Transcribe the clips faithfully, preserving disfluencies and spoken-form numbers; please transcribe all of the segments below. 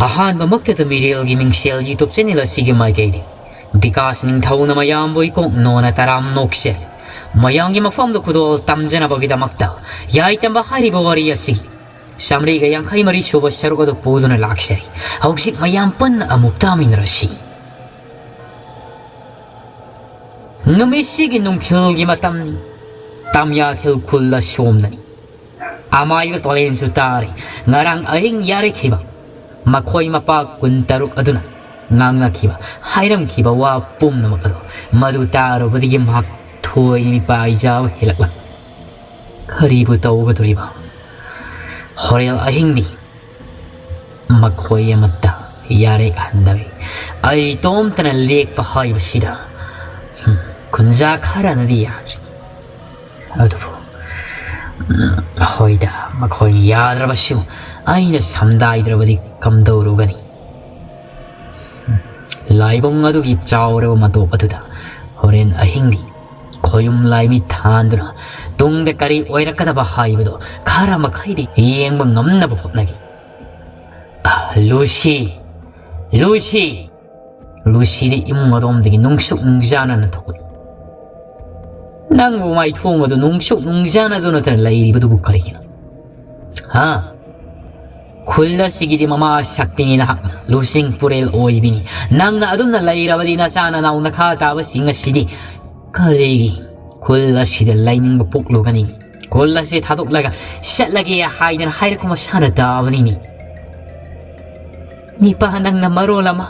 ꯑꯍꯥꯟꯕꯃꯛꯇꯗ ꯃꯤꯔꯦꯜꯒꯤ ꯃꯤꯡꯁꯦꯜ YouTube channel ꯑꯁꯤꯒꯤ ꯃꯥꯏꯀꯩꯗꯒꯤ ꯕꯤꯀꯥꯁ ꯅꯤꯡꯊꯧꯅ ꯃꯌꯥꯝꯕꯨ ꯏꯀꯣꯛ ꯅꯣꯟꯅ ꯇꯔꯥꯝꯅ ꯑꯣꯛꯆꯔꯤ꯫ ꯃꯌꯥꯝꯒꯤ ꯃꯐꯝꯗ ꯈꯨꯗꯣꯜ ꯇꯝꯖꯅꯕꯒꯤꯗꯃꯛꯇ ꯌꯥꯏꯇꯝꯕ ꯍꯥꯏꯔꯤꯕ ꯋꯥꯔꯤ ꯑꯁꯤꯒꯤ ꯆꯥꯃꯔꯤꯒ ꯌꯥꯡꯈꯩ ꯃꯔꯤ ꯁꯨꯕ ꯁꯔꯨꯛ ꯑꯗꯨ ꯄꯨꯗꯨꯅ ꯂꯥꯛꯆꯔꯤ꯫ ꯍꯧꯖꯤꯛ ꯃꯌꯥꯝ ꯄꯨꯟꯅ ꯑꯃꯨꯛ ꯇꯥꯃꯤꯟꯅꯔꯁꯤ꯫ ꯅꯨꯃꯤꯠꯁꯤꯒꯤ ꯅꯨꯡꯊꯤꯜꯒꯤ ꯃꯇꯝꯅꯤ꯫ ꯇꯥꯃꯤꯌꯥꯊꯤꯜ ꯈꯨꯜ ꯑꯁꯣꯝꯗꯅꯤ꯫ ꯑꯃꯥꯏꯕ ꯇꯣꯂꯦꯟꯁꯨ ꯇꯥꯔꯤ꯫ ꯉꯔꯥꯡ ꯑꯍꯤꯡ ꯌꯥꯔꯦꯈꯤꯕ ꯃꯈꯣꯏ ꯃꯄꯥ ꯀꯨꯟꯇꯔꯨꯛ ꯑꯗꯨꯅ ꯉꯥꯡꯅꯈꯤꯕ, ꯍꯥꯏꯔꯝꯈꯤꯕ ꯋꯥ ꯄꯨꯝꯅꯃꯛ ꯑꯗꯨ ꯃꯗꯨ ꯇꯥꯔꯨꯕꯗꯒꯤ ꯃꯍꯥꯛ ꯊꯣꯏ ꯃꯤꯄꯥꯏꯖꯕ ꯍꯦꯜꯂꯛꯂꯝꯃꯤ꯫ ꯀꯔꯤꯕꯨ ꯇꯧꯒꯗꯧꯔꯤꯕ? ꯍꯣꯔꯦꯟ ꯑꯍꯤꯡꯗꯤ ꯃꯈꯣꯏ ꯑꯃꯠꯇ ꯌꯥꯔꯦꯛꯍꯟꯗꯕꯤ ꯑꯩ ꯏꯇꯣꯝꯇꯅ ꯂꯦꯛꯄ ꯍꯥꯏꯕꯁꯤꯗ, ꯍꯝ, ꯈꯨꯟꯖꯥ ꯈꯔꯅꯗꯤ ꯌꯥꯗ꯭ꯔꯤ꯫ ꯑꯗꯨꯕꯨ, ꯎꯝ, ꯍꯣꯏꯗ, ꯃꯈꯣꯏꯅ ꯌꯥꯗ꯭ꯔꯕꯁꯨ ꯑꯩꯅ ꯁꯝꯗꯥꯏꯗ꯭ꯔꯕꯗꯤ ꯀꯝꯗꯧꯔꯨꯒꯅꯤ? ꯎꯝ, ꯂꯥꯏꯕꯨꯡ ꯑꯗꯨꯒꯤ ꯆꯥꯎꯔꯕ ꯃꯇꯣꯞ ꯑꯗꯨꯗ ꯍꯣꯔꯦꯟ ꯑꯍꯤꯡꯗꯤ ꯈꯣꯌꯨꯝ ꯂꯥꯏꯃꯤꯠ ꯊꯥꯟꯗꯨꯅ ꯇꯨꯡꯗ ꯀꯔꯤ ꯑꯣꯏꯔꯛꯀꯗꯕ ꯍꯥꯏꯕꯗꯨ ꯈꯔ ꯃꯈꯩꯗꯤ ꯌꯦꯡꯕ ꯉꯝꯅꯕ ꯍꯣꯠꯅꯒꯦ꯫ ꯑ, ꯂꯨꯁꯤ! ꯂꯨꯁꯤ! ꯂꯨꯁꯤꯗꯤ ꯏꯃꯨꯡ ꯑꯗꯣꯝꯗꯒꯤ ꯅꯨꯡꯁꯨꯛ ꯅꯨꯡꯖꯥꯅꯅ ꯊꯣꯛꯂꯛꯏ꯫ ꯅꯪꯕꯨ ꯃꯥꯏꯊꯣꯡ ꯑꯗꯨ ꯅꯨꯡꯁꯨꯛ ꯅꯨꯡꯖꯥꯅꯗꯨꯅ ꯂꯩꯔꯤꯕꯗꯨꯕꯨ ꯀꯔꯤꯒꯤꯅꯣ? ꯍꯥ? ꯈꯨꯜ ꯑꯁꯤꯒꯤꯗꯤ ꯃꯃꯥ ꯁꯛꯄꯤꯅꯤ ꯅꯍꯥꯛꯅ, ꯂꯨꯆꯤꯡ ꯄꯨꯔꯦꯜ ꯑꯣꯏꯕꯤꯅꯤ꯫ ꯅꯪꯅ ꯑꯗꯨꯝꯅ ꯂꯩꯔꯕꯗꯤ ꯅꯆꯥ ꯅꯅꯥꯎ ꯅꯈꯥ ꯇꯥꯕꯁꯤꯡ ꯑꯁꯤꯗꯤ ꯀꯔꯤꯒꯤ ꯈꯨꯜ ꯑꯁꯤꯗ ꯂꯩꯅꯤꯡꯕ ꯄꯣꯛꯂꯨꯒꯅꯤ? ꯈꯨꯜ ꯑꯁꯤ ꯊꯥꯗꯣꯛꯂꯒ ꯆꯠꯂꯒꯦ ꯍꯥꯏꯗꯅ ꯍꯥꯏꯔꯛꯄ ꯃꯁꯥꯅ ꯇꯥꯕꯅꯤꯅꯦ꯫ ꯅꯤꯄꯥ, ꯅꯪꯅ ꯃꯔꯣꯜ ꯑꯃ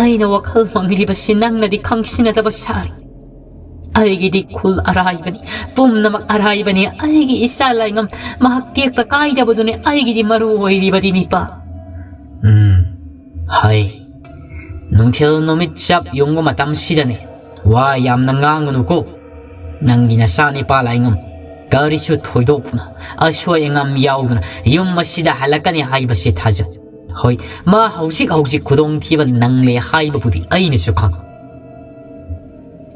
ꯑꯩꯅ ꯋꯥꯈꯜ ꯃꯪꯂꯤꯕꯁꯤ ꯅꯪꯅꯗꯤ ꯈꯪꯁꯤꯟꯅꯗꯕ ꯁꯥꯔꯤ꯫ ꯑꯩꯒꯤꯗꯤ ꯈꯨꯜ ꯑꯔꯥꯏꯕꯅꯤ, ꯄꯨꯝꯅꯃꯛ ꯑꯔꯥꯏꯕꯅꯤ꯫ ꯑꯩꯒꯤ ꯏꯆꯥ ꯂꯥꯏꯉꯝ ꯃꯍꯥꯛ ꯇꯦꯛꯇ ꯀꯥꯏꯗꯕꯗꯨꯅꯤ ꯑꯩꯒꯤꯗꯤ ꯃꯔꯨ ꯑꯣꯏꯔꯤꯕꯗꯤ, ꯅꯤꯄꯥ꯫ ꯎꯝ, ꯍꯥꯏ꯫ ꯅꯨꯡꯊꯤꯜ ꯅꯨꯃꯤꯠ ꯆꯞ ꯌꯨꯡꯕ ꯃꯇꯝꯁꯤꯗꯅꯦ ꯋꯥ ꯌꯥꯝꯅ ꯉꯥꯡꯒꯅꯨꯀꯣ꯫ ꯅꯪꯒꯤ ꯅꯆꯥ ꯅꯤꯄꯥ ꯂꯥꯏꯉꯝ ꯀꯔꯤꯁꯨ ꯊꯣꯏꯗꯣꯛꯅ ꯑꯁꯣꯏ ꯑꯉꯥꯝ ꯌꯥꯎꯗꯅ ꯌꯨꯝ ꯑꯁꯤꯗ ꯍꯜꯂꯛꯀꯅꯤ ꯍꯥꯏꯕꯁꯤ ꯊꯥꯖꯩ꯫ ꯍꯣꯏ, ꯃꯥ ꯍꯧꯖꯤꯛ ꯍꯧꯖꯤꯛ ꯈꯨꯗꯣꯡꯊꯤꯕ ꯅꯪꯂꯦ ꯍꯥꯏꯕꯕꯨꯗꯤ ꯑꯩꯅꯁꯨ ꯈꯪꯏ꯫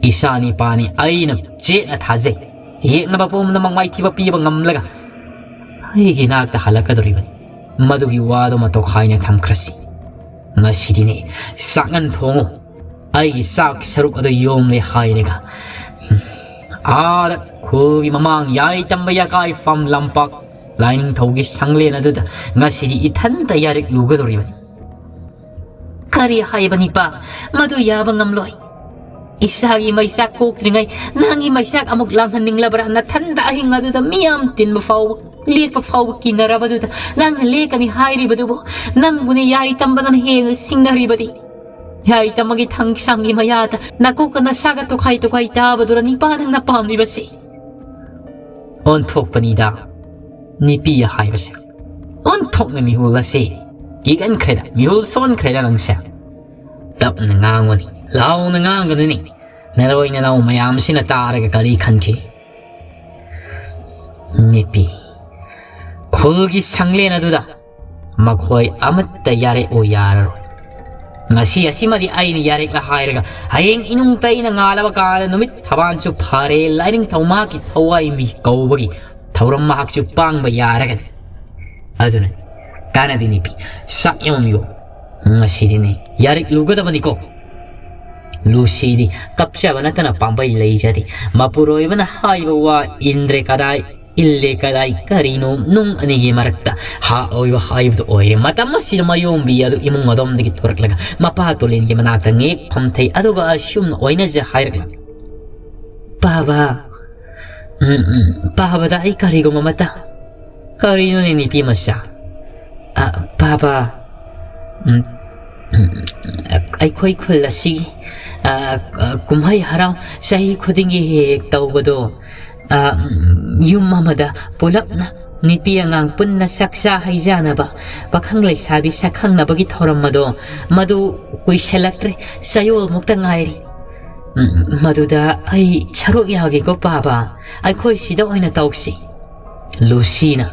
ꯏꯆꯥ ꯅꯤꯄꯥꯅꯤ ꯑꯩꯅ ꯆꯦꯠꯅ ꯊꯥꯖꯩ꯫ ꯌꯦꯛꯅꯕ ꯄꯨꯝꯅꯃꯛ ꯃꯥꯏꯊꯤꯕ ꯄꯤꯕ ꯉꯝꯂꯒ ꯑꯩꯒꯤ ꯅꯥꯛꯇ ꯍꯜꯂꯛꯀꯗꯧꯔꯤꯕꯅꯤ꯫ ꯃꯗꯨꯒꯤ ꯋꯥꯗꯨꯃ ꯇꯣꯈꯥꯏꯅ ꯊꯝꯈ꯭ꯔꯁꯤ꯫ ꯉꯁꯤꯗꯤꯅꯦ, ꯆꯥꯛꯉꯟ ꯊꯣꯡꯉꯨ, ꯑꯩꯒꯤ ꯆꯥꯛ ꯁꯔꯨꯛ ꯑꯗꯨ ꯌꯣꯝꯂꯦ ꯍꯥꯏꯔꯒ, ꯑꯥꯗ ꯈꯨꯜꯒꯤ ꯃꯃꯥꯡ ꯌꯥꯏ ꯇꯝꯕ ꯌꯥꯀꯥꯏ ꯐꯥꯝ ꯂꯝꯄꯥꯛ ꯂꯥꯏꯅꯤꯡꯊꯧꯒꯤ ꯁꯪꯂꯦꯟ ꯑꯗꯨꯗ ꯉꯁꯤꯗꯤ ꯏꯊꯟꯇ ꯌꯥꯔꯤꯛ ꯂꯨꯒꯗꯧꯔꯤꯕꯅꯤ꯫ ꯀꯔꯤ ꯍꯥꯏꯕꯅꯤꯄꯥ? ꯃꯗꯨ ꯌꯥꯕ ꯉꯝꯂꯣꯏ꯫ ꯏꯁꯥꯒꯤ ꯃꯩꯆꯥꯛ ꯀꯣꯛꯇ꯭ꯔꯤꯉꯩ ꯅꯪꯒꯤ ꯃꯩꯆꯥꯛ ꯑꯃꯨꯛ ꯂꯥꯡꯍꯟꯅꯤꯡꯂꯕ꯭ꯔꯥ? ꯅꯊꯟꯗ ꯑꯍꯤꯡ ꯑꯗꯨꯗ ꯃꯤꯌꯥꯝ ꯇꯤꯟꯕ ꯐꯥꯎꯕ, ꯂꯦꯛꯄ ꯐꯥꯎꯕ ꯀꯤꯅꯔꯕꯗꯨꯗ ꯅꯪꯅ ꯂꯦꯛꯀꯅꯤ ꯍꯥꯏꯔꯤꯕꯗꯨꯕꯨ? ꯅꯪꯕꯨꯅꯦ ꯌꯥꯏ ꯇꯝꯕꯗꯅ ꯍꯦꯟꯅ ꯁꯤꯡꯅꯔꯤꯕꯗꯤ꯫ ꯌꯥꯏ ꯇꯝꯕꯒꯤ ꯊꯥꯡꯁꯥꯡꯒꯤ ꯃꯌꯥꯗ ꯅꯀꯣꯛꯀ ꯅꯁꯥꯒ ꯇꯣꯈꯥꯏ ꯇꯣꯈꯥꯏ ꯇꯥꯕꯗꯨꯔ ꯅꯤꯄꯥ ꯅꯪꯅ ꯄꯥꯝꯂꯤꯕꯁꯤ? ꯑꯣꯟꯊꯣꯛꯄꯅꯤꯗ ꯅꯤꯄꯤ ꯍꯥꯏꯕꯁꯦ꯫ ꯑꯣꯟꯊꯣꯛꯅ ꯃꯤꯍꯨꯜ ꯑꯁꯤ ꯀꯤꯒꯟꯈ꯭ꯔꯦꯗ, ꯃꯤꯍꯨꯜ ꯁꯣꯟꯈ꯭ꯔꯦꯗ ꯅꯪꯁꯦ꯫ ꯇꯞꯅ ꯉꯥꯡꯉꯨꯅꯤ, ꯂꯥꯎꯅ ꯉꯥꯡꯒꯅꯨꯅꯤ꯫ ꯅꯔꯣꯏ ꯅꯅꯥꯎ ꯃꯌꯥꯝꯁꯤꯅ ꯇꯥꯔꯒ ꯀꯔꯤ ꯈꯟꯈꯤ? ꯅꯤꯄꯤ, ꯈꯨꯜꯒꯤ ꯁꯪꯂꯦꯟ ꯑꯗꯨꯗ ꯃꯈꯣꯏ ꯑꯃꯠꯇ ꯌꯥꯔꯦꯛꯎ ꯌꯥꯔꯔꯣꯏ꯫ ꯉꯁꯤ ꯑꯁꯤꯃꯗꯤ ꯑꯩꯅ ꯌꯥꯔꯦꯛꯂ ꯍꯥꯏꯔꯒ ꯍꯌꯦꯡ ꯏꯅꯨꯡ ꯇꯩꯅ ꯉꯥꯜꯂꯕ ꯀꯥꯟꯗ ꯅꯨꯃꯤꯠ ꯊꯕꯥꯟꯁꯨ ꯐꯔꯦ, ꯂꯥꯏꯅꯤꯡꯊꯧ ꯃꯍꯥꯛꯀꯤ ꯊꯋꯥꯏ ꯃꯤ ꯀꯧꯕꯒꯤ ꯊꯧꯔꯝ ꯃꯍꯥꯛꯁꯨ ꯄꯥꯡꯕ ꯌꯥꯔꯒꯅꯤ꯫ ꯑꯗꯨꯅ ꯀꯥꯟꯅꯗꯦ ꯅꯤꯄꯤ, ꯆꯥꯛ ꯌꯥꯝ ꯌꯣꯝ꯫ ꯉꯁꯤꯗꯤꯅꯦ ꯌꯥꯔꯤꯛ ꯂꯨꯒꯗꯕꯅꯤꯀꯣ꯫ ꯂꯨꯁꯤꯗꯤ ꯀꯞꯆꯕ ꯅꯠꯇꯅ ꯄꯥꯝꯕꯩ ꯂꯩꯖꯗꯦ꯫ ꯃꯄꯨꯔꯣꯏꯕꯅ ꯍꯥꯏꯕ ꯋꯥ ꯏꯟꯗ꯭ꯔꯦ ꯀꯗꯥꯏ, ꯏꯜꯂꯦ ꯀꯗꯥꯏ, ꯀꯔꯤꯅꯣ ꯅꯨꯡ ꯑꯅꯤꯒꯤ ꯃꯔꯛꯇ ꯍꯥ ꯑꯣꯏꯕ ꯍꯥꯏꯕꯗꯨ ꯑꯣꯏꯔꯦ꯫ ꯃꯇꯝ ꯑꯁꯤꯗ ꯃꯌꯣꯝꯕꯤ ꯑꯗꯨ ꯏꯃꯨꯡ ꯑꯗꯣꯝꯗꯒꯤ ꯊꯣꯔꯛꯂꯒ ꯃꯄꯥ ꯇꯨꯂꯦꯟꯒꯤ ꯃꯅꯥꯛꯇ ꯉꯦꯛ ꯐꯝꯊꯩ, ꯑꯗꯨꯒ ꯑꯁꯨꯝꯅ ꯑꯣꯏꯅꯖ ꯍꯥꯏꯔꯛꯂꯤ꯫ ꯄꯥꯕ, ꯎꯝ, ꯎꯝ, ꯄꯥꯕꯗ ꯑꯩ ꯀꯔꯤꯒꯨꯝꯕ ꯑꯃꯇ꯫ ꯀꯔꯤꯅꯣꯅꯦ ꯅꯤꯄꯤ ꯃꯆꯥ? ꯑ, ꯄꯥꯕ, ꯎꯝ, ꯎꯝ, ꯑꯩꯈꯣꯏ ꯈꯨꯜ ꯑꯁꯤꯒꯤ, ꯑ, ꯑ, ꯀꯨꯝꯍꯩ ꯍꯔꯥꯎ ꯆꯍꯤ ꯈꯨꯗꯤꯡꯒꯤ ꯍꯦꯛ ꯍꯦꯛ ꯇꯧꯕꯗꯣ, ꯑ, ꯎꯝ, ꯌꯨꯝ ꯑꯃꯗ ꯄꯨꯂꯞꯅ ꯅꯨꯄꯤ ꯑꯉꯥꯡ ꯄꯨꯟꯅ ꯆꯥꯛꯆꯥ ꯍꯩꯖꯥꯅꯕ, ꯄꯥꯈꯪ ꯂꯩꯁꯥꯕꯤ ꯁꯛꯈꯪꯅꯕꯒꯤ ꯊꯧꯔꯝ ꯑꯗꯣ, ꯃꯗꯨ ꯀꯨꯏꯁꯜꯂꯛꯇ꯭ꯔꯦ, ꯆꯌꯣꯜꯃꯨꯛꯇ ꯉꯥꯏꯔꯤ꯫ ꯎꯝ, ꯃꯗꯨꯗ ꯑꯩ ꯁꯔꯨꯛ ꯌꯥꯒꯦꯀꯣ ꯄꯥꯕ, ꯑꯩꯈꯣꯏ ꯁꯤꯗ ꯑꯣꯏꯅ ꯇꯧꯁꯤ꯫ ꯂꯨꯁꯤꯅ,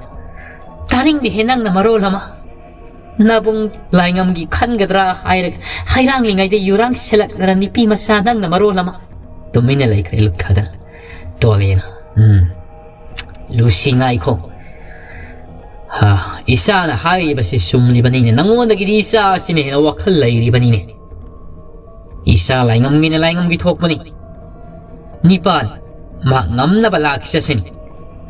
ꯇꯥꯅꯤꯡꯗꯦꯍꯦ ꯅꯪꯅ ꯃꯔꯣꯜ ꯑꯃ꯫ ꯅꯕꯨꯡ ꯂꯥꯏꯉꯝꯒꯤ ꯈꯟꯒꯗ꯭ꯔꯥ ꯍꯥꯏꯔꯒ ꯍꯩꯔꯥꯡꯂꯤꯉꯩꯗ ꯌꯨꯔꯥꯡ ꯁꯦꯜꯂꯛꯂꯔ ꯅꯨꯄꯤ ꯃꯆꯥ ꯅꯪꯅ ꯃꯔꯣꯜ ꯑꯃ꯫ ꯇꯨꯃꯤꯟꯅ ꯂꯩꯈ꯭ꯔꯦ ꯂꯨꯞꯊꯗꯅ꯫ ꯇꯣꯂꯦꯅ, ꯎꯝ, ꯂꯨꯁꯤ ꯉꯥꯏꯈꯣ꯫ ꯑꯥ, ꯏꯆꯥꯅ ꯍꯥꯏꯔꯤꯕꯁꯤ ꯆꯨꯝꯂꯤꯕꯅꯤꯅꯦ꯫ ꯅꯉꯣꯟꯗꯒꯤꯗꯤ ꯏꯆꯥ ꯑꯁꯤꯅ ꯍꯦꯟꯅ ꯋꯥꯈꯜ ꯂꯩꯔꯤꯕꯅꯤꯅꯦ꯫ ꯏꯆꯥ ꯂꯥꯏꯉꯝꯒꯤꯅ ꯂꯥꯏꯉꯝꯒꯤ ꯊꯣꯛꯄꯅꯤ꯫ ꯅꯤꯄꯥꯅꯤ꯫ ꯃꯍꯥꯛ ꯉꯝꯅꯕ ꯂꯥꯛꯈꯤꯁꯁꯤꯅꯤ꯫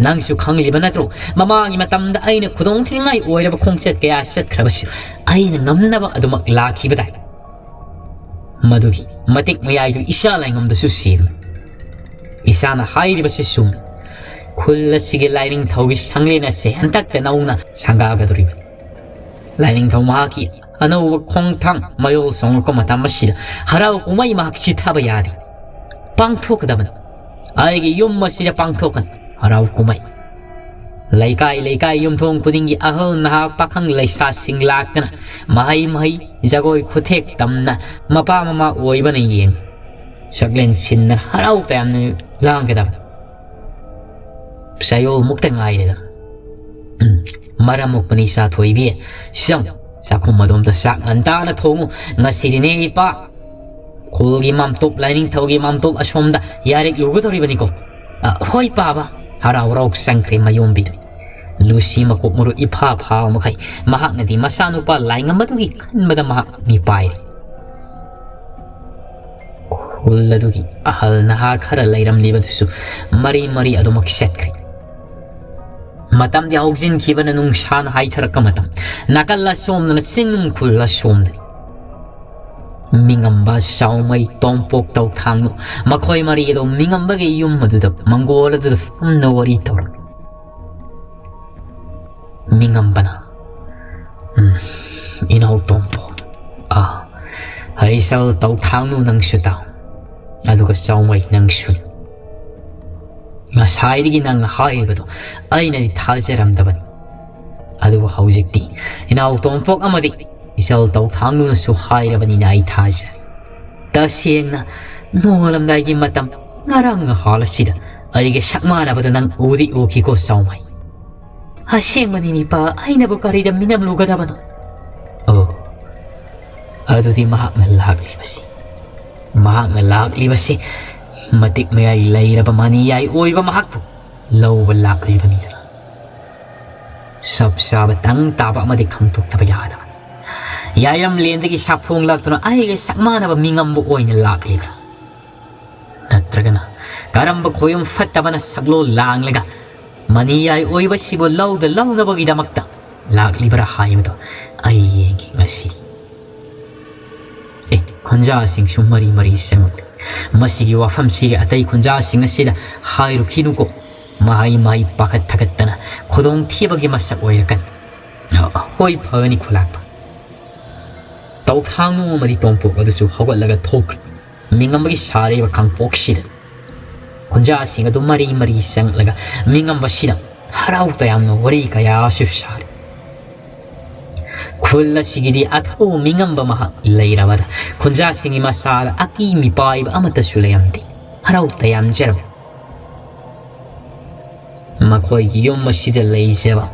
ꯅꯪꯁꯨ ꯈꯪꯂꯤꯕ ꯅꯠꯇ꯭ꯔꯣ? ꯃꯃꯥꯡꯒꯤ ꯃꯇꯝꯗ ꯑꯩꯅ ꯈꯨꯗꯣꯡꯊꯤꯅꯤꯡꯉꯥꯏ ꯑꯣꯏꯔꯕ ꯈꯣꯡꯆꯠ ꯀꯌꯥ ꯆꯠꯈ꯭ꯔꯕꯁꯨ ꯑꯩꯅ ꯉꯝꯅꯕ ꯑꯗꯨꯃꯛ ꯂꯥꯛꯈꯤꯕꯗꯥꯏ꯫ ꯃꯗꯨꯒꯤ ꯃꯇꯤꯛ ꯃꯌꯥꯏꯗꯨ ꯏꯆꯥ ꯂꯥꯏꯉꯝꯗꯁꯨ ꯁꯦꯝꯃꯤ꯫ ꯏꯆꯥꯅ ꯍꯥꯏꯔꯤꯕꯁꯤ ꯆꯨꯝꯃꯤ꯫ ꯈꯨꯜ ꯑꯁꯤꯒꯤ ꯂꯥꯏꯅꯤꯡꯊꯧꯒꯤ ꯁꯪꯂꯦꯟ ꯑꯁꯤ ꯍꯟꯗꯛꯇ ꯅꯧꯅ ꯁꯪꯒꯥꯒꯗꯧꯔꯤꯕꯅꯤ꯫ ꯂꯥꯏꯅꯤꯡꯊꯧ ꯃꯍꯥꯛꯀꯤ ꯑꯅꯧꯕ ꯈꯣꯡꯊꯥꯡ ꯃꯌꯣꯜ ꯆꯣꯡꯂꯛꯄ ꯃꯇꯝ ꯑꯁꯤꯗ ꯍꯔꯥꯎ ꯀꯨꯝꯍꯩ ꯃꯍꯥꯛ ꯆꯤꯊꯕ ꯌꯥꯗꯦ꯫ ꯄꯥꯡꯊꯣꯛꯀꯗꯕꯅꯤ꯫ ꯑꯩꯒꯤ ꯌꯨꯝ ꯑꯁꯤꯗ ꯄꯥꯡꯊꯣꯛꯀꯅꯤ ꯍꯔꯥꯎ ꯀꯨꯝꯍꯩ꯫ ꯂꯩꯀꯥꯏ ꯂꯩꯀꯥꯏ, ꯌꯨꯝꯊꯣꯡ ꯈꯨꯗꯤꯡꯒꯤ ꯑꯍꯜ ꯅꯍꯥ ꯄꯥꯈꯪ ꯂꯩꯁꯥꯁꯤꯡ ꯂꯥꯛꯇꯅ ꯃꯍꯩ ꯃꯍꯩ, ꯖꯒꯣꯏ ꯈꯨꯊꯦꯛ ꯇꯝꯅ ꯃꯄꯥ ꯃꯃꯥ ꯑꯣꯏꯕꯅ ꯌꯦꯡ ꯁꯛꯂꯦꯟ ꯁꯤꯟꯗꯅ ꯍꯔꯥꯎ ꯇꯌꯥꯝꯅ ꯂꯥꯡꯒꯗꯕꯅꯤ꯫ ꯆꯌꯣꯜꯃꯨꯛꯇ ꯉꯥꯏꯔꯦꯗ꯫ ꯎꯝ, ꯃꯔꯝ ꯃꯣꯛꯄꯅꯤ ꯏꯆꯥ ꯊꯣꯏꯕꯤ꯫ ꯆꯪ, ꯆꯥꯛꯈꯨꯝ ꯑꯗꯣꯝꯗ ꯆꯥꯛ ꯉꯟꯇꯥꯅ ꯊꯣꯡꯉꯨ꯫ ꯉꯁꯤꯗꯤꯅꯦ ꯏꯄꯥ, ꯈꯨꯜꯒꯤ ꯃꯥꯝꯇꯣꯞ, ꯂꯥꯏꯅꯤꯡꯊꯧꯒꯤ ꯃꯥꯝꯇꯣꯞ ꯑꯁꯣꯝꯗ ꯌꯥꯔꯦꯛ ꯂꯨꯒꯗꯧꯔꯤꯕꯅꯤꯀꯣ꯫ ꯑ, ꯍꯣꯏ ꯄꯥꯕ꯫ ꯍꯔꯥꯎ ꯍꯔꯥꯎ ꯆꯪꯈ꯭ꯔꯦ ꯃꯌꯣꯝꯕꯤꯗꯨ꯫ ꯂꯨꯁꯤ ꯃꯀꯣꯛ ꯃꯔꯨ ꯏꯐꯥ ꯐꯥꯕ ꯃꯈꯩ ꯃꯍꯥꯛꯅꯗꯤ ꯃꯆꯥꯅꯨꯄꯥ ꯂꯥꯏꯉꯝꯕꯗꯨꯒꯤ ꯈꯟꯕꯗ ꯃꯍꯥꯛ ꯃꯤꯄꯥꯏꯔꯦ꯫ ꯈꯨꯜ ꯑꯗꯨꯒꯤ ꯑꯍꯜ ꯅꯍꯥ ꯈꯔ ꯂꯩꯔꯝꯂꯤꯕꯗꯨꯁꯨ ꯃꯔꯤ ꯃꯔꯤ ꯑꯗꯨꯃꯛ ꯆꯠꯈ꯭ꯔꯦ꯫ ꯃꯇꯝꯗꯤ ꯍꯧꯖꯤꯟꯈꯤꯕꯅ ꯅꯨꯡꯁꯥꯅ ꯍꯥꯏꯊꯔꯛꯄ ꯃꯇꯝ꯫ ꯅꯥꯀꯜ ꯑꯁꯣꯝꯗꯅ ꯆꯤꯡꯅꯨꯡ, ꯈꯨꯜ ꯑꯁꯣꯝꯗꯅꯤ꯫ ꯃꯤꯉꯝꯕ, ꯆꯥꯎꯃꯩ, ꯇꯣꯝꯄꯣꯛ, ꯇꯧꯊꯥꯡꯅꯨ, ꯃꯈꯣꯏ ꯃꯔꯤ ꯑꯗꯨ ꯃꯤꯉꯝꯕꯒꯤ ꯌꯨꯝ ꯑꯗꯨꯗ, ꯃꯪꯒꯣꯜ ꯑꯗꯨꯗ ꯐꯝꯅ ꯋꯥꯔꯤ ꯇꯧꯔꯝꯃꯤ꯫ ꯃꯤꯉꯝꯕꯅ, "ꯎꯝ, ꯏꯅꯥꯎ ꯇꯣꯝꯄꯣꯛ, ꯑꯥ, ꯍꯩꯁꯜ, ꯇꯧꯊꯥꯡꯅꯨ, ꯅꯪꯁꯨ ꯇꯥꯎ, ꯑꯗꯨꯒ ꯆꯥꯎꯃꯩ, ꯅꯪꯁꯨ꯫ ꯉꯁꯥꯏꯗꯒꯤ ꯅꯪꯅ ꯍꯥꯏꯔꯤꯕꯗꯣ ꯑꯩꯅꯗꯤ ꯊꯥꯖꯔꯝꯗꯕꯅꯤ꯫ ꯑꯗꯨꯕꯨ ꯍꯧꯖꯤꯛꯇꯤ ꯏꯅꯥꯎ ꯇꯣꯝꯄꯣꯛ ꯑꯃꯗꯤ ꯏꯆꯜ ꯇꯧꯊꯥꯡꯅꯨꯅꯁꯨ ꯍꯥꯏꯔꯕꯅꯤꯅ ꯑꯩ ꯊꯥꯖꯔꯦ꯫ ꯇꯁꯦꯡꯅ ꯅꯣꯡꯉꯥꯜꯂꯝꯗꯥꯏꯒꯤ ꯃꯇꯝ, ꯉꯔꯥꯡ ꯅꯍꯥꯜ ꯑꯁꯤꯗ ꯑꯩꯒ ꯁꯛ ꯃꯥꯟꯅꯕꯗ ꯅꯪ ꯎꯗꯤ ꯎꯈꯤꯀꯣ ꯆꯥꯎꯃꯩ?" "ꯑꯁꯦꯡꯕꯅꯤ ꯅꯤꯄꯥ, ꯑꯩꯅꯕꯨ ꯀꯔꯤꯗ ꯃꯤꯅꯝꯂꯨꯒꯗꯕꯅꯣ?" "ꯑꯣ, ꯑꯗꯨꯗꯤ ꯃꯍꯥꯛꯅ ꯂꯥꯛꯂꯤꯕꯁꯤ, ꯃꯍꯥꯛꯅ ꯂꯥꯛꯂꯤꯕꯁꯤ ꯃꯇꯤꯛ ꯃꯌꯥꯏ ꯂꯩꯔꯕ ꯃꯅꯤꯌꯥꯏ ꯑꯣꯏꯕ ꯃꯍꯥꯛꯄꯨ ꯂꯧꯕ ꯂꯥꯛꯂꯤꯕꯅꯤꯗꯅ꯫ ꯆꯞ ꯆꯥꯕ ꯇꯪ ꯇꯥꯕ ꯑꯃꯗꯤ ꯈꯪꯗꯣꯛꯇꯕ ꯌꯥꯗꯕ꯫ ꯌꯥꯏꯔꯝꯂꯦꯟꯗꯒꯤ ꯁꯥꯐꯣꯡ ꯂꯥꯛꯇꯨꯅ ꯑꯩꯒ ꯁꯛ ꯃꯥꯟꯅꯕ ꯃꯤꯉꯝꯕ ꯑꯣꯏꯅ ꯂꯥꯛꯂꯤꯕ꯭ꯔꯥ? ꯅꯠꯇ꯭ꯔꯒꯅ ꯀꯔꯝꯕ ꯈꯣꯌꯨꯝ ꯐꯠꯇꯕꯅ ꯁꯛꯂꯣꯟ ꯂꯥꯡꯂꯒ ꯃꯅꯤꯌꯥꯏ ꯑꯣꯏꯕꯁꯤꯕꯨ ꯂꯧꯗ ꯂꯧꯅꯕꯒꯤꯗꯃꯛꯇ ꯂꯥꯛꯂꯤꯕ꯭ꯔꯥ ꯍꯥꯏꯕꯗꯨ ꯑꯩ ꯌꯦꯡꯒꯦ ꯉꯁꯤ꯫ ꯑꯦ, ꯈꯨꯟꯖꯥꯁꯤꯡꯁꯨ ꯃꯔꯤ ꯃꯔꯤ ꯆꯪꯂꯛꯂꯤ꯫ ꯃꯁꯤꯒꯤ ꯋꯥꯐꯝꯁꯤꯒꯤ ꯑꯇꯩ ꯈꯨꯟꯖꯥꯁꯤꯡ ꯑꯁꯤꯗ ꯍꯥꯏꯔꯨꯈꯤꯅꯨꯀꯣ꯫ ꯃꯍꯩ ꯃꯍꯩ ꯄꯥꯈꯠ ꯊꯀꯠꯇꯅ ꯈꯨꯗꯣꯡꯊꯤꯕꯒꯤ ꯃꯁꯛ ꯑꯣꯏꯔꯛꯀꯅꯤ꯫ ꯍꯣꯏ, ꯐꯒꯅꯤ ꯈꯨꯂꯥꯛꯄ꯫ ꯇꯧꯊꯥꯡ ꯅꯣꯡꯃꯗꯤ ꯇꯣꯝꯄꯣꯛ ꯑꯗꯨꯁꯨ ꯍꯧꯒꯠꯂꯒ ꯊꯣꯛꯈ꯭ꯔꯦ꯫ ꯃꯤꯉꯝꯕꯒꯤ ꯁꯥꯔꯤꯕ ꯈꯥꯡꯄꯣꯛꯁꯤꯗ ꯈꯨꯟꯖꯥꯁꯤꯡ ꯑꯗꯨ ꯃꯔꯤ ꯃꯔꯤ ꯆꯪꯂꯒ ꯃꯤꯉꯝꯕꯁꯤꯗ ꯍꯔꯥꯎ ꯇꯌꯥꯝꯅ ꯋꯥꯔꯤ ꯀꯌꯥꯁꯨ ꯁꯥꯔꯤ꯫ ꯈꯨꯜ ꯑꯁꯤꯒꯤꯗꯤ ꯑꯊꯧꯕ ꯃꯤꯉꯝꯕ ꯃꯍꯥꯛ ꯂꯩꯔꯕꯗ ꯈꯨꯟꯖꯥꯁꯤꯡꯒꯤ ꯃꯁꯥꯗ ꯑꯀꯤ ꯃꯤꯄꯥꯏꯕ ꯑꯃꯠꯇꯁꯨ ꯂꯩꯔꯝꯗꯦ꯫ ꯍꯔꯥꯎ ꯇꯌꯥꯝꯖꯔꯕ ꯃꯈꯣꯏꯒꯤ ꯌꯨꯝ ꯑꯁꯤꯗ ꯂꯩꯖꯕ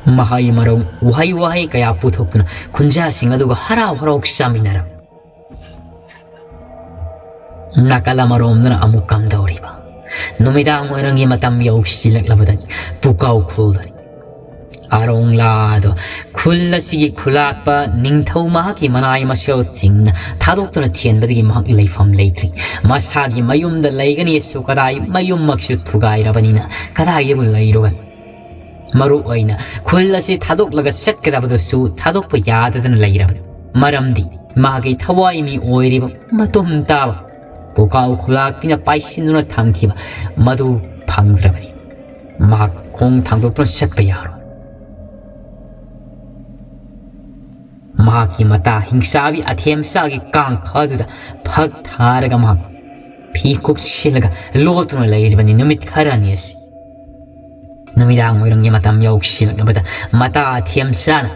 ꯃꯍꯩ ꯃꯔꯣꯡ, ꯎꯍꯩ ꯋꯥꯍꯩ ꯀꯌꯥ ꯄꯨꯊꯣꯛꯇꯨꯅ ꯈꯨꯟꯖꯥꯁꯤꯡ ꯑꯗꯨꯒ ꯍꯔꯥꯎ ꯍꯔꯥꯎ ꯆꯥꯃꯤꯟꯅꯔꯝꯃꯤ꯫ ꯅꯥꯀꯜ ꯑꯃꯔꯣꯝꯗꯅ ꯑꯃꯨꯛ ꯀꯝꯗꯧꯔꯤꯕ? ꯅꯨꯃꯤꯗꯥꯡ ꯋꯥꯏꯔꯝꯒꯤ ꯃꯇꯝ ꯌꯧꯁꯤꯜꯂꯛꯂꯕꯗꯅꯤ ꯄꯨꯀꯥꯎ ꯈꯨꯜꯗꯅꯤ꯫ ꯑꯔꯣꯡꯂꯥꯗꯣ ꯈꯨꯜ ꯑꯁꯤꯒꯤ ꯈꯨꯂꯥꯛꯄ ꯅꯤꯡꯊꯧ ꯃꯍꯥꯛꯀꯤ ꯃꯅꯥꯏ ꯃꯁꯦꯜꯁꯤꯡꯅ ꯊꯥꯗꯣꯛꯇꯨꯅ ꯊꯦꯟꯕꯗꯒꯤ ꯃꯍꯥꯛ ꯂꯩꯐꯝ ꯂꯩꯇ꯭ꯔꯤ꯫ ꯃꯁꯥꯒꯤ ꯃꯌꯨꯝꯗ ꯂꯩꯒꯅꯤꯁꯨ ꯀꯗꯥꯏ, ꯃꯌꯨꯝꯃꯛꯁꯨ ꯊꯨꯒꯥꯏꯔꯕꯅꯤꯅ ꯀꯗꯥꯏꯗꯕꯨ ꯂꯩꯔꯨꯒꯅꯤ? ꯃꯔꯨ ꯑꯣꯏꯅ ꯈꯨꯜ ꯑꯁꯤ ꯊꯥꯗꯣꯛꯂꯒ ꯆꯠꯀꯗꯕꯗꯨꯁꯨ ꯊꯥꯗꯣꯛꯄ ꯌꯥꯗꯗꯅ ꯂꯩꯔꯕꯅꯤ꯫ ꯃꯔꯝꯗꯤ ꯃꯍꯥꯛꯀꯤ ꯊꯋꯥꯏ ꯃꯤ ꯑꯣꯏꯔꯤꯕ ꯃꯇꯨꯝ ꯇꯥꯕ ꯄꯨꯀꯥꯎ ꯈꯨꯂꯥꯛꯄꯤꯅ ꯄꯥꯏꯁꯤꯟꯗꯨꯅ ꯊꯝꯈꯤꯕ ꯃꯗꯨ ꯐꯪꯗ꯭ꯔꯕꯅꯤ꯫ ꯃꯍꯥꯛ ꯈꯣꯡ ꯊꯥꯡꯗꯣꯛꯇꯨꯅ ꯆꯠꯄ ꯌꯥꯔꯣꯏ꯫ ꯃꯍꯥꯛꯀꯤ ꯃꯇꯥ ꯍꯤꯡꯆꯥꯕꯤ ꯑꯊꯦꯝꯆꯥꯒꯤ ꯀꯥꯡꯈꯥꯗꯨꯗ ꯐꯛ ꯊꯥꯔꯒ ꯃꯍꯥꯛ ꯐꯤ ꯀꯨꯞꯁꯤꯜꯂꯒ ꯂꯣꯠꯇꯨꯅ ꯂꯩꯔꯤꯕꯅꯤ ꯅꯨꯃꯤꯠ ꯈꯔꯅꯤ ꯑꯁꯤ꯫ ꯅꯨꯃꯤꯗꯥꯡ ꯋꯥꯏꯔꯝꯒꯤ ꯃꯇꯝ ꯌꯧꯁꯤꯜꯂꯛꯂꯕꯗ ꯃꯇꯥ ꯑꯊꯦꯝꯆꯥꯅ,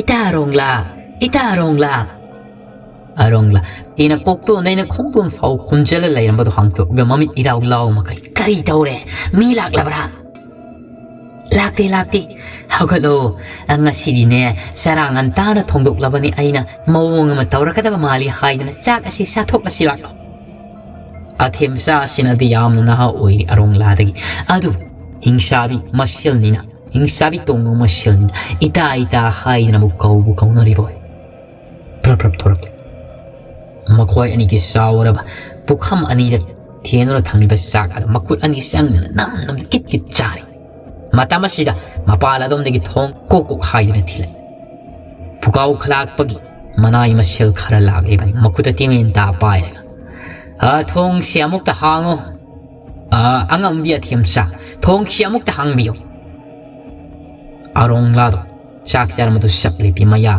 "ꯏꯇꯥ ꯑꯔꯣꯡꯂꯥ, ꯏꯇꯥ ꯑꯔꯣꯡꯂꯥ!" ꯑꯔꯣꯡꯂꯥ ꯏꯅ ꯀꯣꯛꯇꯣꯟꯗꯩꯅ ꯈꯣꯡꯗꯣꯟ ꯐꯥꯎ ꯈꯨꯝꯖꯤꯜꯂ ꯂꯩꯔꯝꯕꯗꯣ ꯍꯥꯡꯇꯣꯛꯑꯒ ꯃꯃꯤꯠ ꯏꯔꯥꯎ ꯂꯥꯎ ꯃꯈꯩ, "ꯀꯔꯤ ꯇꯧꯔꯦ? ꯃꯤ ꯂꯥꯛꯂꯕ꯭ꯔꯥ?" "ꯂꯥꯛꯇꯦ, ꯂꯥꯛꯇꯦ꯫ ꯍꯧꯒꯠꯂꯣ꯫ ꯉꯁꯤꯗꯤꯅꯦ, ꯆꯔꯥ ꯉꯟꯇꯥꯅ ꯊꯣꯡꯗꯣꯛꯂꯕꯅꯤ꯫ ꯑꯩꯅ ꯃꯑꯣꯡ ꯑꯃ ꯇꯧꯔꯛꯀꯗꯕ ꯃꯥꯜꯂꯤ ꯍꯥꯏꯗꯅ ꯆꯥꯛ ꯑꯁꯤ ꯆꯥꯊꯣꯛꯂꯁꯤ ꯂꯥꯛꯂꯣ꯫" ꯑꯊꯦꯝꯆꯥ ꯑꯁꯤꯅꯗꯤ ꯌꯥꯝꯅ ꯅꯍꯥ ꯑꯣꯏꯔꯤ ꯑꯔꯣꯡꯂꯥꯗꯒꯤ꯫ ꯑꯗꯨꯕꯨ ꯍꯤꯡꯁꯥꯕꯤ ꯃꯁꯦꯜꯅꯤꯅ, ꯍꯤꯡꯁꯥꯕꯤ ꯇꯣꯡꯉꯨ ꯃꯁꯦꯜꯅꯤꯅ ꯏꯇꯥ ꯏꯇꯥ ꯍꯥꯏꯗꯅ ꯑꯃꯨꯛ ꯀꯧꯕꯨ ꯀꯧꯅꯔꯤꯕꯣꯏ꯫ ꯐ꯭ꯔꯞ ꯐ꯭ꯔꯞ ꯊꯣꯔꯛꯂꯦ꯫ ꯃꯈꯣꯏ ꯑꯅꯤꯒꯤ ꯆꯥꯎꯔꯕ ꯄꯨꯈꯝ ꯑꯅꯤꯗ ꯊꯦꯟꯗꯨꯅ ꯊꯝꯂꯤꯕ ꯆꯥꯛ ꯑꯗꯨ ꯃꯈꯨꯠ ꯑꯅꯤ ꯆꯪꯗꯅ ꯅꯝ ꯅꯝꯗ ꯀꯤꯠ ꯀꯤꯠ ꯆꯥꯔꯤ꯫ ꯃꯇꯝ ꯑꯁꯤꯗ ꯃꯄꯥꯟ ꯑꯗꯣꯝꯗꯒꯤ ꯊꯣꯡ ꯀꯣꯛ ꯀꯣꯛ ꯍꯥꯏꯗꯨꯅ ꯊꯤꯜꯂꯛꯏ꯫ ꯄꯨꯀꯥꯎ ꯈꯂꯥꯛꯄꯒꯤ ꯃꯅꯥꯏ ꯃꯁꯦꯜ ꯈꯔ ꯂꯥꯛꯂꯤꯕꯅꯤ, ꯃꯈꯨꯠꯇ ꯇꯤꯃꯦꯟꯇꯥ ꯄꯥꯏꯔꯒ꯫ "ꯑ, ꯊꯣꯡꯁꯤ ꯑꯃꯨꯛꯇ ꯍꯥꯡꯉꯣ꯫ ꯑ, ꯑꯉꯝꯕꯤ ꯑꯊꯦꯝꯆꯥ, ꯊꯣꯡꯁꯤ ꯑꯃꯨꯛꯇ ꯍꯥꯡꯕꯤꯌꯨ꯫" ꯑꯔꯣꯡꯂꯥꯗꯣ ꯆꯥꯛ ꯆꯥꯔꯝꯕꯗꯨ ꯆꯞ ꯂꯦꯞꯄꯤ, ꯃꯌꯥ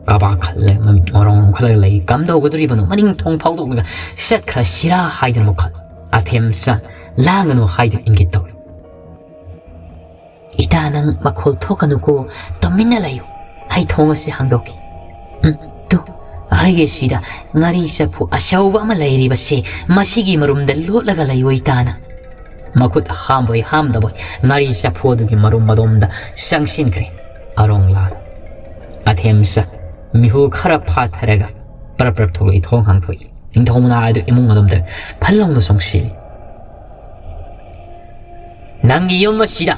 ꯀꯕꯥ ꯈꯜꯂꯦ, ꯃꯃꯤꯠ ꯃꯔꯣꯡ ꯈꯜꯂꯒ ꯂꯩ꯫ ꯀꯝꯗꯧꯒꯗꯣꯔꯤꯕꯅꯣ? ꯃꯅꯤꯡ ꯊꯣꯡ ꯐꯥꯎꯗꯣꯛꯂꯒ ꯆꯠꯈ꯭ꯔꯁꯤꯔꯥ ꯍꯥꯏꯗꯨꯅ ꯑꯃꯨꯛ ꯈꯜꯂꯤ꯫ ꯑꯊꯦꯝꯆꯥ ꯂꯥꯡꯒꯅꯨ ꯍꯥꯏꯗꯨꯅ ꯏꯪꯒꯤꯠ ꯇꯧꯔꯤ꯫ "ꯏꯇꯥ, ꯅꯪ ꯃꯈꯣꯜ ꯊꯣꯛꯀꯅꯨꯀꯣ, ꯇꯨꯃꯤꯟꯅ ꯂꯩꯌꯨ꯫ ꯑꯩ ꯊꯣꯡ ꯑꯁꯤ ꯍꯥꯡꯗꯣꯛꯀꯦ꯫ ꯎꯝ, ꯇꯨ, ꯑꯩꯒꯤ ꯁꯤꯗ ꯉꯥꯔꯤ ꯆꯐꯨ ꯑꯆꯧꯕ ꯑꯃ ꯂꯩꯔꯤꯕꯁꯦ, ꯃꯁꯤꯒꯤ ꯃꯔꯨꯝꯗ ꯂꯣꯠꯂꯒ ꯂꯩꯌꯨ ꯏꯇꯥꯅ꯫" ꯃꯈꯨꯠ ꯍꯥꯝꯕꯣꯏ ꯍꯥꯝꯗꯕꯣꯏ ꯉꯥꯔꯤ ꯆꯐꯨ ꯑꯗꯨꯒꯤ ꯃꯔꯨꯝ ꯑꯗꯣꯝꯗ ꯆꯪꯁꯤꯟꯈ꯭ꯔꯦ ꯑꯔꯣꯡꯂꯥꯗꯣ꯫ ꯑꯊꯦꯝꯆꯥ ꯃꯤꯍꯨ ꯈꯔ ꯐꯥꯊꯔꯒ ꯄ꯭ꯔꯞ ꯄ꯭ꯔꯞ ꯊꯣꯛꯂꯛꯏ, ꯊꯣꯡ ꯍꯥꯡꯗꯣꯛꯏ꯫ ꯅꯤꯡꯊꯧ ꯃꯅꯥꯏ ꯑꯗꯨ ꯏꯃꯨꯡ ꯑꯗꯣꯝꯗ ꯐꯜ ꯂꯥꯎꯅ ꯆꯣꯡꯁꯤꯜꯂꯤ꯫ "ꯅꯪꯒꯤ ꯌꯨꯝ ꯑꯁꯤꯗ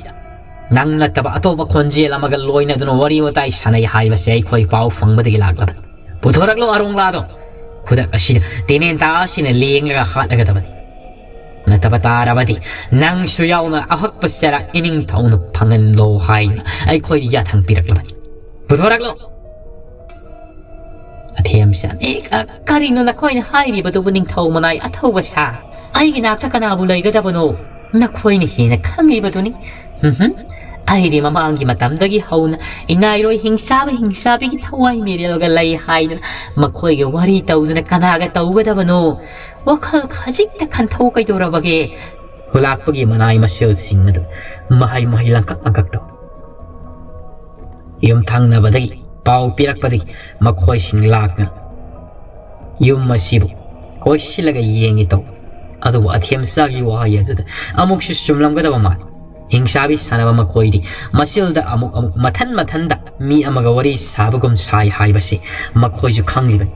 ꯅꯪ ꯅꯠꯇꯕ ꯑꯇꯣꯞꯄ ꯈꯣꯟꯖꯦꯜ ꯑꯃꯒ ꯂꯣꯏꯅꯗꯨꯅ ꯋꯥꯔꯤ ꯋꯥꯇꯥꯏ ꯁꯥꯟꯅꯩ ꯍꯥꯏꯕꯁꯦ ꯑꯩꯈꯣꯏ ꯄꯥꯎ ꯐꯪꯕꯗꯒꯤ ꯂꯥꯛꯂꯕꯅꯤ꯫ ꯄꯨꯊꯣꯔꯛꯂꯣ ꯑꯔꯣꯡꯂꯥꯗꯣ꯫ ꯈꯨꯗꯛ ꯑꯁꯤꯗ ꯇꯤꯃꯦꯟꯇꯥ ꯑꯁꯤꯅ ꯂꯦꯡꯂꯒ ꯍꯥꯠꯂꯒꯗꯕꯅꯤ꯫ ꯅꯠꯇꯕ ꯇꯥꯔꯕꯗꯤ ꯅꯪꯁꯨ ꯌꯥꯎꯅ ꯑꯍꯛꯄ ꯆꯩꯔꯥꯛ ꯏꯅꯤꯡꯊꯧꯅ ꯐꯪꯍꯜꯂꯣ ꯍꯥꯏꯗꯨꯅ ꯑꯩꯈꯣꯏꯗ ꯌꯥꯊꯪ ꯄꯤꯔꯛꯂꯕꯅꯤ꯫ ꯄꯨꯊꯣꯔꯛꯂꯣ꯫" ꯑꯊꯦꯝꯆꯥ, "ꯑꯦ, ꯑ, ꯀꯔꯤꯅꯣ ꯅꯈꯣꯏꯅ ꯍꯥꯏꯔꯤꯕꯗꯨꯕꯨ, ꯅꯤꯡꯊꯧ ꯃꯅꯥꯏ ꯑꯊꯧꯕ ꯁꯥ? ꯑꯩꯒꯤ ꯅꯥꯛꯇ ꯀꯅꯥꯕꯨ ꯂꯩꯒꯗꯕꯅꯣ? ꯅꯈꯣꯏꯅ ꯍꯦꯟꯅ ꯈꯪꯂꯤꯕꯗꯨꯅꯤ꯫ ꯎꯝꯍꯨꯝ꯫ ꯑꯩꯗꯤ ꯃꯃꯥꯡꯒꯤ ꯃꯇꯝꯗꯒꯤ ꯍꯧꯅ ꯏꯅꯥꯏꯔꯣꯏ ꯍꯤꯡꯆꯥꯕ ꯍꯤꯡꯆꯥꯕꯤꯒꯤ ꯊꯋꯥꯏ ꯃꯤꯔꯦꯜꯒ ꯂꯩ ꯍꯥꯏꯗꯨꯅ ꯃꯈꯣꯏꯒ ꯋꯥꯔꯤ ꯇꯧꯗꯨꯅ ꯀꯅꯥꯒ ꯇꯧꯒꯗꯕꯅꯣ? ꯋꯥꯈꯜ ꯈꯖꯤꯛꯇ ꯈꯟꯊꯧ ꯀꯩꯗꯧꯔꯕꯒꯦ?" ꯍꯨꯂꯥꯛꯄꯒꯤ ꯃꯅꯥꯏ ꯃꯁꯦꯜꯁꯤꯡ ꯑꯗꯨ ꯃꯍꯩ ꯃꯍꯩ ꯂꯪꯀꯛ ꯂꯪꯀꯛ ꯇꯧ꯫ ꯌꯨꯝꯊꯪꯅꯕꯗꯒꯤ ꯄꯥꯎ ꯄꯤꯔꯛꯄꯗꯒꯤ ꯃꯈꯣꯏꯁꯤꯡ ꯂꯥꯛꯅ ꯌꯨꯝ ꯑꯁꯤꯕꯨ ꯀꯣꯏꯁꯤꯜꯂꯒ ꯌꯦꯡꯉꯤ ꯇꯧ꯫ ꯑꯗꯨꯕꯨ ꯑꯊꯦꯝꯆꯥꯒꯤ ꯋꯥꯍꯩ ꯑꯗꯨꯗ ꯑꯃꯨꯛꯁꯨ ꯆꯨꯝꯂꯝꯒꯗꯕ ꯃꯥꯜꯂꯤ꯫ ꯍꯤꯡꯆꯥꯕꯤ ꯁꯥꯟꯅꯕ ꯃꯈꯣꯏꯗꯤ ꯃꯁꯦꯜꯗ ꯑꯃꯨꯛ ꯑꯃꯨꯛ ꯃꯊꯟ ꯃꯊꯟꯗ ꯃꯤ ꯑꯃꯒ ꯋꯥꯔꯤ ꯁꯥꯕꯒꯨꯝ ꯁꯥꯏ ꯍꯥꯏꯕꯁꯤ ꯃꯈꯣꯏꯁꯨ ꯈꯪꯂꯤꯕꯅꯤ꯫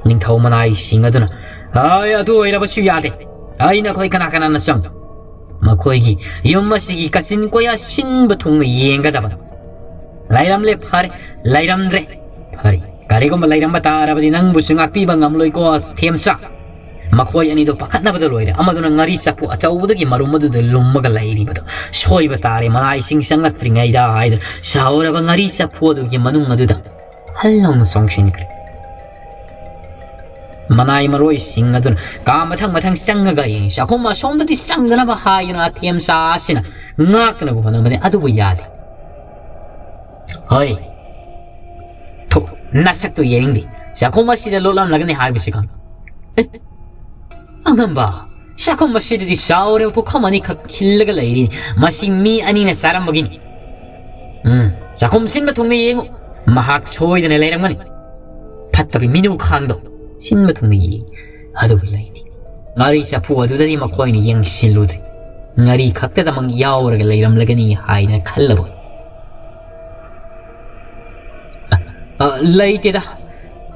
ꯅꯤꯡꯊꯧ ꯃꯅꯥꯏꯁꯤꯡ ꯑꯗꯨꯅ, "ꯑꯥꯏ, ꯑꯗꯨ ꯑꯣꯏꯔꯕꯁꯨ ꯌꯥꯗꯦ꯫ ꯑꯩ ꯅꯈꯣꯏ ꯀꯅꯥ ꯀꯅꯥꯅ ꯆꯪ?" ꯃꯈꯣꯏꯒꯤ ꯌꯨꯝ ꯑꯁꯤꯒꯤ ꯀꯥꯆꯤꯟ ꯀꯣꯌꯥ ꯁꯤꯟꯕ ꯊꯨꯡꯅ ꯌꯦꯡꯒꯗꯕ꯫ ꯂꯩꯔꯝꯂꯦ, ꯐꯔꯦ꯫ ꯂꯩꯔꯝꯗ꯭ꯔꯦ, ꯐꯔꯦ꯫ ꯀꯔꯤꯒꯨꯝꯕ ꯂꯩꯔꯝꯕ ꯇꯥꯔꯕꯗꯤ ꯅꯪꯕꯨꯁꯨ ꯉꯥꯛꯄꯤꯕ ꯉꯝꯂꯣꯏꯀꯣ, ꯊꯦꯝꯆꯥ꯫ ꯃꯈꯣꯏ ꯑꯅꯤꯗꯣ ꯄꯥꯈꯠꯅꯕꯗ ꯂꯣꯏꯔꯦ꯫ ꯑꯃꯗꯨꯅ ꯉꯥꯔꯤ ꯆꯐꯨ ꯑꯆꯧꯕꯗꯒꯤ ꯃꯔꯨꯝ ꯑꯗꯨꯗ ꯂꯨꯝꯃꯒ ꯂꯩꯔꯤꯕꯗꯣ ꯁꯣꯏꯕ ꯇꯥꯔꯦ, ꯃꯅꯥꯏꯁꯤꯡ ꯆꯪꯂꯛꯇ꯭ꯔꯤꯉꯩꯗ ꯍꯥꯏꯗꯨꯅ ꯁꯥꯎꯔꯕ ꯉꯥꯔꯤ ꯆꯐꯨ ꯑꯗꯨꯒꯤ ꯃꯅꯨꯡ ꯑꯗꯨꯗ ꯍꯜ ꯂꯥꯎꯅ ꯆꯣꯡꯁꯤꯟꯈ꯭ꯔꯦ꯫ ꯃꯅꯥꯏ ꯃꯔꯣꯏꯁꯤꯡ ꯑꯗꯨꯅ ꯀꯥ ꯃꯊꯪ ꯃꯊꯪ ꯆꯪꯉꯒ ꯌꯦꯡꯉꯤ꯫ ꯆꯥꯛꯈꯨꯝ ꯑꯁꯣꯝꯗꯗꯤ ꯆꯪꯗꯅꯕ ꯍꯥꯏꯗꯨꯅ ꯑꯊꯦꯝꯆꯥ ꯑꯁꯤꯅ ꯉꯥꯛꯇꯅꯕ ꯍꯣꯠꯅꯕꯅꯤ, ꯑꯗꯨꯕꯨ ꯌꯥꯗꯦ꯫ ꯍꯣꯏ, ꯊꯨ, ꯅꯁꯛꯇꯨ ꯌꯦꯡꯅꯤꯡꯗꯦ꯫ ꯆꯥꯛꯈꯨꯝ ꯑꯁꯤꯗ ꯂꯣꯠꯂꯝꯂꯒꯅꯤ ꯍꯥꯏꯕꯁꯤ ꯈꯪ-, ꯑꯦ, ꯑꯉꯝꯕ, ꯆꯥꯛꯈꯨꯝ ꯑꯁꯤꯗꯗꯤ ꯆꯥꯎꯔꯕ ꯄꯨꯈꯝ ꯑꯅꯤꯈꯛ ꯈꯤꯜꯂꯒ ꯂꯩꯔꯤ꯫ ꯃꯁꯤ ꯃꯤ ꯑꯅꯤꯅ ꯆꯥꯔꯝꯕꯒꯤꯅꯤ꯫ ꯎꯝ, ꯆꯥꯛꯈꯨꯝ ꯁꯤꯟꯕ ꯊꯨꯡꯅ ꯌꯦꯡꯉꯨ꯫ ꯃꯍꯥꯛ ꯁꯣꯏꯗꯅ ꯂꯩꯔꯝꯒꯅꯤ꯫ ꯐꯠꯇꯕ ꯃꯤꯅꯨ ꯈꯥꯡꯗꯣ ꯁꯤꯟꯕ ꯊꯨꯡꯅ ꯌꯦꯡꯉꯤ꯫ ꯑꯗꯨꯕꯨ ꯂꯩꯇꯦ꯫ ꯉꯥꯔꯤ ꯆꯐꯨ ꯑꯗꯨꯗꯗꯤ ꯃꯈꯣꯏꯅ ꯌꯦꯡꯁꯤꯜꯂꯨꯗ꯭ꯔꯦ꯫ ꯉꯥꯔꯤ ꯈꯛꯇꯗꯃꯛ ꯌꯥꯎꯔꯒ ꯂꯩꯔꯝꯂꯒꯅꯤ ꯍꯥꯏꯅ ꯈꯜꯂꯕ꯫ ꯑ, ꯂꯩꯇꯦꯗ꯫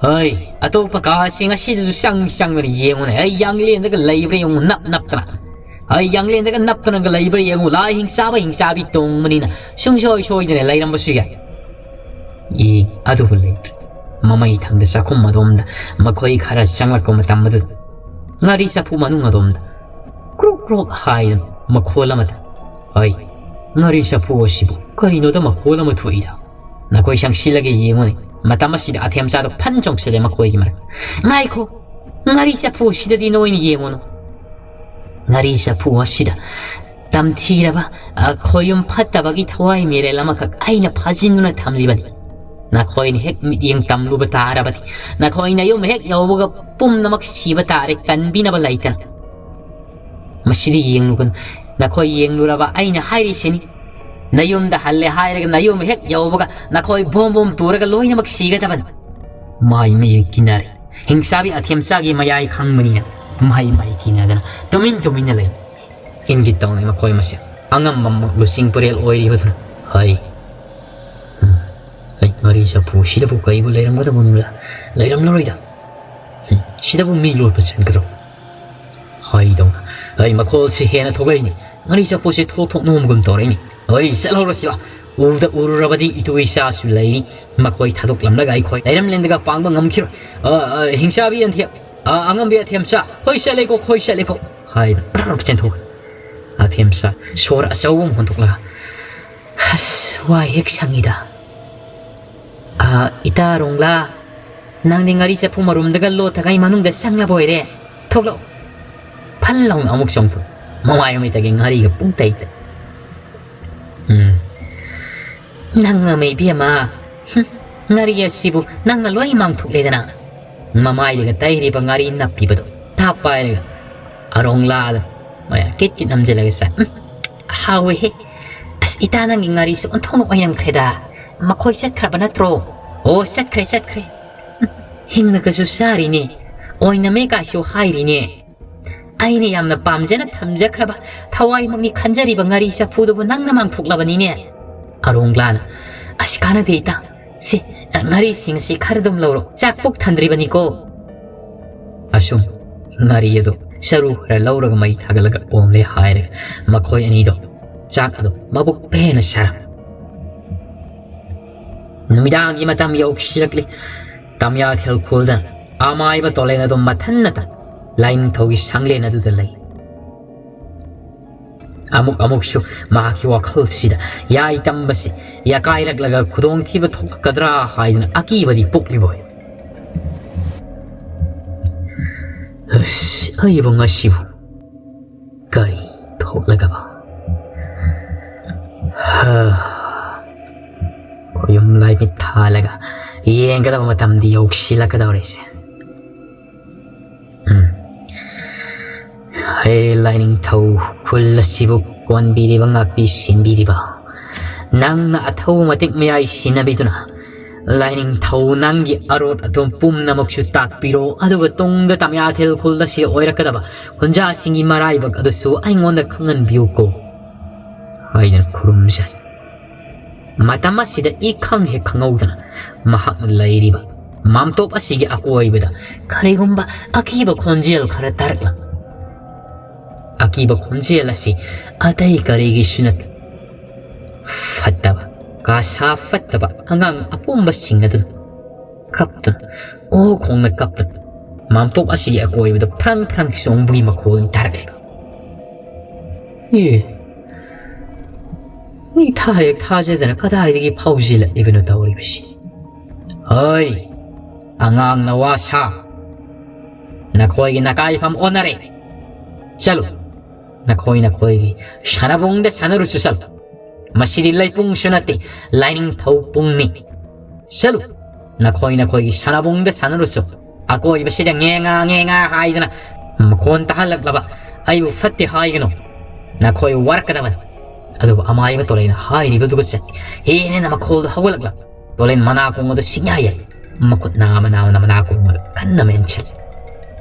ꯍꯣꯏ, ꯑꯇꯣꯞꯄ ꯀꯥꯁꯤꯡ ꯑꯁꯤꯗꯁꯨ ꯆꯪ ꯆꯪꯗꯅ ꯌꯦꯡꯉꯨꯅꯦ꯫ ꯑꯩ ꯌꯥꯡꯂꯦꯟꯗꯒ ꯂꯩꯕ꯭ꯔꯥ ꯌꯦꯡꯉꯨ, ꯅꯞ ꯅꯞꯇꯅ꯫ ꯑꯩ ꯌꯥꯡꯂꯦꯟꯗꯒ ꯅꯞꯇꯅꯒ ꯂꯩꯕ꯭ꯔꯥ ꯌꯦꯡꯉꯨ꯫ ꯂꯥꯏ ꯍꯤꯡꯆꯥꯕ ꯍꯤꯡꯆꯥꯕꯤ ꯇꯣꯡꯕꯅꯤꯅ ꯁꯨꯡꯁꯣꯏ ꯁꯣꯏꯗꯅ ꯂꯩꯔꯝꯕꯁꯨ ꯌꯥꯏ꯫ ꯑꯦ, ꯑꯗꯨꯕꯨ ꯂꯩꯇ꯭ꯔꯦ꯫ ꯃꯃꯩ ꯊꯪꯗ ꯆꯥꯛꯈꯨꯝ ꯑꯗꯣꯝꯗ ꯃꯈꯣꯏ ꯈꯔ ꯆꯪꯂꯛꯄ ꯃꯇꯝ ꯑꯗꯨꯗ ꯉꯥꯔꯤ ꯆꯐꯨ ꯃꯅꯨꯡ ꯑꯗꯣꯝꯗ ꯀ꯭ꯔꯣꯛ ꯀ꯭ꯔꯣꯛ ꯍꯥꯏꯗꯨꯅ ꯃꯈꯣꯜ ꯑꯃ ꯇꯥꯏ꯫ ꯍꯣꯏ, ꯉꯥꯔꯤ ꯆꯐꯨ ꯑꯁꯤꯕꯨ ꯀꯔꯤꯅꯣꯗ ꯃꯈꯣꯜ ꯑꯃ ꯊꯣꯛꯏꯗ? ꯅꯈꯣꯏ ꯆꯪꯁꯤꯜꯂꯒ ꯌꯦꯡꯉꯨꯅꯦ꯫ ꯃꯇꯝ ꯑꯁꯤꯗ ꯑꯊꯦꯝꯆꯥꯗꯣ ꯐꯟ ꯆꯣꯡꯁꯤꯜꯂꯦ ꯃꯈꯣꯏꯒꯤ ꯃꯔꯛ꯫ ꯉꯥꯏꯈꯣ, ꯉꯥꯔꯤ ꯆꯐꯨ ꯑꯁꯤꯗꯗꯤ ꯅꯣꯏꯅ ꯌꯦꯡꯉꯨꯅꯨ꯫ ꯉꯥꯔꯤ ꯆꯐꯨ ꯑꯁꯤꯗ ꯇꯝꯊꯤꯔꯕ, ꯑ, ꯈꯣꯌꯨꯝ ꯐꯠꯇꯕꯒꯤ ꯊꯋꯥꯏ ꯃꯤꯔꯦꯜ ꯑꯃꯈꯛ ꯑꯩꯅ ꯐꯥꯖꯤꯟꯗꯨꯅ ꯊꯝꯂꯤꯕꯅꯤ꯫ ꯅꯈꯣꯏꯅ ꯍꯦꯛ ꯃꯤꯠꯌꯦꯡ ꯇꯝꯂꯨꯕ ꯇꯥꯔꯕꯗꯤ ꯅꯈꯣꯏ ꯅꯌꯨꯝ ꯍꯦꯛ ꯌꯧꯕꯒ ꯄꯨꯝꯅꯃꯛ ꯁꯤꯕ ꯇꯥꯔꯦ, ꯀꯟꯕꯤꯅꯕ ꯂꯩꯇꯅ꯫ ꯃꯁꯤꯗꯤ ꯌꯦꯡꯂꯨꯒꯅꯨ꯫ ꯅꯈꯣꯏ ꯌꯦꯡꯂꯨꯔꯕ ꯑꯩꯅ ꯍꯥꯏꯔꯤꯁꯤꯅꯤ꯫ ꯅꯌꯨꯝꯗ ꯍꯜꯂꯦ ꯍꯥꯏꯔꯒ ꯅꯌꯨꯝ ꯍꯦꯛ ꯌꯧꯕꯒ ꯅꯈꯣꯏ ꯕꯣꯝ ꯕꯣꯝ ꯇꯨꯔꯒ ꯂꯣꯏꯅꯃꯛ ꯁꯤꯒꯗꯕꯅꯤ꯫ ꯃꯥꯏ ꯃꯤꯠ ꯀꯤꯅꯔꯦ꯫ ꯍꯤꯡꯆꯥꯕꯤ ꯑꯊꯦꯝꯆꯥꯒꯤ ꯃꯌꯥꯏ ꯈꯪꯕꯅꯤꯅ ꯃꯍꯩ ꯃꯍꯩ ꯀꯤꯅꯗꯅ ꯇꯨꯃꯤꯟ ꯇꯨꯃꯤꯟꯅ ꯂꯩ꯫ ꯏꯪꯒꯤꯠ ꯇꯧꯅꯩ ꯃꯈꯣꯏ ꯃꯁꯦꯜ꯫ ꯑꯉꯝꯕ ꯂꯨꯆꯤꯡ ꯄꯨꯔꯦꯜ ꯑꯣꯏꯔꯤꯕꯗꯨꯅ꯫ ꯍꯩ꯫ ꯎꯝ꯫ ꯍꯩ, ꯉꯥꯔꯤ ꯆꯐꯨ ꯁꯤꯗꯕꯨ ꯀꯩꯕꯨ ꯂꯩꯔꯝꯒꯗꯕꯅꯣꯗ? ꯂꯩꯔꯝꯂꯔꯣꯏꯗ꯫ ꯎꯝ, ꯁꯤꯗꯕꯨ ꯃꯤ ꯂꯣꯠꯄ ꯆꯟꯒꯗ꯭ꯔꯣ? ꯍꯩꯗꯧꯅ꯫ ꯍꯩ, ꯃꯈꯣꯜꯁꯤ ꯍꯦꯟꯅ ꯊꯣꯛꯂꯛꯏꯅꯤ꯫ ꯉꯥꯔꯤ ꯆꯐꯨꯁꯦ ꯊꯣꯛ ꯊꯣꯛ ꯅꯣꯝꯒꯨꯝ ꯇꯧꯔꯛꯏꯅꯤ꯫ "ꯍꯣꯏ, ꯆꯠꯍꯧꯔꯁꯤ ꯂꯥꯎ꯫ ꯎꯕꯗ ꯎꯔꯨꯔꯕꯗꯤ ꯏꯇꯨ ꯏꯆꯥꯁꯨ ꯂꯩꯔꯤ꯫ ꯃꯈꯣꯏ ꯊꯥꯗꯣꯛꯂꯝꯂꯒ ꯑꯩꯈꯣꯏ ꯂꯩꯔꯝ ꯂꯦꯟꯗꯒ ꯄꯥꯡꯕ ꯉꯝꯈꯤꯔꯣꯏ꯫ ꯑ, ꯑ, ꯍꯤꯡꯆꯥꯕꯤ ꯑꯟꯊꯦꯛ, ꯑ, ꯑꯉꯝꯕꯤ ꯑꯊꯦꯝꯆꯥ, ꯍꯣꯏ ꯆꯠꯂꯦꯀꯣ, ꯍꯣꯏ ꯆꯠꯂꯦꯀꯣ" ꯍꯥꯏꯅ ꯄ꯭ꯔꯞ ꯆꯦꯟꯊꯣꯛꯈ꯭ꯔꯦ꯫ ꯑꯊꯦꯝꯆꯥ ꯁꯣꯔ ꯑꯆꯧꯕ ꯑꯃ ꯍꯣꯟꯗꯣꯛꯂꯒ, "ꯑꯁ, ꯋꯥꯏ ꯍꯦꯛ ꯁꯪꯉꯤꯗ꯫ ꯑ, ꯏꯇꯥ ꯔꯣꯡꯂꯥ, ꯅꯪꯗꯤ ꯉꯥꯔꯤ ꯆꯐꯨ ꯃꯔꯨꯝꯗꯒ ꯂꯣꯠꯊꯉꯩ ꯃꯅꯨꯡꯗ ꯆꯪꯂꯕ ꯑꯣꯏꯔꯦ꯫ ꯊꯣꯛꯂꯛꯑꯣ꯫" ꯐꯜ ꯂꯥꯎꯅ ꯑꯃꯨꯛ ꯆꯣꯡꯊꯣꯛ꯫ ꯃꯃꯥꯏ ꯃꯃꯤꯠꯇꯒꯤ ꯉꯥꯔꯤꯒ ꯄꯨꯡ ꯇꯩ ꯇꯩ꯫ "ꯎꯝ, ꯅꯪꯅ ꯃꯩꯕꯤ ꯑꯃ, ꯍꯨꯝ, ꯉꯥꯔꯤ ꯑꯁꯤꯕꯨ ꯅꯪꯅ ꯂꯣꯏ ꯃꯥꯡꯊꯣꯛꯂꯦꯗꯅ꯫" ꯃꯃꯥꯏꯗꯒ ꯇꯩꯔꯤꯕ ꯉꯥꯔꯤ ꯅꯞꯄꯤꯕꯗꯣ ꯊꯥꯞ ꯄꯥꯏꯔꯒ ꯑꯔꯣꯡꯂꯥꯗ ꯃꯌꯥ ꯀꯤꯠ ꯀꯤꯠ ꯅꯝꯖꯤꯜꯂꯒ ꯆꯥꯏ꯫ "ꯎꯝ, ꯍꯥꯎꯋꯦꯍꯦ꯫ ꯑꯁ, ꯏꯇꯥ, ꯅꯪꯒꯤ ꯉꯥꯔꯤꯁꯨ ꯑꯣꯟꯊꯣꯛꯅ ꯑꯣꯏꯔꯝꯈ꯭ꯔꯦꯗ꯫ ꯃꯈꯣꯏ ꯆꯠꯈ꯭ꯔꯕ ꯅꯠꯇ꯭ꯔꯣ?" "ꯑꯣ, ꯆꯠꯈ꯭ꯔꯦ, ꯆꯠꯈ꯭ꯔꯦ꯫ ꯎꯝ, ꯍꯤꯡꯅꯒꯁꯨ ꯆꯥꯔꯤꯅꯦ꯫ ꯑꯣꯏꯅꯃꯦ ꯀꯥꯏꯁꯨ ꯍꯥꯏꯔꯤꯅꯦ꯫ ꯑꯩꯅ ꯌꯥꯝꯅ ꯄꯥꯝꯖꯅ ꯊꯝꯖꯈ꯭ꯔꯕ ꯊꯋꯥꯏꯃꯛꯅꯤ ꯈꯟꯖꯔꯤꯕ ꯉꯥꯔꯤ ꯆꯐꯨꯗꯨꯕꯨ ꯅꯪꯅ ꯃꯥꯡꯊꯣꯛꯂꯕꯅꯤꯅꯦ꯫" ꯑꯔꯣꯡꯂꯥꯅ, "ꯑꯁ, ꯀꯥꯟꯅꯗꯦ ꯏꯇꯥ꯫ ꯁꯦ, ꯉꯥꯔꯤꯁꯤꯡ ꯑꯁꯤ ꯈꯔ ꯑꯗꯨꯝ ꯂꯧꯔꯣ꯫ ꯆꯥꯛ ꯄꯨꯛ ꯊꯟꯗ꯭ꯔꯤꯕꯅꯤꯀꯣ꯫" ꯑꯁꯨꯝ ꯉꯥꯔꯤ ꯑꯗꯨ ꯆꯔꯨ ꯈꯔ ꯂꯧꯔꯒ ꯃꯩ ꯊꯥꯒꯠꯂꯒ ꯑꯣꯝꯂꯦ ꯍꯥꯏꯔꯒ ꯃꯈꯣꯏ ꯑꯅꯤꯗꯣ ꯆꯥꯛ ꯑꯗꯨ ꯃꯕꯨꯛ ꯄꯦꯟꯅ ꯆꯥꯔꯝꯃꯤ꯫ ꯅꯨꯃꯤꯗꯥꯡꯒꯤ ꯃꯇꯝ ꯌꯧꯁꯤꯜꯂꯛꯂꯤ꯫ ꯇꯝꯌꯥꯊꯦꯜ ꯈꯨꯜꯗ ꯑꯃꯥꯏꯕ ꯇꯣꯂꯦꯟ ꯑꯗꯨ ꯃꯊꯟꯅꯇ ꯂꯥꯏꯅꯤꯡꯊꯧꯒꯤ ꯁꯪꯂꯦꯟ ꯑꯗꯨꯗ ꯂꯩ꯫ ꯑꯃꯨꯛ ꯑꯃꯨꯛꯁꯨ ꯃꯍꯥꯛꯀꯤ ꯋꯥꯈꯜꯁꯤꯗ ꯌꯥꯏ ꯇꯝꯕꯁꯤ ꯌꯥꯀꯥꯏꯔꯛꯂꯒ ꯈꯨꯗꯣꯡꯊꯤꯕ ꯊꯣꯛꯂꯛꯀꯗ꯭ꯔꯥ ꯍꯥꯏꯗꯨꯅ ꯑꯀꯤꯕꯗꯤ ꯄꯣꯛꯂꯤꯕ ꯑꯣꯏ꯫ "ꯑꯁ, ꯑꯩꯕꯨ ꯉꯁꯤꯕꯨ ꯀꯔꯤ ꯊꯣꯛꯂꯒꯕ?" ꯍꯥ꯫ ꯈꯣꯌꯨꯝ ꯂꯥꯏꯃꯤꯠ ꯊꯥꯜꯂꯒ ꯌꯦꯡꯒꯗꯕ ꯃꯇꯝꯗꯤ ꯌꯧꯁꯤꯜꯂꯛꯀꯗꯧꯔꯦꯁꯦ꯫ ꯎꯝ꯫ ꯍꯦ ꯂꯥꯏꯅꯤꯡꯊꯧ, ꯈꯨꯜ ꯑꯁꯤꯕꯨ ꯀꯣꯟꯕꯤꯔꯤꯕ, ꯉꯥꯛꯄꯤ ꯁꯦꯟꯕꯤꯔꯤꯕ, ꯅꯪꯅ ꯑꯊꯧꯕ ꯃꯇꯤꯛ ꯃꯌꯥꯏ ꯁꯤꯟꯅꯕꯤꯗꯨꯅ, ꯂꯥꯏꯅꯤꯡꯊꯧ, ꯅꯪꯒꯤ ꯑꯔꯣꯠ ꯑꯗꯣꯝ ꯄꯨꯝꯅꯃꯛꯁꯨ ꯇꯥꯛꯄꯤꯔꯣ, ꯑꯗꯨꯒ ꯇꯨꯡꯗ ꯇꯝꯌꯥꯊꯦꯜ ꯈꯨꯜ ꯑꯁꯤꯗ ꯑꯣꯏꯔꯛꯀꯗꯕ ꯍꯨꯟꯖꯥꯁꯤꯡꯒꯤ ꯃꯔꯥꯏꯕꯛ ꯑꯗꯨꯁꯨ ꯑꯩꯉꯣꯟꯗ ꯈꯪꯍꯟꯕꯤꯌꯨꯀꯣ ꯍꯥꯏꯗꯨꯅ ꯈꯨꯔꯨꯝꯖꯩ꯫ ꯃꯇꯝ ꯑꯁꯤꯗ ꯏꯈꯪ ꯍꯦꯛ ꯈꯪꯍꯧꯗꯅ ꯃꯍꯥꯛꯅ ꯂꯩꯔꯤꯕ ꯃꯥꯝꯇꯣꯞ ꯑꯁꯤꯒꯤ ꯑꯀꯣꯏꯕꯗ ꯀꯔꯤꯒꯨꯝꯕ ꯑꯀꯤꯕ ꯈꯣꯟꯖꯦꯜ ꯈꯔ ꯇꯥꯔꯛꯂꯝꯃꯤ꯫ ꯑꯀꯤꯕ ꯈꯣꯟꯖꯦꯜ ꯑꯁꯤ ꯑꯇꯩ ꯀꯔꯤꯒꯤꯁꯨ ꯅꯠꯇꯦ, ꯐꯠꯇꯕ, ꯀꯥꯁꯥ ꯐꯠꯇꯕ ꯑꯉꯥꯡ ꯑꯄꯣꯝꯕꯁꯤꯡ ꯑꯗꯨꯅ ꯀꯞꯇꯨꯅ ꯑꯣ ꯈꯣꯡꯅ ꯀꯞꯇꯨꯅ ꯃꯥꯝꯇꯣꯞ ꯑꯁꯤꯒꯤ ꯑꯀꯣꯏꯕꯗ ꯐ꯭ꯔꯪ ꯐ꯭ꯔꯪ ꯆꯣꯡꯕꯒꯤ ꯃꯈꯣꯜ ꯇꯥꯔꯛꯂꯦꯕ꯫ ꯑꯦ, ꯑꯩ ꯊꯥ ꯍꯦꯛ ꯊꯥꯖꯗꯅ ꯀꯗꯥꯏꯗꯒꯤ ꯐꯥꯎꯖꯤꯜꯂꯛꯂꯤꯕꯅꯣ ꯇꯧꯔꯤꯕꯁꯤ? ꯍꯣꯏ, ꯑꯉꯥꯡ ꯅꯋꯥ ꯁꯥ, ꯅꯈꯣꯏꯒꯤ ꯅꯀꯥꯏꯐꯝ ꯑꯣꯟꯅꯔꯦ꯫ ꯆꯠꯂꯨ, ꯅꯈꯣꯏ ꯅꯈꯣꯏꯒꯤ ꯁꯥꯟꯅꯕꯨꯡꯗ ꯁꯥꯟꯅꯔꯨꯆꯣ, ꯆꯠꯂꯨ꯫ ꯃꯁꯤꯗꯤ ꯂꯩꯄꯨꯡꯁꯨ ꯅꯠꯇꯦ, ꯂꯥꯏꯅꯤꯡꯊꯧ ꯄꯨꯡꯅꯤ꯫ ꯆꯠꯂꯨ, ꯅꯈꯣꯏ ꯅꯈꯣꯏꯒꯤ ꯁꯥꯟꯅꯕꯨꯡꯗ ꯁꯥꯟꯅꯔꯨꯆꯣ꯫ ꯑꯀꯣꯏꯕꯁꯤꯗ ꯉꯦꯉꯥ ꯉꯦꯉꯥ ꯍꯥꯏꯗꯅ ꯃꯈꯣꯟ ꯇꯥꯍꯜꯂꯛꯂꯕ ꯑꯩꯕꯨ ꯐꯠꯇꯦ ꯍꯥꯏꯒꯅꯨ꯫ ꯅꯈꯣꯏ ꯋꯥꯔꯛꯀꯗꯕꯅꯤ꯫ ꯑꯗꯨꯕꯨ ꯑꯃꯥꯏꯕ ꯇꯣꯂꯩꯅ ꯍꯥꯏꯔꯤꯕꯗꯨꯒ ꯆꯠ ꯍꯦꯟꯅ ꯃꯈꯣꯜꯗꯣ ꯍꯧꯒꯠꯂꯛꯂꯕ꯫ ꯇꯣꯂꯩꯅ ꯃꯅꯥꯀꯣꯡ ꯑꯗꯨ ꯁꯤꯡꯌꯥ ꯌꯥꯏ꯫ ꯃꯈꯨꯠ ꯅꯥꯝꯃ ꯅꯥꯝꯃꯅ ꯃꯅꯥꯀꯣꯡ ꯑꯗꯨ ꯀꯟꯅ ꯃꯦꯟꯁꯤꯜꯂꯤ꯫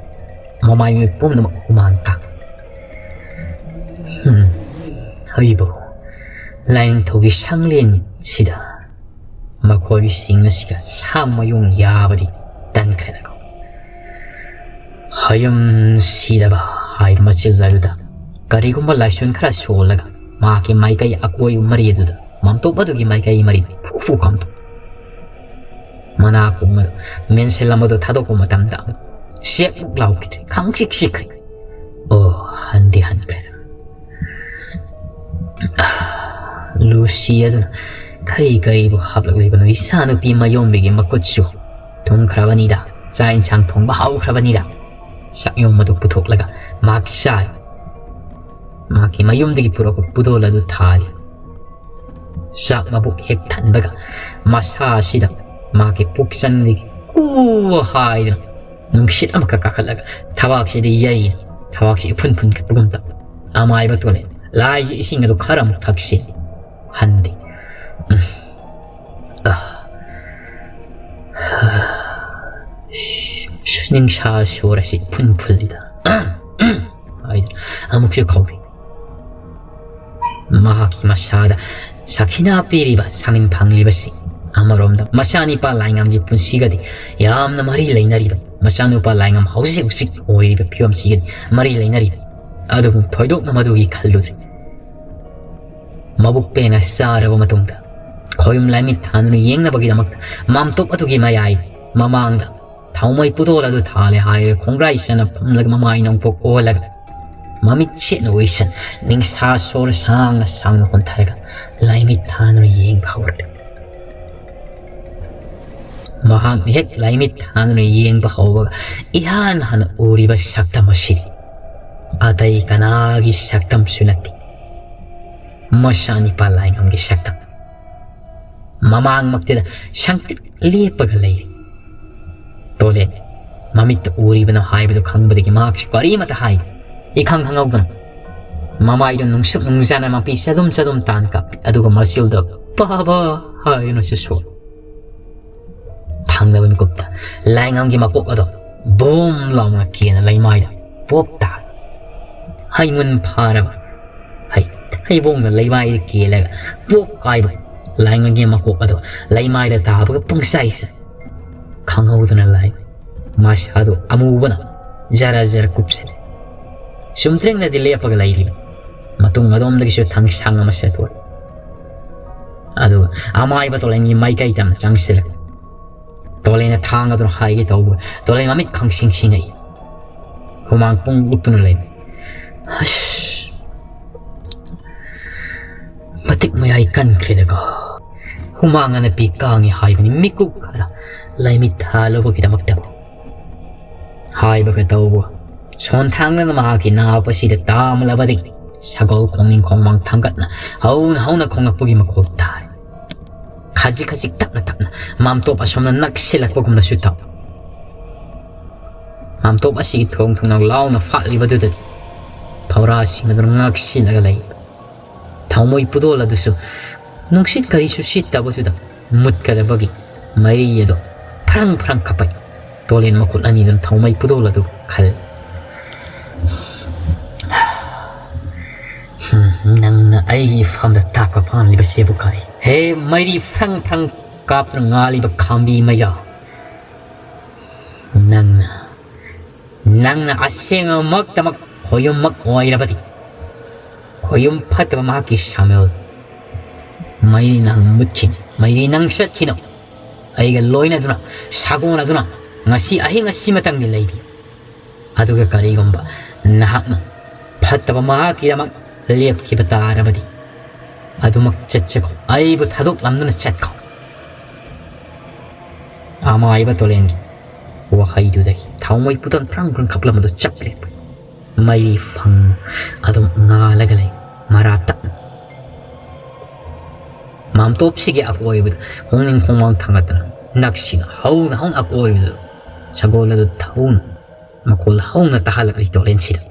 ꯃꯃꯥꯏ ꯃꯃꯤꯠ ꯄꯨꯝꯅꯃꯛ ꯍꯨꯃꯥꯡ ꯀꯥꯡ꯫ ꯎꯝ, ꯍꯩꯕꯣ, ꯂꯥꯏꯅꯤꯡꯊꯧꯒꯤ ꯁꯪꯂꯦꯟꯁꯤꯗ ꯃꯈꯣꯏꯁꯤꯡ ꯑꯁꯤꯒ ꯁꯥ ꯃꯌꯨꯡ ꯌꯥꯕꯗꯤ ꯇꯟꯈ꯭ꯔꯦꯗꯀꯣ꯫ ꯍꯌꯨꯝ ꯁꯤꯔꯕ ꯍꯥꯏꯕ ꯃꯆꯤꯜ ꯑꯗꯨꯗ ꯀꯔꯤꯒꯨꯝꯕ ꯂꯥꯏꯁꯣꯟ ꯈꯔ ꯁꯣꯜꯂꯒ ꯃꯍꯥꯛꯀꯤ ꯃꯥꯏꯀꯩ ꯑꯀꯣꯏꯕ ꯃꯔꯤ ꯑꯗꯨꯗ, ꯃꯥꯝꯇꯣꯞ ꯑꯗꯨꯒꯤ ꯃꯥꯏꯀꯩ ꯃꯔꯤꯗ ꯐꯨ ꯐꯨ ꯈꯝꯗꯣꯛ꯫ ꯃꯅꯥ ꯀꯣꯡ ꯑꯗꯨ ꯃꯦꯟꯁꯤꯜ ꯑꯃꯗꯨ ꯊꯥꯗꯣꯛꯄ ꯃꯇꯝꯗ ꯑꯃꯨꯛ ꯆꯦꯛꯃꯨꯛ ꯂꯥꯎꯈꯤꯗ꯭ꯔꯦ, ꯈꯪꯆꯤꯛ ꯆꯤꯛꯈ꯭ꯔꯦ꯫ ꯑꯣ, ꯍꯟꯗꯤ ꯍꯟꯈ꯭ꯔꯦ꯫ ꯂꯨꯁꯤ ꯑꯗꯨꯅ ꯀꯔꯤ ꯀꯔꯤꯕꯨ ꯍꯥꯞꯂꯛꯂꯤꯕꯅꯣ? ꯏꯆꯥꯅꯨꯄꯤ ꯃꯌꯣꯝꯕꯤꯒꯤ ꯃꯈꯨꯠꯁꯨ ꯊꯨꯝꯈ꯭ꯔꯕꯅꯤꯗ, ꯆꯥꯛ ꯏꯟꯁꯥꯡ ꯊꯣꯡꯕ ꯍꯧꯈ꯭ꯔꯕꯅꯤꯗ꯫ ꯆꯥꯛꯌꯣꯝ ꯑꯗꯨ ꯄꯨꯊꯣꯛꯂꯒ ꯃꯍꯥꯛ ꯆꯥꯔꯤ꯫ ꯃꯍꯥꯛꯀꯤ ꯃꯌꯨꯝꯗꯒꯤ ꯄꯨꯔꯛꯄ ꯄꯨꯗꯣꯜ ꯑꯗꯨ ꯊꯥꯔꯤ꯫ ꯆꯥꯛ ꯃꯕꯨꯛ ꯍꯦꯛ ꯊꯟꯕꯒ ꯃꯁꯥ ꯑꯁꯤꯗ ꯃꯍꯥꯛꯀꯤ ꯄꯨꯛꯆꯪꯗꯒꯤ ꯀꯨ ꯍꯥꯏꯗꯨꯅ ꯅꯨꯡꯁꯤꯠ ꯑꯃꯈꯛ ꯀꯥꯈꯠꯂꯒ ꯊꯕꯥꯛꯁꯤꯗ ꯌꯩ, ꯊꯕꯥꯛꯁꯤ ꯏꯐꯨꯟ ꯐꯨꯟꯒꯠꯄꯒꯨꯝ ꯇꯧ꯫ ꯑꯃꯥꯏꯕ ꯇꯣꯂꯦ, ꯂꯥꯏꯁꯤ ꯏꯁꯤꯡ ꯑꯗꯨ ꯈꯔ ꯑꯃꯨꯛ ꯊꯛꯁꯤ꯫ ꯍꯟꯗꯤ꯫ ꯎꯝ꯫ ꯑ꯫ ꯅꯤꯡꯁꯥ ꯁꯣꯔ ꯑꯁꯤ ꯏꯐꯨꯟ ꯐꯨꯜꯂꯤꯗ꯫ ꯍꯥꯏꯗꯨꯅ ꯑꯃꯨꯛꯁꯨ ꯀꯧꯏ꯫ ꯃꯍꯥꯛꯀꯤ ꯃꯁꯥꯗ ꯁꯈꯤꯅꯥ ꯄꯤꯔꯤꯕ ꯁꯃꯤꯟ ꯐꯪꯂꯤꯕꯁꯤꯡ, ꯑꯃꯔꯣꯝꯗ ꯃꯆꯥꯅꯤꯄꯥ ꯂꯥꯏꯉꯝꯒꯤ ꯄꯨꯟꯁꯤꯒꯗꯤ ꯌꯥꯝꯅ ꯃꯔꯤ ꯂꯩꯅꯔꯤꯕ, ꯃꯆꯥꯅꯨꯄꯥ ꯂꯥꯏꯉꯝ ꯍꯧꯖꯤꯛ ꯍꯧꯖꯤꯛ ꯑꯣꯏꯔꯤꯕ ꯐꯤꯕꯝꯁꯤꯒꯗꯤ ꯃꯔꯤ ꯂꯩꯅꯔꯤꯕ, ꯑꯗꯨꯕꯨ ꯊꯣꯏꯗꯣꯛꯅ ꯃꯗꯨꯒꯤ ꯈꯜꯂꯨꯗ꯭ꯔꯦ꯫ ꯃꯕꯨꯛ ꯄꯦꯟꯅ ꯆꯥꯔꯕ ꯃꯇꯨꯡꯗ ꯈꯣꯌꯨꯝ ꯂꯥꯏꯃꯤꯠ ꯊꯥꯟꯗꯨꯅ ꯌꯦꯡꯅꯕꯒꯤꯗꯃꯛꯇ ꯃꯥꯝꯇꯣꯞ ꯑꯗꯨꯒꯤ ꯃꯌꯥꯏ ꯃꯃꯥꯡꯗ ꯊꯥꯎꯃꯩ ꯄꯨꯗꯣꯜ ꯑꯗꯨ ꯊꯥꯜꯂꯦ ꯍꯥꯏꯔꯒ ꯈꯣꯡꯒ꯭ꯔꯥꯏ ꯆꯟꯅ ꯐꯝꯂꯒ ꯃꯃꯥꯏ ꯅꯣꯡꯄꯣꯛ ꯑꯣꯜꯂꯒ ꯃꯃꯤꯠ ꯁꯦꯠꯅ ꯎꯏꯁꯟ ꯅꯤꯡꯁꯥ ꯁꯣꯔ ꯁꯥꯡꯅ ꯁꯥꯡꯅ ꯍꯣꯟꯊꯔꯒ ꯂꯥꯏꯃꯤꯠ ꯊꯥꯟꯗꯨꯅ ꯌꯦꯡꯕ ꯍꯧꯔꯛꯂꯦ꯫ ꯃꯍꯥꯛꯅ ꯍꯦꯛ ꯂꯥꯏꯃꯤꯠ ꯊꯥꯟꯗꯨꯅ ꯌꯦꯡꯕ ꯍꯧꯕꯒ ꯏꯍꯥꯟ ꯍꯥꯟꯅ ꯎꯔꯤꯕ ꯁꯛꯇꯝ ꯑꯁꯤꯗꯤ ꯑꯇꯩ ꯀꯅꯥꯒꯤ ꯁꯛꯇꯝꯁꯨ ꯅꯠꯇꯦ, ꯃꯆꯥꯅꯤꯄꯥ ꯂꯥꯏꯉꯝꯒꯤ ꯁꯛꯇꯝ꯫ ꯃꯃꯥꯡꯃꯛꯇꯗ ꯁꯪꯇ꯭ꯔꯤꯛ ꯂꯦꯞꯄꯒ ꯂꯩꯔꯤ꯫ ꯇꯣꯂꯦꯟ ꯃꯃꯤꯠꯇ ꯎꯔꯤꯕꯅꯣ ꯍꯥꯏꯕꯗꯨ ꯈꯪꯕꯗꯒꯤ ꯃꯍꯥꯛꯁꯨ ꯀꯔꯤꯃꯇ ꯍꯥꯏꯗꯦ꯫ ꯏꯈꯪ ꯈꯪꯍꯧꯗꯅ ꯃꯃꯥꯏꯗꯨ ꯅꯨꯡꯁꯨꯛ ꯅꯨꯡꯖꯥꯅ ꯃꯄꯤ ꯆꯗꯨꯝ ꯆꯗꯨꯝ ꯇꯥꯟ ꯀꯥꯞꯄꯤ, ꯑꯗꯨꯒ ꯃꯆꯤꯜꯗ "ꯕꯥꯕꯥ" ꯍꯥꯏꯗꯨꯅꯁꯨ ꯁꯣꯜꯂꯤ꯫ ꯊꯪꯅꯕ ꯃꯤꯀꯨꯞꯇ ꯂꯥꯏꯉꯝꯒꯤ ꯃꯀꯣꯛ ꯑꯗꯣ ꯕꯨꯝ ꯂꯥꯎꯅ ꯀꯦꯅ ꯂꯩꯃꯥꯏꯗ ꯄꯣꯞ ꯇꯥꯔꯦ꯫ ꯍꯩꯃꯨꯟ ꯐꯥꯔꯕ ꯍꯩ ꯍꯩꯕꯣꯡꯅ ꯂꯩꯃꯥꯏꯗ ꯀꯦꯜꯂꯒ ꯄꯣꯞ ꯀꯥꯏꯕ ꯂꯥꯏꯉꯝꯒꯤ ꯃꯀꯣꯛ ꯑꯗꯣ ꯂꯩꯃꯥꯏꯗ ꯇꯥꯕꯒ ꯄꯨꯡꯆꯥꯏ ꯆꯥꯏ꯫ ꯈꯪꯍꯧꯗꯅ ꯂꯥꯏ ꯃꯁꯥꯗꯨ ꯑꯃꯨꯕꯅ ꯖꯔ ꯖꯔ ꯀꯨꯞꯁꯤꯜꯂꯤ꯫ ꯆꯨꯝꯗ꯭ꯔꯤꯡꯅꯗꯤ ꯂꯦꯞꯄꯒ ꯂꯩꯔꯤꯕ ꯃꯇꯨꯡ ꯑꯗꯣꯝꯗꯒꯤꯁꯨ ꯊꯥꯡꯁꯥꯡ ꯑꯃ ꯆꯦꯟꯊꯣꯛꯏ꯫ ꯑꯗꯨꯒ ꯑꯃꯥꯏꯕ ꯇꯣꯂꯦꯟꯒꯤ ꯃꯥꯏꯀꯩ ꯇꯝꯅ ꯆꯪꯁꯤꯜꯂꯛꯏ꯫ ꯇꯣꯂꯦꯟꯅ ꯊꯥꯡ ꯑꯗꯨꯅ ꯍꯥꯏꯒꯦ ꯇꯧꯕ ꯇꯣꯂꯦꯟ ꯃꯃꯤꯠ ꯈꯪꯁꯤꯡ ꯁꯤꯡꯉꯛꯏ꯫ ꯍꯨꯃꯥꯡ ꯄꯨꯡ ꯂꯨꯞꯇꯨꯅ ꯂꯩ꯫ ꯑꯁ, ꯃꯇꯤꯛ ꯃꯌꯥꯏ ꯀꯟꯈ꯭ꯔꯦꯗꯀꯣ꯫ ꯍꯨꯃꯥꯡ ꯑꯅꯞꯄꯤ ꯀꯥꯡꯉꯤ ꯍꯥꯏꯕꯅꯤ ꯃꯤꯀꯨꯞ ꯈꯔ ꯂꯥꯏꯃꯤꯠ ꯊꯥꯜꯂꯨꯕꯒꯤꯗꯃꯛꯇ꯫ ꯍꯥꯏꯕꯒ ꯇꯧꯕ ꯁꯣꯟ ꯊꯥꯡꯗꯅ ꯃꯍꯥꯛꯀꯤ ꯅꯥꯞ ꯑꯁꯤꯗ ꯇꯥꯝꯂꯕꯗꯒꯤ ꯁꯒꯣꯜ ꯈꯣꯡꯅꯤꯡ ꯈꯣꯡꯃꯥꯡ ꯊꯥꯡꯒꯠꯅ ꯍꯧꯅ ꯍꯧꯅ ꯈꯣꯡꯂꯛꯄꯒꯤ ꯃꯈꯣꯜ ꯇꯥꯔꯦ꯫ ꯈꯖꯤꯛ ꯈꯖꯤꯛ ꯇꯞꯅ ꯇꯞꯅ ꯃꯥꯝꯇꯣꯞ ꯑꯁꯣꯝꯅ ꯅꯛꯁꯤꯜꯂꯛꯄꯒꯨꯝꯅꯁꯨ ꯇꯧ꯫ ꯃꯥꯝꯇꯣꯞ ꯑꯁꯤꯒꯤ ꯊꯣꯡ ꯊꯣꯡꯅꯥꯎ ꯂꯥꯎꯅ ꯐꯥꯠꯂꯤꯕꯗꯨꯗꯗꯤ ꯐꯧꯔꯥꯁꯤꯡ ꯑꯗꯨꯅ ꯉꯛꯁꯤꯜꯂꯒ ꯂꯩ꯫ ꯊꯥꯎꯃꯩ ꯄꯨꯗꯣꯜ ꯑꯗꯨꯁꯨ ꯅꯨꯡꯁꯤꯠ ꯀꯔꯤꯁꯨ ꯁꯤꯠꯇꯕꯗꯨꯗ ꯃꯨꯠꯀꯗꯕꯒꯤ ꯃꯩꯔꯤ ꯑꯗꯨ ꯐ꯭ꯔꯪ ꯐ꯭ꯔꯪ ꯀꯥꯞꯄꯛꯏ꯫ ꯇꯣꯂꯦꯟ ꯃꯈꯨꯠ ꯑꯅꯤꯗꯨꯅ ꯊꯥꯎꯃꯩ ꯄꯨꯗꯣꯜ ꯑꯗꯨ ꯈꯜꯂꯤ꯫ "ꯍꯝ, ꯅꯪꯅ ꯑꯩꯒꯤ ꯏꯐꯝꯗ ꯇꯥꯛꯄ ꯄꯥꯝꯂꯤꯕꯁꯤꯕꯨ ꯀꯔꯤ? ꯍꯦ, ꯃꯩꯔꯤ ꯐ꯭ꯔꯪ ꯐ꯭ꯔꯪ ꯀꯥꯞꯇꯨꯅ ꯉꯥꯜꯂꯤꯕ ꯈꯥꯝꯕꯤ ꯃꯩꯔꯥ, ꯅꯪꯅ, ꯅꯪꯅ ꯑꯁꯦꯡꯕꯃꯛꯇꯃꯛ ꯈꯣꯌꯨꯝꯃꯛ ꯑꯣꯏꯔꯕꯗꯤ, ꯈꯣꯌꯨꯝ ꯐꯠꯇꯕ ꯃꯍꯥꯛꯀꯤ ꯁꯥꯃꯦꯜ, ꯃꯩ ꯅꯪ ꯃꯨꯠꯈꯤꯅꯤ, ꯃꯩ ꯅꯪ ꯆꯠꯈꯤꯅꯨ꯫ ꯑꯩꯒ ꯂꯣꯏꯅꯗꯨꯅ ꯁꯥꯒꯣꯟꯅꯗꯨꯅ ꯉꯁꯤ ꯑꯍꯤꯡ ꯑꯁꯤꯃꯇꯪꯗꯤ ꯂꯩꯕꯤꯌꯨ꯫ ꯑꯗꯨꯒ ꯀꯔꯤꯒꯨꯝꯕ ꯅꯍꯥꯛꯅ ꯐꯠꯇꯕ ꯃꯍꯥꯛꯀꯤꯗꯃꯛ ꯂꯦꯞꯈꯤꯕ ꯇꯥꯔꯕꯗꯤ, ꯑꯗꯨꯃꯛ ꯆꯠꯆꯈꯣ, ꯑꯩꯕꯨ ꯊꯥꯗꯣꯛꯂꯝꯗꯨꯅ ꯆꯠꯈꯣ꯫ ꯑꯃꯥꯏꯕ ꯇꯣꯂꯦꯟꯒꯤ ꯋꯥꯍꯩꯗꯨꯗꯒꯤ ꯊꯥꯎꯃꯩ ꯄꯨꯇꯝ ꯇ꯭ꯔꯪ ꯇ꯭ꯔꯪ ꯀꯞꯂꯝꯕꯗꯨ ꯆꯞ ꯂꯦꯞꯄ꯫ ꯃꯩ ꯐꯪꯅ ꯑꯗꯨꯝ ꯉꯥꯜꯂꯒ ꯂꯩ꯫ ꯃꯔꯥ ꯇꯞꯅ ꯃꯥꯝꯇꯣꯞꯁꯤꯒꯤ ꯑꯀꯣꯏꯕꯗ ꯈꯣꯡꯅꯤꯡ ꯈꯣꯡꯃꯥꯡ ꯊꯥꯡꯒꯠꯇꯅ ꯅꯛꯁꯤꯅ ꯍꯧꯅ ꯍꯧꯅ ꯑꯀꯣꯏꯕꯗ ꯁꯒꯣꯜ ꯑꯗꯨ ꯊꯧꯅ ꯃꯈꯣꯜ ꯍꯧꯅ ꯇꯥꯍꯜꯂꯛꯂꯤ ꯇꯣꯔꯦꯟꯁꯤꯗ꯫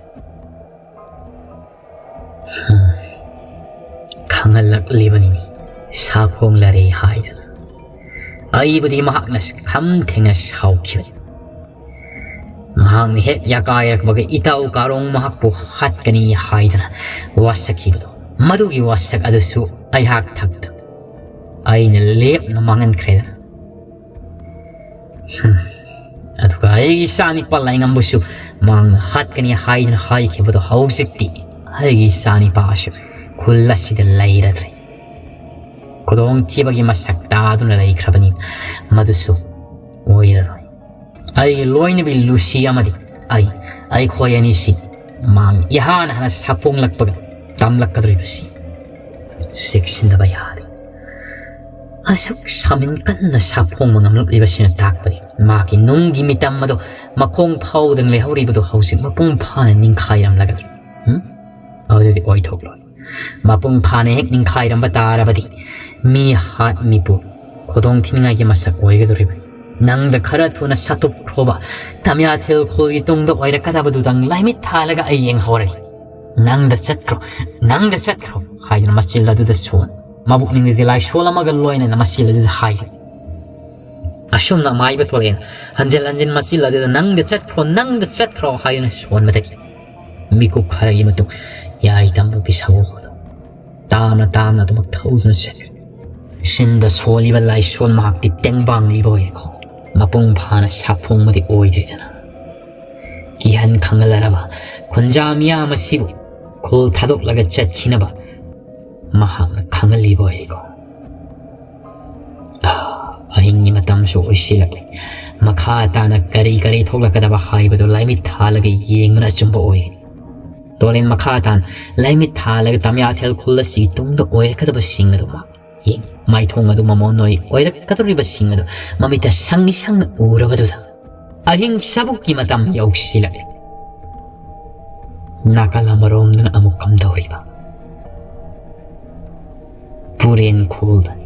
ꯍꯝ꯫ ꯈꯪꯍꯜꯂꯛꯂꯤꯕꯅꯤꯅꯦ, ꯁꯥꯐꯣꯡꯂꯔꯦ ꯍꯥꯏꯗꯅ꯫ ꯑꯩꯕꯨꯗꯤ ꯃꯍꯥꯛꯅ ꯈꯝ ꯊꯦꯡꯅ ꯁꯥꯎꯈꯤꯕꯅꯤ꯫ ꯃꯍꯥꯛꯅ ꯍꯦꯛ ꯌꯥꯀꯥꯏꯔꯛꯄꯒ ꯏꯇꯥꯎ ꯀꯥꯔꯣꯡ ꯃꯍꯥꯛꯄꯨ ꯍꯥꯠꯀꯅꯤ ꯍꯥꯏꯗꯅ ꯋꯥꯁꯛꯈꯤꯕꯗꯣ, ꯃꯗꯨꯒꯤ ꯋꯥꯁꯛ ꯑꯗꯨꯁꯨ ꯑꯩꯍꯥꯛ ꯊꯛꯇ ꯑꯩꯅ ꯂꯦꯞꯅ ꯃꯥꯡꯍꯟꯈ꯭ꯔꯦꯗꯅ꯫ ꯍꯝ꯫ ꯑꯗꯨꯒ ꯑꯩꯒꯤ ꯏꯆꯥꯅꯤꯄꯥ ꯂꯥꯏꯉꯝꯕꯨꯁꯨ ꯃꯍꯥꯛꯅ ꯍꯥꯠꯀꯅꯤ ꯍꯥꯏꯗꯨꯅ ꯍꯥꯏꯈꯤꯕꯗꯣ ꯍꯧꯖꯤꯛꯇꯤ ꯑꯩꯒꯤ ꯏꯆꯥꯅꯤꯄꯥꯁꯨ ꯈꯨꯜ ꯑꯁꯤꯗ ꯂꯩꯔꯗ꯭ꯔꯦ꯫ ꯈꯨꯗꯣꯡꯊꯤꯕꯒꯤ ꯃꯁꯛ ꯇꯥꯗꯨꯅ ꯂꯩꯈ꯭ꯔꯕꯅꯤ꯫ ꯃꯗꯨꯁꯨ ꯑꯣꯏꯔꯔꯣꯏ꯫ ꯑꯩꯒꯤ ꯂꯣꯏꯅꯕꯤ ꯂꯨꯁꯤ ꯑꯃꯗꯤ ꯑꯩ, ꯑꯩꯈꯣꯏ ꯑꯅꯤꯁꯤ ꯃꯥꯡ ꯏꯍꯥꯟ ꯍꯥꯟꯅ ꯁꯥꯐꯣꯡꯂꯛꯄꯒ ꯇꯝꯂꯛꯀꯗꯧꯔꯤꯕꯁꯤ ꯆꯦꯛꯁꯤꯟꯗꯕ ꯌꯥꯗꯦ꯫ ꯑꯁꯨꯛ ꯁꯥꯃꯤꯟ ꯀꯟꯅ ꯁꯥꯐꯣꯡꯕ ꯉꯝꯂꯛꯂꯤꯕꯁꯤꯅ ꯇꯥꯛꯄꯗꯤ ꯃꯥꯒꯤ ꯅꯨꯡꯒꯤ ꯃꯤꯇꯝ ꯑꯗꯣ ꯃꯈꯣꯡ ꯐꯥꯎꯗꯅ ꯂꯩꯍꯧꯔꯤꯕꯗꯣ ꯍꯧꯖꯤꯛ ꯃꯄꯨꯡ ꯐꯥꯅ ꯅꯤꯡꯈꯥꯏꯔꯝꯂꯒꯗꯤ, ꯎꯝ? ꯑꯗꯨꯗꯤ ꯑꯣꯏꯊꯣꯛꯂꯣꯏ꯫ ꯃꯄꯨꯡ ꯐꯥꯅ ꯍꯦꯛ ꯅꯤꯡꯈꯥꯏꯔꯝꯕ ꯇꯥꯔꯕꯗꯤ ꯃꯤ ꯍꯥꯠ ꯃꯤꯄꯨ ꯈꯨꯗꯣꯡ ꯊꯤꯅꯤꯡꯉꯥꯏꯒꯤ ꯃꯁꯛ ꯑꯣꯏꯒꯗꯧꯔꯤꯕꯅꯤ꯫ ꯅꯪꯗ ꯈꯔ ꯊꯨꯅ ꯁꯥꯇꯨꯞꯈ꯭ꯔꯣꯕ꯫ ꯇꯃꯤꯌꯥꯊꯦꯜ ꯈꯨꯜꯒꯤ ꯇꯨꯡꯗ ꯑꯣꯏꯔꯛꯀꯗꯕꯗꯨꯗꯪ ꯂꯥꯏꯃꯤꯠ ꯊꯥꯜꯂꯒ ꯑꯩ ꯌꯦꯡꯍꯧꯔꯒꯦ꯫ "ꯅꯪꯗ ꯆꯠꯈ꯭ꯔꯣ, ꯅꯪꯗ ꯆꯠꯈ꯭ꯔꯣ" ꯍꯥꯏꯗꯨꯅ ꯃꯆꯤꯜ ꯑꯗꯨꯗ ꯁꯣꯟ, ꯃꯕꯨꯛꯅꯤꯡꯗꯗꯤ ꯂꯥꯏꯁꯣꯜ ꯑꯃꯒ ꯂꯣꯏꯅꯅ ꯃꯆꯤꯜ ꯑꯗꯨꯗ ꯍꯥꯏꯔꯤ꯫ ꯑꯁꯨꯝꯅ ꯃꯥꯏꯕ ꯊꯣꯛꯂꯛꯑꯦꯅ ꯍꯟꯖꯤꯟ ꯍꯟꯖꯤꯟ ꯃꯆꯤꯜ ꯑꯗꯨꯗ "ꯅꯪꯗ ꯆꯠꯈ꯭ꯔꯣ, ꯅꯪꯗ ꯆꯠꯈ꯭ꯔꯣ" ꯍꯥꯏꯗꯨꯅ ꯁꯣꯟꯕꯗꯒꯤ ꯃꯤꯀꯨꯞ ꯈꯔꯒꯤ ꯃꯇꯨꯡ ꯌꯥꯏ ꯇꯝꯕꯨꯒꯤ ꯁꯒꯣꯜ ꯑꯗꯨ ꯇꯥꯝꯅ ꯇꯥꯝꯅ ꯑꯗꯨꯃꯛ ꯊꯧꯗꯨꯅ ꯆꯠꯈ꯭ꯔꯦ꯫ ꯁꯤꯟꯗ ꯁꯣꯜꯂꯤꯕ ꯂꯥꯏꯁꯣꯟ ꯃꯍꯥꯛꯇꯤ ꯇꯦꯡꯕꯥꯡꯂꯤꯕ ꯑꯣꯏꯔꯦꯀꯣ꯫ ꯃꯄꯨꯡ ꯐꯥꯅ ꯁꯥꯐꯣꯡꯕꯗꯤ ꯑꯣꯏꯗ꯭ꯔꯤꯗꯅ꯫ ꯀꯤꯍꯟ ꯈꯪꯍꯜꯂꯔꯕ ꯈꯨꯟꯖꯥ ꯃꯤꯌꯥꯝ ꯑꯁꯤꯕꯨ ꯈꯨꯜ ꯊꯥꯗꯣꯛꯂꯒ ꯆꯠꯈꯤꯅꯕ ꯃꯍꯥꯛꯅ ꯈꯪꯍꯜꯂꯤꯕ ꯑꯣꯏꯔꯦꯀꯣ꯫ ꯑꯍꯤꯡꯒꯤ ꯃꯇꯝꯁꯨ ꯑꯣꯏꯁꯤꯜꯂꯛꯂꯦ꯫ ꯃꯈꯥ ꯇꯥꯅ ꯀꯔꯤ ꯀꯔꯤ ꯊꯣꯛꯂꯛꯀꯗꯕ ꯍꯥꯏꯕꯗꯨ ꯂꯥꯏꯃꯤꯠ ꯊꯥꯜꯂꯒ ꯌꯦꯡꯕꯅ ꯑꯆꯨꯝꯕ ꯑꯣꯏꯒꯅꯤ꯫ ꯇꯣꯂꯦꯟ ꯃꯈꯥ ꯇꯥꯅ ꯂꯥꯏꯃꯤꯠ ꯊꯥꯜꯂꯒ ꯇꯝꯌꯥꯊꯦꯜ ꯈꯨꯜ ꯑꯁꯤꯒꯤ ꯇꯨꯡꯗ ꯑꯣꯏꯔꯛꯀꯗꯕꯁꯤꯡ ꯑꯗꯨ ꯃꯍꯥꯛ ꯌꯦꯡꯉꯤ꯫ ꯃꯥꯏꯊꯣꯡ ꯑꯗꯨ ꯃꯃꯣꯟ ꯑꯣꯏ ꯑꯣꯏꯔꯛꯀꯗꯧꯔꯤꯕꯁꯤꯡ ꯑꯗꯨ ꯃꯃꯤꯠꯇ ꯁꯪꯏ ꯁꯪꯅ ꯎꯔꯕꯗꯨꯗ ꯑꯍꯤꯡ ꯆꯕꯨꯛꯀꯤ ꯃꯇꯝ ꯌꯧꯁꯤꯜꯂꯛꯂꯦ꯫ ꯅꯥꯀꯜ ꯑꯃꯔꯣꯝꯗꯅ ꯑꯃꯨꯛ ꯀꯝꯗꯧꯔꯤꯕ? ꯄꯨꯔꯦꯟ ꯈꯨꯜꯗꯅꯤ꯫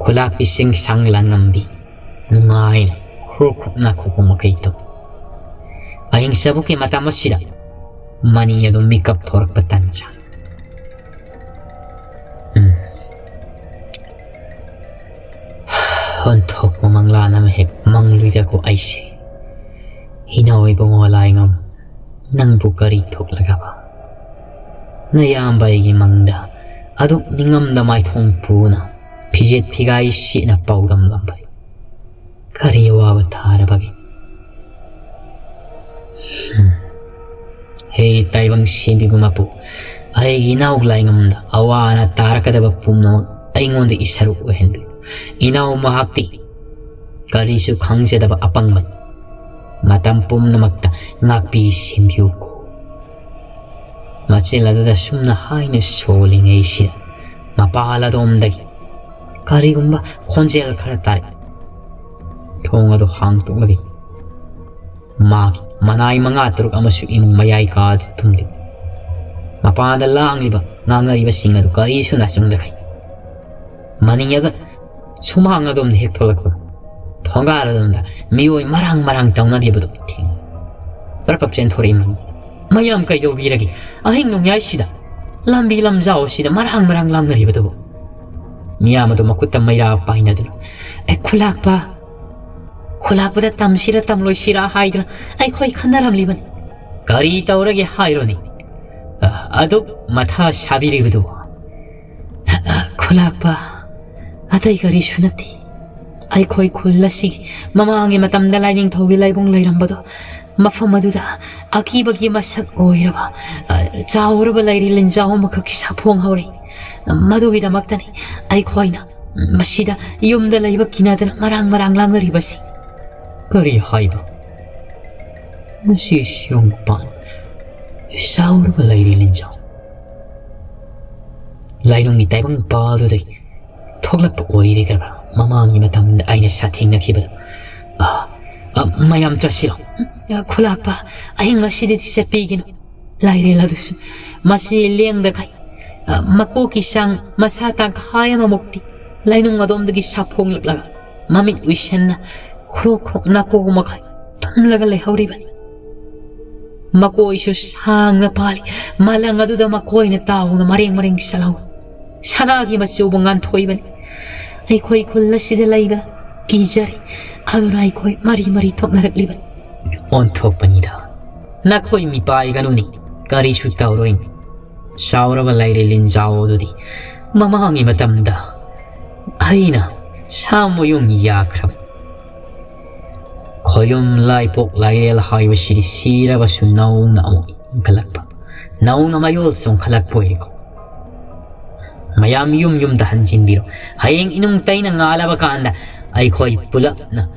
ꯈꯨꯂꯥꯛꯄꯤ ꯁꯤꯡꯁꯥꯡ ꯂꯥꯟꯉꯝꯕꯤ ꯅꯨꯡꯉꯥꯏꯅ ꯈꯨꯔꯨ ꯈꯨꯛꯅ ꯈꯨꯀꯨꯝ ꯃꯈꯩ ꯇꯧ꯫ ꯑꯍꯤꯡ ꯆꯕꯨꯛꯀꯤ ꯃꯇꯝ ꯑꯁꯤꯗ ꯃꯅꯤ ꯑꯗꯨ ꯃꯤꯀꯞ ꯊꯣꯔꯛꯄ ꯇꯟꯖꯥ꯫ ꯎꯝ꯫ ꯑꯣꯟꯊꯣꯛꯄ ꯃꯪꯂꯥꯟ ꯑꯃ ꯍꯦꯛ ꯃꯪꯂꯨꯏꯗꯀꯣ ꯑꯩꯁꯦ꯫ ꯏꯅꯥꯎ ꯏꯕꯨꯡꯉꯣ ꯂꯥꯏꯉꯝ, ꯅꯪꯕꯨ ꯀꯔꯤ ꯊꯣꯛꯂꯒꯕ? ꯅꯌꯥꯝꯕ ꯑꯩꯒꯤ ꯃꯪꯗ ꯑꯗꯨꯛ ꯅꯤꯡꯉꯝꯗ ꯃꯥꯏꯊꯣꯡ ꯄꯨꯅ ꯐꯤꯖꯦꯠ ꯐꯤꯒꯥꯏ ꯁꯦꯠꯅ ꯄꯥꯎꯗꯝꯂꯝꯕꯗꯤ ꯀꯔꯤ ꯑꯋꯥꯕ ꯊꯥꯔꯕꯒꯦ? ꯍꯝ꯫ ꯍꯦ ꯇꯥꯏꯕꯪ ꯁꯦꯝꯕꯤꯕ ꯃꯄꯨ, ꯑꯩꯒꯤ ꯏꯅꯥꯎ ꯂꯥꯏꯉꯝꯗ ꯑꯋꯥ ꯑꯅꯥ ꯇꯥꯔꯛꯀꯗꯕ ꯄꯨꯝꯅꯃꯛ ꯑꯩꯉꯣꯟꯗꯒꯤ ꯁꯔꯨꯛ ꯑꯣꯏꯍꯟꯕꯤꯌꯨ꯫ ꯏꯅꯥꯎ ꯃꯍꯥꯛꯇꯤ ꯀꯔꯤꯁꯨ ꯈꯪꯖꯗꯕ ꯑꯄꯪꯕꯅꯤ꯫ ꯃꯇꯝ ꯄꯨꯝꯅꯃꯛꯇ ꯉꯥꯛꯄꯤ ꯁꯦꯝꯕꯤꯌꯨꯀꯣ꯫ ꯃꯆꯤꯟ ꯑꯗꯨꯗ ꯁꯨꯝꯅ ꯍꯥꯏꯅ ꯁꯣꯜꯂꯤꯉꯩꯁꯤꯗ ꯃꯄꯥꯜ ꯑꯗꯣꯝꯗꯒꯤ ꯀꯔꯤꯒꯨꯝꯕ ꯈꯣꯟꯖꯦꯜ ꯈꯔ ꯇꯥꯔꯛꯏ꯫ ꯊꯣꯡ ꯑꯗꯨ ꯍꯥꯡꯇꯣꯛꯂꯒ ꯃꯥꯒꯤ ꯃꯅꯥꯏ ꯃꯉꯥ ꯇꯔꯨꯛ ꯑꯃꯁꯨ ꯏꯃꯨꯡ ꯃꯌꯥꯏ ꯀꯥꯗ ꯊꯨꯝꯂꯤ꯫ ꯃꯄꯥꯟꯗ ꯂꯥꯡꯂꯤꯕ ꯉꯥꯡꯅꯔꯤꯕꯁꯤꯡ ꯑꯗꯨ ꯀꯔꯤꯁꯨ ꯅꯥꯆꯨꯡꯗꯈꯩ ꯃꯅꯤꯡ ꯑꯗꯨ ꯁꯨꯃꯥꯡ ꯑꯗꯣꯝꯗ ꯍꯦꯛ ꯊꯣꯛꯂꯛꯄ ꯊꯣꯡꯒꯥꯜ ꯑꯗꯣꯝꯗ ꯃꯤꯑꯣꯏ ꯃꯔꯥꯡ ꯃꯔꯥꯡ ꯇꯧꯅꯔꯤꯕꯗꯨ ꯊꯦꯡꯅ ꯄ꯭ꯔꯞ ꯄ꯭ꯔꯞ ꯆꯦꯟꯊꯣꯔꯛꯏ꯫ ꯃꯅꯤ, ꯃꯌꯥꯝ ꯀꯩꯗꯧꯕꯤꯔꯒꯦ? ꯑꯍꯤꯡ ꯅꯣꯡꯌꯥꯏꯁꯤꯗ ꯂꯝꯕꯤ ꯂꯝꯖꯥꯎ ꯑꯁꯤꯗ ꯃꯔꯥꯡ ꯃꯔꯥꯡ ꯂꯥꯡꯅꯔꯤꯕꯗꯨꯕꯨ? ꯃꯤꯌꯥꯝ ꯑꯗꯨ ꯃꯈꯨꯠꯇ ꯃꯩꯔꯥ ꯄꯥꯏꯅꯗꯨꯅ, "ꯑꯦ, ꯈꯨꯂꯥꯛꯄ, ꯈꯨꯂꯥꯛꯄꯗ ꯇꯝꯁꯤꯔ ꯇꯝꯂꯣꯏꯁꯤꯔ ꯍꯥꯏꯗꯅ ꯑꯩꯈꯣꯏ ꯈꯟꯅꯔꯝꯂꯤꯕꯅꯤ꯫ ꯀꯔꯤ ꯇꯧꯔꯒꯦ ꯍꯥꯏꯔꯣꯅꯦ? ꯑ, ꯑꯗꯨꯛ ꯃꯊꯥ ꯁꯥꯕꯤꯔꯤꯕꯗꯨꯕꯨ?" "ꯈꯨꯂꯥꯛꯄ, ꯑꯇꯩ ꯀꯔꯤꯁꯨ ꯅꯠꯇꯦ꯫ ꯑꯩꯈꯣꯏ ꯈꯨꯜ ꯑꯁꯤꯒꯤ ꯃꯃꯥꯡꯒꯤ ꯃꯇꯝꯗ ꯂꯥꯏꯅꯤꯡꯊꯧꯒꯤ ꯂꯥꯏꯕꯨꯡ ꯂꯩꯔꯝꯕꯗꯣ ꯃꯐꯝ ꯑꯗꯨꯗ ꯑꯀꯤꯕꯒꯤ ꯃꯁꯛ ꯑꯣꯏꯔꯕ, ꯑ, ꯆꯥꯎꯔꯕ ꯂꯩꯔꯤ ꯂꯤꯟꯖꯥꯎ ꯑꯃꯈꯛ ꯁꯥꯐꯣꯡ ꯍꯧꯔꯦ꯫ ꯃꯗꯨꯒꯤꯗꯃꯛꯇꯅꯤ ꯑꯩꯈꯣꯏꯅ ꯃꯁꯤꯗ ꯌꯨꯝꯗ ꯂꯩꯕ ꯀꯤꯅꯗꯅ ꯃꯔꯥꯡ ꯃꯔꯥꯡ ꯂꯥꯡꯅꯔꯤꯕꯁꯤ꯫ ꯀꯔꯤ ꯍꯥꯏꯕ? ꯃꯁꯤ ꯁꯤꯌꯣꯡ ꯄꯥꯟ ꯆꯥꯎꯔꯕ ꯂꯩꯔꯤ ꯂꯤꯟꯖꯥꯎ꯫ ꯂꯥꯏꯅꯨꯡꯒꯤ ꯇꯥꯏꯕꯪ ꯄꯥꯜꯗꯨꯗꯒꯤ ꯊꯣꯛꯂꯛꯄ ꯑꯣꯏꯔꯒ ꯃꯃꯥꯡꯒꯤ ꯃꯇꯝꯗ ꯑꯩꯅ ꯁꯥꯊꯦꯡꯅꯈꯤꯕꯗꯣ꯫ ꯑ, ꯑ, ꯃꯌꯥꯝ ꯆꯠꯁꯤꯔꯣ? ꯑ, ꯈꯨꯂꯥꯛꯄ, ꯑꯍꯤꯡ ꯑꯁꯤꯗꯗꯤ ꯆꯠꯄꯤꯒꯅꯨ꯫ ꯂꯥꯏꯔꯦꯜ ꯑꯗꯨꯁꯨ ꯃꯁꯤ ꯂꯦꯡꯗꯈꯩ, ꯑ, ꯃꯀꯣꯛꯀꯤ ꯆꯥꯡ ꯃꯁꯥ ꯇꯪꯈꯥꯏ ꯑꯃꯃꯨꯛꯇꯤ ꯂꯥꯏꯅꯨꯡ ꯑꯗꯣꯝꯗꯒꯤ ꯁꯥꯐꯣꯡꯂꯛꯂꯒ ꯃꯃꯤꯠ ꯎꯏꯁꯟꯅ ꯈ꯭ꯔꯣꯛ ꯈ꯭ꯔꯣꯛ ꯅꯥꯀꯣꯛ ꯃꯈꯩ ꯇꯨꯝꯂꯒ ꯂꯩꯍꯧꯔꯤꯕꯅꯤ꯫ ꯃꯀꯣꯏꯁꯨ ꯁꯥꯡꯅ ꯄꯥꯜꯂꯤ꯫ ꯃꯂꯪ ꯑꯗꯨꯗ ꯃꯀꯣꯏꯅ ꯇꯥꯎꯅ ꯃꯔꯦꯡ ꯃꯔꯦꯡ ꯆꯠꯍꯧꯏ꯫ ꯁꯅꯥꯒꯤ ꯃꯆꯨꯕꯨ ꯉꯥꯟꯊꯣꯛꯏꯕꯅꯤ꯫ ꯑꯩꯈꯣꯏ ꯈꯨꯜ ꯑꯁꯤꯗ ꯂꯩꯕ ꯀꯤꯖꯔꯦ꯫ ꯑꯗꯨꯅ ꯑꯩꯈꯣꯏ ꯃꯔꯤ ꯃꯔꯤ ꯊꯣꯛꯅꯔꯛꯂꯤꯕꯅꯤ꯫ ꯑꯣꯟꯊꯣꯛꯄꯅꯤꯗ꯫ ꯅꯈꯣꯏ ꯃꯤꯄꯥꯏꯒꯅꯨꯅꯤ꯫ ꯀꯔꯤꯁꯨ ꯇꯧꯔꯣꯏꯅꯤ꯫ ꯆꯥꯎꯔꯕ ꯂꯩꯔꯦ ꯂꯤꯟꯖꯥꯎ ꯑꯗꯨꯗꯤ ꯃꯃꯥꯡꯒꯤ ꯃꯇꯝꯗ ꯑꯩꯅ ꯁꯥꯃꯨꯌꯨꯝ ꯌꯥꯈ꯭ꯔꯕ꯫ ꯈꯣꯌꯨꯝ ꯂꯥꯏꯄꯣꯛ ꯂꯥꯏꯔꯦꯜ ꯍꯥꯏꯕꯁꯤꯗꯤ ꯁꯤꯔꯕꯁꯨ ꯅꯧꯅ ꯑꯃꯨꯛ ꯏꯟꯈꯠꯂꯛꯄ, ꯅꯧꯅ ꯃꯌꯣꯜ ꯆꯣꯡꯈꯠꯂꯛꯄ ꯑꯣꯏꯀꯣ꯫ ꯃꯌꯥꯝ ꯌꯨꯝ ꯌꯨꯝꯗ ꯍꯟꯖꯤꯟꯕꯤꯔꯣ꯫ ꯍꯌꯦꯡ ꯏꯅꯨꯡ ꯇꯩꯅ ꯉꯥꯜꯂꯕ ꯀꯥꯟꯗ ꯑꯩꯈꯣꯏ ꯄꯨꯂꯞꯅ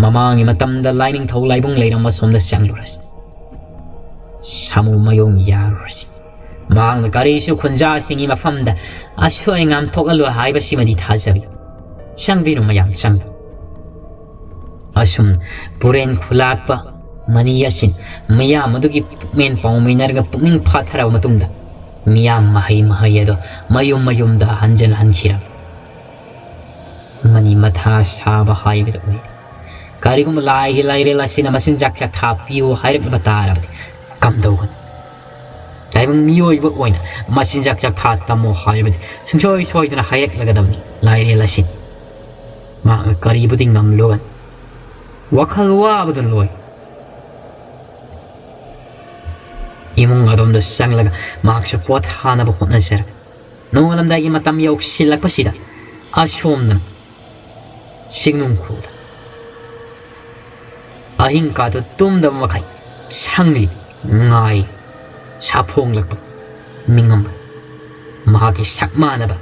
ꯃꯃꯥꯡꯒꯤ ꯃꯇꯝꯗ ꯂꯥꯏꯅꯤꯡꯊꯧ ꯂꯥꯏꯕꯨꯡ ꯂꯩꯔꯝꯕ ꯁꯣꯝꯗ ꯆꯪꯂꯨꯔꯁꯤ꯫ ꯁꯥꯃꯨ ꯃꯌꯣꯡ ꯌꯥꯔꯨꯔꯁꯤ꯫ ꯃꯍꯥꯛꯅ ꯀꯔꯤꯁꯨ ꯈꯨꯟꯖꯥꯁꯤꯡꯒꯤ ꯃꯐꯝꯗ ꯑꯁꯣꯏ ꯑꯉꯥꯝ ꯊꯣꯛꯍꯜꯂꯣꯏ ꯍꯥꯏꯕꯁꯤꯃꯗꯤ ꯊꯥꯖꯕꯤ꯫ ꯆꯪꯕꯤꯔꯣ ꯃꯌꯥꯝ, ꯆꯪꯕꯤꯔꯣ꯫ ꯑꯁꯨꯝ ꯄꯨꯔꯦꯟ ꯈꯨꯂꯥꯛꯄ ꯃꯅꯤ ꯑꯁꯤꯟ ꯃꯌꯥꯝ ꯑꯗꯨꯒꯤ ꯄꯨꯛꯃꯦꯟ ꯄꯥꯎꯃꯤꯟꯅꯔꯒ ꯄꯨꯛꯅꯤꯡ ꯐꯥꯊꯔꯕ ꯃꯇꯨꯡꯗ ꯃꯤꯌꯥꯝ ꯃꯍꯩ ꯃꯍꯩ ꯑꯗꯣ ꯃꯌꯨꯝ ꯃꯌꯨꯝꯗ ꯍꯟꯖꯤꯟ ꯍꯟꯈꯤꯔꯝꯃꯤ꯫ ꯃꯅꯤ ꯃꯊꯥ ꯁꯥꯕ ꯍꯥꯏꯕꯗꯨ ꯑꯣꯏꯔꯦ꯫ ꯀꯔꯤꯒꯨꯝꯕ ꯂꯥꯏꯒꯤ ꯂꯥꯏꯔꯦꯜ ꯑꯁꯤꯅ ꯃꯆꯤꯟꯖꯥꯛ ꯆꯥꯛꯊꯥ ꯄꯤꯌꯨ ꯍꯥꯏꯔꯛꯂꯕ ꯇꯥꯔꯕꯗꯤ ꯀꯝꯗꯧꯒꯅꯤ? ꯇꯥꯏꯕꯪ ꯃꯤꯑꯣꯏꯕ ꯑꯣꯏꯅ ꯃꯆꯤꯟꯖꯥꯛ ꯆꯥꯛꯊꯥ ꯇꯝꯃꯣ ꯍꯥꯏꯕꯗꯤ ꯁꯨꯡꯁꯣꯏ ꯁꯣꯏꯗꯅ ꯍꯥꯏꯔꯛꯂꯒꯗꯕꯅꯤ ꯂꯥꯏꯔꯦꯜ ꯑꯁꯤꯅ꯫ ꯃꯍꯥꯛꯅ ꯀꯔꯤꯕꯨꯗꯤ ꯉꯝꯂꯨꯒꯅꯤ? ꯋꯥꯈꯜ ꯋꯥꯕꯗꯨꯅ ꯂꯣꯏ꯫ ꯏꯃꯨꯡ ꯑꯗꯣꯝꯗ ꯆꯪꯂꯒ ꯃꯍꯥꯛꯁꯨ ꯄꯣꯊꯥꯅꯕ ꯍꯣꯠꯅꯖꯔꯝꯃꯤ꯫ ꯅꯣꯡꯉꯥꯜꯂꯝꯗꯥꯏꯒꯤ ꯃꯇꯝ ꯌꯧꯁꯤꯜꯂꯛꯄꯁꯤꯗ ꯑꯁꯣꯝꯗꯅ ꯆꯤꯡꯅꯨꯡꯈꯣꯜꯗ ꯑꯍꯤꯡ ꯀꯥꯗꯨ ꯇꯨꯝꯗꯕ ꯃꯈꯩ ꯁꯪꯂꯤ, ꯉꯥꯏ꯫ ꯁꯥꯐꯣꯡꯂꯛꯄ ꯃꯤꯉꯝꯕ꯫ ꯃꯍꯥꯛꯀꯤ ꯁꯛ ꯃꯥꯟꯅꯕ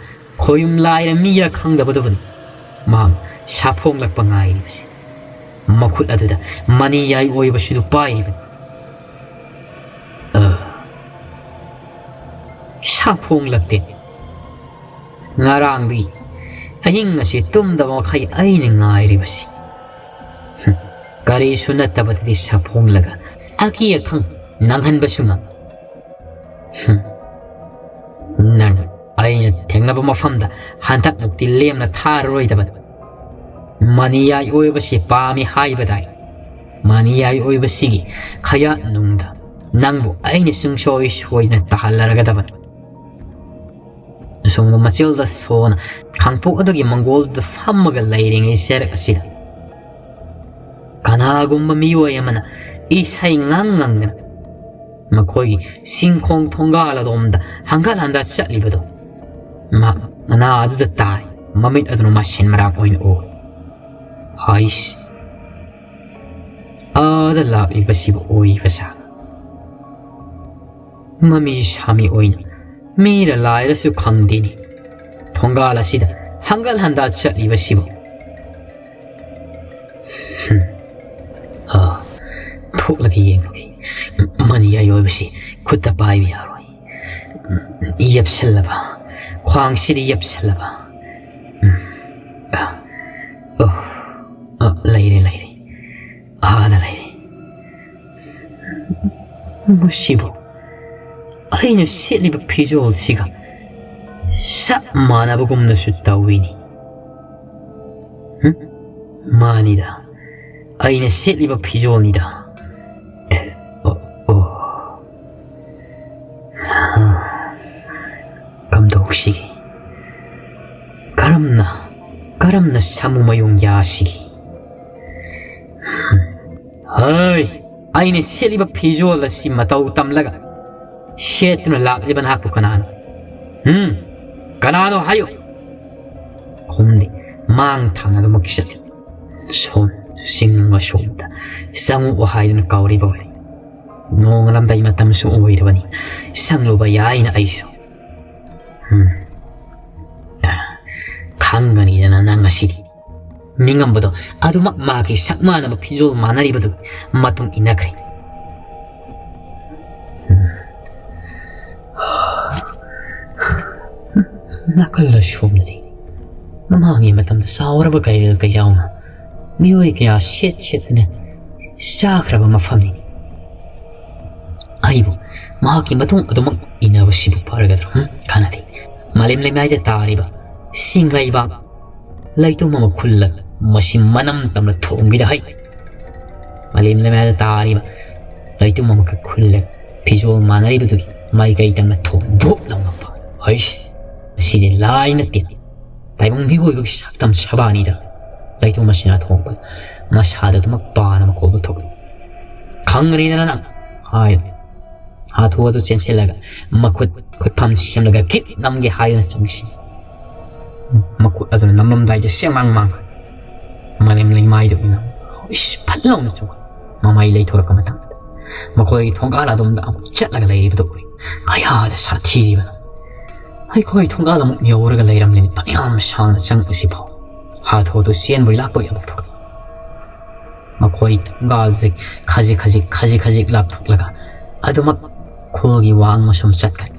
ꯈꯣꯌꯨꯝ ꯂꯥꯏꯔ ꯃꯤꯔ ꯈꯪꯗꯕꯗꯨꯕꯨꯅꯤ ꯃꯍꯥꯛ ꯁꯥꯐꯣꯡꯂꯛꯄ ꯉꯥꯏꯔꯤꯕꯁꯤ꯫ ꯃꯈꯨꯠ ꯑꯗꯨꯗ ꯃꯅꯤꯌꯥꯏ ꯑꯣꯏꯕꯁꯤꯗꯨ ꯄꯥꯏꯔꯤꯕꯅꯤ꯫ ꯑ, ꯁꯥꯐꯣꯡꯂꯛꯇꯦ꯫ ꯉꯔꯥꯡꯗꯤ ꯑꯍꯤꯡ ꯑꯁꯤ ꯇꯨꯝꯗꯕ ꯃꯈꯩ ꯑꯩꯅ ꯉꯥꯏꯔꯤꯕꯁꯤ꯫ ꯍꯨꯝ, ꯀꯔꯤꯁꯨ ꯅꯠꯇꯕꯗꯗꯤ ꯁꯥꯐꯣꯡꯂꯒ ꯑꯀꯤ ꯑꯈꯪ ꯅꯪꯍꯟꯕꯁꯨ ꯉꯝ꯫ ꯍꯨꯝ, ꯅꯪ ꯑꯩꯅ ꯊꯦꯡꯅꯕ ꯃꯐꯝꯗ ꯍꯟꯗꯛꯃꯨꯛꯇꯤ ꯂꯦꯝꯅ ꯊꯥꯔꯔꯣꯏꯗꯕꯅꯤ꯫ ꯃꯅꯤꯌꯥꯏ ꯑꯣꯏꯕꯁꯤ ꯄꯥꯝꯃꯤ ꯍꯥꯏꯕꯗꯥꯏ? ꯃꯅꯤꯌꯥꯏ ꯑꯣꯏꯕꯁꯤꯒꯤ ꯈꯌꯥꯠꯅꯨꯡꯗ ꯅꯪꯕꯨ ꯑꯩꯅ ꯁꯨꯡꯁꯣꯏ ꯁꯣꯏꯗꯅ ꯇꯥꯍꯜꯂꯔꯒꯗꯕꯅꯤ꯫ ꯑꯁꯣꯝꯗ ꯃꯆꯤꯜꯗ ꯁꯣꯅ ꯈꯥꯡꯄꯣꯛ ꯑꯗꯨꯒꯤ ꯃꯪꯒꯣꯜꯗꯨꯗ ꯐꯝꯃꯒ ꯂꯩꯔꯤꯉꯩ ꯆꯔꯛ ꯑꯁꯤꯗ ꯀꯅꯥꯒꯨꯝꯕ ꯃꯤꯑꯣꯏ ꯑꯃꯅ ꯏꯁꯩ ꯉꯪ ꯉꯪꯗꯅ ꯃꯈꯣꯏꯒꯤ ꯁꯤꯡꯈꯣꯡ ꯊꯣꯡꯒꯥꯜ ꯑꯗꯣꯝꯗ ꯍꯪꯒꯠ ꯍꯟꯗ ꯆꯠꯂꯤꯕꯗꯨ ꯃꯍꯥꯛ ꯃꯅꯥ ꯑꯗꯨꯗ ꯇꯥꯏ꯫ ꯃꯃꯤꯠ ꯑꯗꯨꯅ ꯃꯁꯦꯟ ꯃꯔꯥꯡ ꯑꯣꯏꯅ ꯎ꯫ ꯍꯥꯏꯁ, ꯑꯥꯗ ꯂꯥꯛꯂꯤꯕꯁꯤꯕꯨ ꯑꯣꯏꯕ ꯁꯥ꯫ ꯃꯃꯤ ꯁꯥꯃꯤ ꯑꯣꯏꯅ ꯃꯤꯔ ꯂꯥꯏꯔꯁꯨ ꯈꯪꯗꯦꯅꯤ꯫ ꯊꯣꯡꯒꯥꯜ ꯑꯁꯤꯗ ꯍꯪꯒꯠ ꯍꯟꯗ ꯆꯠꯂꯤꯕꯁꯤꯕꯨ꯫ ꯍꯨꯝ꯫ ꯑꯥ, ꯊꯣꯛꯂꯒ ꯌꯦꯡꯂꯨꯒꯦ꯫ ꯃꯅꯤꯌꯥꯏ ꯑꯣꯏꯕꯁꯤ ꯈꯨꯠꯇ ꯄꯥꯏꯕ ꯌꯥꯔꯣꯏ꯫ ꯌꯦꯞꯁꯜꯂꯕ, ꯈ꯭ꯋꯥꯡꯁꯤꯗ ꯌꯦꯞꯁꯜꯂꯕ꯫ ꯎꯝ꯫ ꯑꯥ, ꯑꯣ, ꯑꯥ, ꯂꯩꯔꯦ, ꯂꯩꯔꯦ꯫ ꯑꯥꯗ ꯂꯩꯔꯦ꯫ ꯃꯁꯤꯕꯨ ꯑꯩꯅ ꯁꯦꯠꯂꯤꯕ ꯐꯤꯖꯣꯜꯁꯤꯒ ꯆꯞ ꯃꯥꯟꯅꯕꯒꯨꯝꯅꯁꯨ ꯇꯧꯏꯅꯤ꯫ ꯍꯨꯝ? ꯃꯥꯅꯤꯗ, ꯑꯩꯅ ꯁꯦꯠꯂꯤꯕ ꯐꯤꯖꯣꯜꯅꯤꯗ꯫ ꯑꯦ, ꯑꯣ, ꯑꯣ꯫ ꯍꯥ, ꯀꯝꯗꯧꯁꯤꯒꯦ? ꯀꯔꯝꯅ, ꯀꯔꯝꯅ ꯁꯥꯃꯨ ꯃꯌꯣꯡ ꯌꯥꯁꯤꯒꯦ? ꯍꯝ꯫ ꯍꯩ! ꯑꯩꯅ ꯁꯦꯠꯂꯤꯕ ꯐꯤꯖꯣꯜ ꯑꯁꯤ ꯃꯇꯧ ꯇꯝꯂꯒ ꯁꯦꯠꯇꯨꯅ ꯂꯥꯛꯂꯤꯕ ꯅꯍꯥꯛꯄꯨ ꯀꯅꯥꯅꯣ? ꯍꯝ? ꯀꯅꯥꯅꯣ ꯍꯥꯏꯌꯨ? ꯈꯨꯝꯗꯦ꯫ ꯃꯥꯡ ꯊꯥꯡ ꯑꯗꯨꯃꯛ ꯆꯠꯂꯤ꯫ ꯁꯣꯝ, ꯆꯤꯡ ꯃꯁꯣꯝꯗ ꯆꯪꯉꯛꯑꯣ ꯍꯥꯏꯗꯨꯅ ꯀꯧꯔꯤꯕ ꯑꯣꯏꯔꯦ꯫ ꯅꯣꯡꯉꯥꯜꯂꯝꯗꯥꯏ ꯃꯇꯝꯁꯨ ꯑꯣꯏꯔꯕꯅꯤ, ꯆꯪꯂꯨꯕ ꯌꯥꯏꯅ ꯑꯩꯁꯨ꯫ ꯎꯝ꯫ ꯈꯪꯒꯅꯤꯗꯅ ꯅꯪ ꯉꯁꯤꯗꯤ꯫ ꯃꯤꯉꯝꯕꯗꯣ ꯑꯗꯨꯃꯛ ꯃꯍꯥꯛꯀꯤ ꯁꯛ ꯃꯥꯟꯅꯕ ꯐꯤꯖꯣꯜ ꯃꯥꯟꯅꯔꯤꯕꯗꯨ ꯃꯇꯨꯡ ꯏꯟꯅꯈ꯭ꯔꯦ꯫ ꯎꯝ꯫ ꯅꯥꯀꯜ ꯑꯁꯣꯝꯗꯗꯤ ꯃꯃꯥꯡꯒꯤ ꯃꯇꯝꯗ ꯆꯥꯎꯔꯕ ꯀꯩꯔꯦꯜ ꯀꯩꯖꯥꯎꯅ ꯃꯤꯑꯣꯏ ꯀꯌꯥ ꯁꯦꯠ ꯁꯦꯠꯇꯅ ꯆꯥꯈ꯭ꯔꯕ ꯃꯐꯝꯅꯤ꯫ ꯑꯩꯕꯨ ꯃꯍꯥꯛꯀꯤ ꯃꯇꯨꯡ ꯑꯗꯨꯃꯛ ꯏꯟꯅꯕꯁꯤꯕꯨ ꯐꯔꯒꯗ꯭ꯔꯥ? ꯍꯨꯝ? ꯀꯥꯟꯅꯗꯦ꯫ ꯃꯥꯂꯦꯝ ꯂꯩꯃꯥꯏꯗ ꯇꯥꯔꯤꯕ ꯆꯤꯡ ꯂꯩꯕꯥꯛ ꯂꯩꯇꯨꯝ ꯑꯃ ꯈꯨꯜꯂꯒ ꯃꯁꯤ ꯃꯅꯝ ꯇꯝꯅ ꯊꯣꯝꯈꯤꯗ ꯍꯩ꯫ ꯃꯥꯂꯦꯝ ꯂꯩꯃꯥꯏꯗ ꯇꯥꯔꯤꯕ ꯂꯩꯇꯨꯝ ꯑꯃꯈꯛ ꯈꯨꯜꯂꯒ ꯐꯤꯖꯣꯜ ꯃꯥꯟꯅꯔꯤꯕꯗꯨꯒꯤ ꯃꯥꯏꯀꯩ ꯇꯝꯅ ꯊꯣꯝ ꯚꯨꯞ ꯂꯥꯎꯅ ꯐꯥ-, ꯍꯩꯁ! ꯃꯁꯤꯗꯤ ꯂꯥꯏ ꯅꯠꯇꯦ꯫ ꯇꯥꯏꯕꯪ ꯃꯤꯑꯣꯏꯕꯒꯤ ꯁꯛꯇꯝ ꯁꯕꯥꯅꯤꯗ ꯂꯩꯇꯨꯝ ꯑꯁꯤꯅ ꯊꯣꯛꯄ ꯃꯁꯥꯗ ꯑꯗꯨꯃꯛ ꯄꯥꯅ ꯃꯀꯣꯛꯇ ꯊꯣꯛꯂꯤ꯫ "ꯈꯪꯒꯅꯤꯗꯅ ꯅꯪ," ꯍꯥꯏ꯫ ꯍꯥꯊꯨ ꯍꯥꯊꯨ ꯆꯦꯟꯁꯤꯜꯂꯒ ꯃꯈꯨꯠ ꯈꯨꯠꯐꯝ ꯁꯦꯝꯂꯒ ꯈꯤꯠ ꯅꯝꯒꯦ ꯍꯥꯏꯗꯨꯅ ꯆꯪꯁꯤ꯫ ꯃꯈꯨꯠ ꯑꯗꯨꯅ ꯅꯝꯂꯝꯗꯥꯏꯗ ꯁꯦꯡꯃꯥꯡ ꯃꯥꯡꯈ꯭ꯔꯦ꯫ ꯃꯅꯝ ꯂꯩꯃꯥꯏꯗ ꯎꯅ ꯏꯁ ꯐꯠ ꯂꯥꯎꯅ ꯆꯨ-, ꯃꯃꯩ ꯂꯩꯊꯣꯔꯛꯄ ꯃꯇꯝꯗ ꯃꯈꯣꯏꯒꯤ ꯊꯣꯡꯒꯥꯜ ꯑꯗꯣꯝꯗ ꯑꯃꯨꯛ ꯆꯠꯂꯒ ꯂꯩꯔꯤꯕꯗꯨ ꯎꯏ꯫ ꯀꯌꯥꯗ ꯁꯥꯊꯤꯔꯤꯕꯅꯣ! ꯑꯩꯈꯣꯏ ꯊꯣꯡꯒꯥꯜ ꯑꯃꯨꯛ ꯌꯧꯔꯒ ꯂꯩꯔꯝꯂꯤꯅꯤ꯫ ꯐꯅꯌꯥꯝ ꯁꯥꯡꯅ ꯆꯪꯉꯛꯏꯁꯤ ꯐꯥꯎ ꯍꯥꯊꯨ ꯍꯥꯊꯨ ꯆꯦꯟꯕꯣꯏ ꯂꯥꯛꯄꯣꯏ ꯑꯃꯨꯛ ꯊꯣꯛꯂꯛꯏ꯫ ꯃꯈꯣꯏ ꯊꯣꯡꯒꯥꯜꯁꯦ ꯈꯖꯤꯛ ꯈꯖꯤꯛ ꯈꯖꯤꯛ ꯈꯖꯤꯛ ꯂꯥꯞꯊꯣꯛꯂꯒ ꯑꯗꯨꯃꯛ ꯈꯨꯜꯒꯤ ꯋꯥꯡꯃ ꯁꯨꯝ ꯆꯠꯈ꯭ꯔꯦ꯫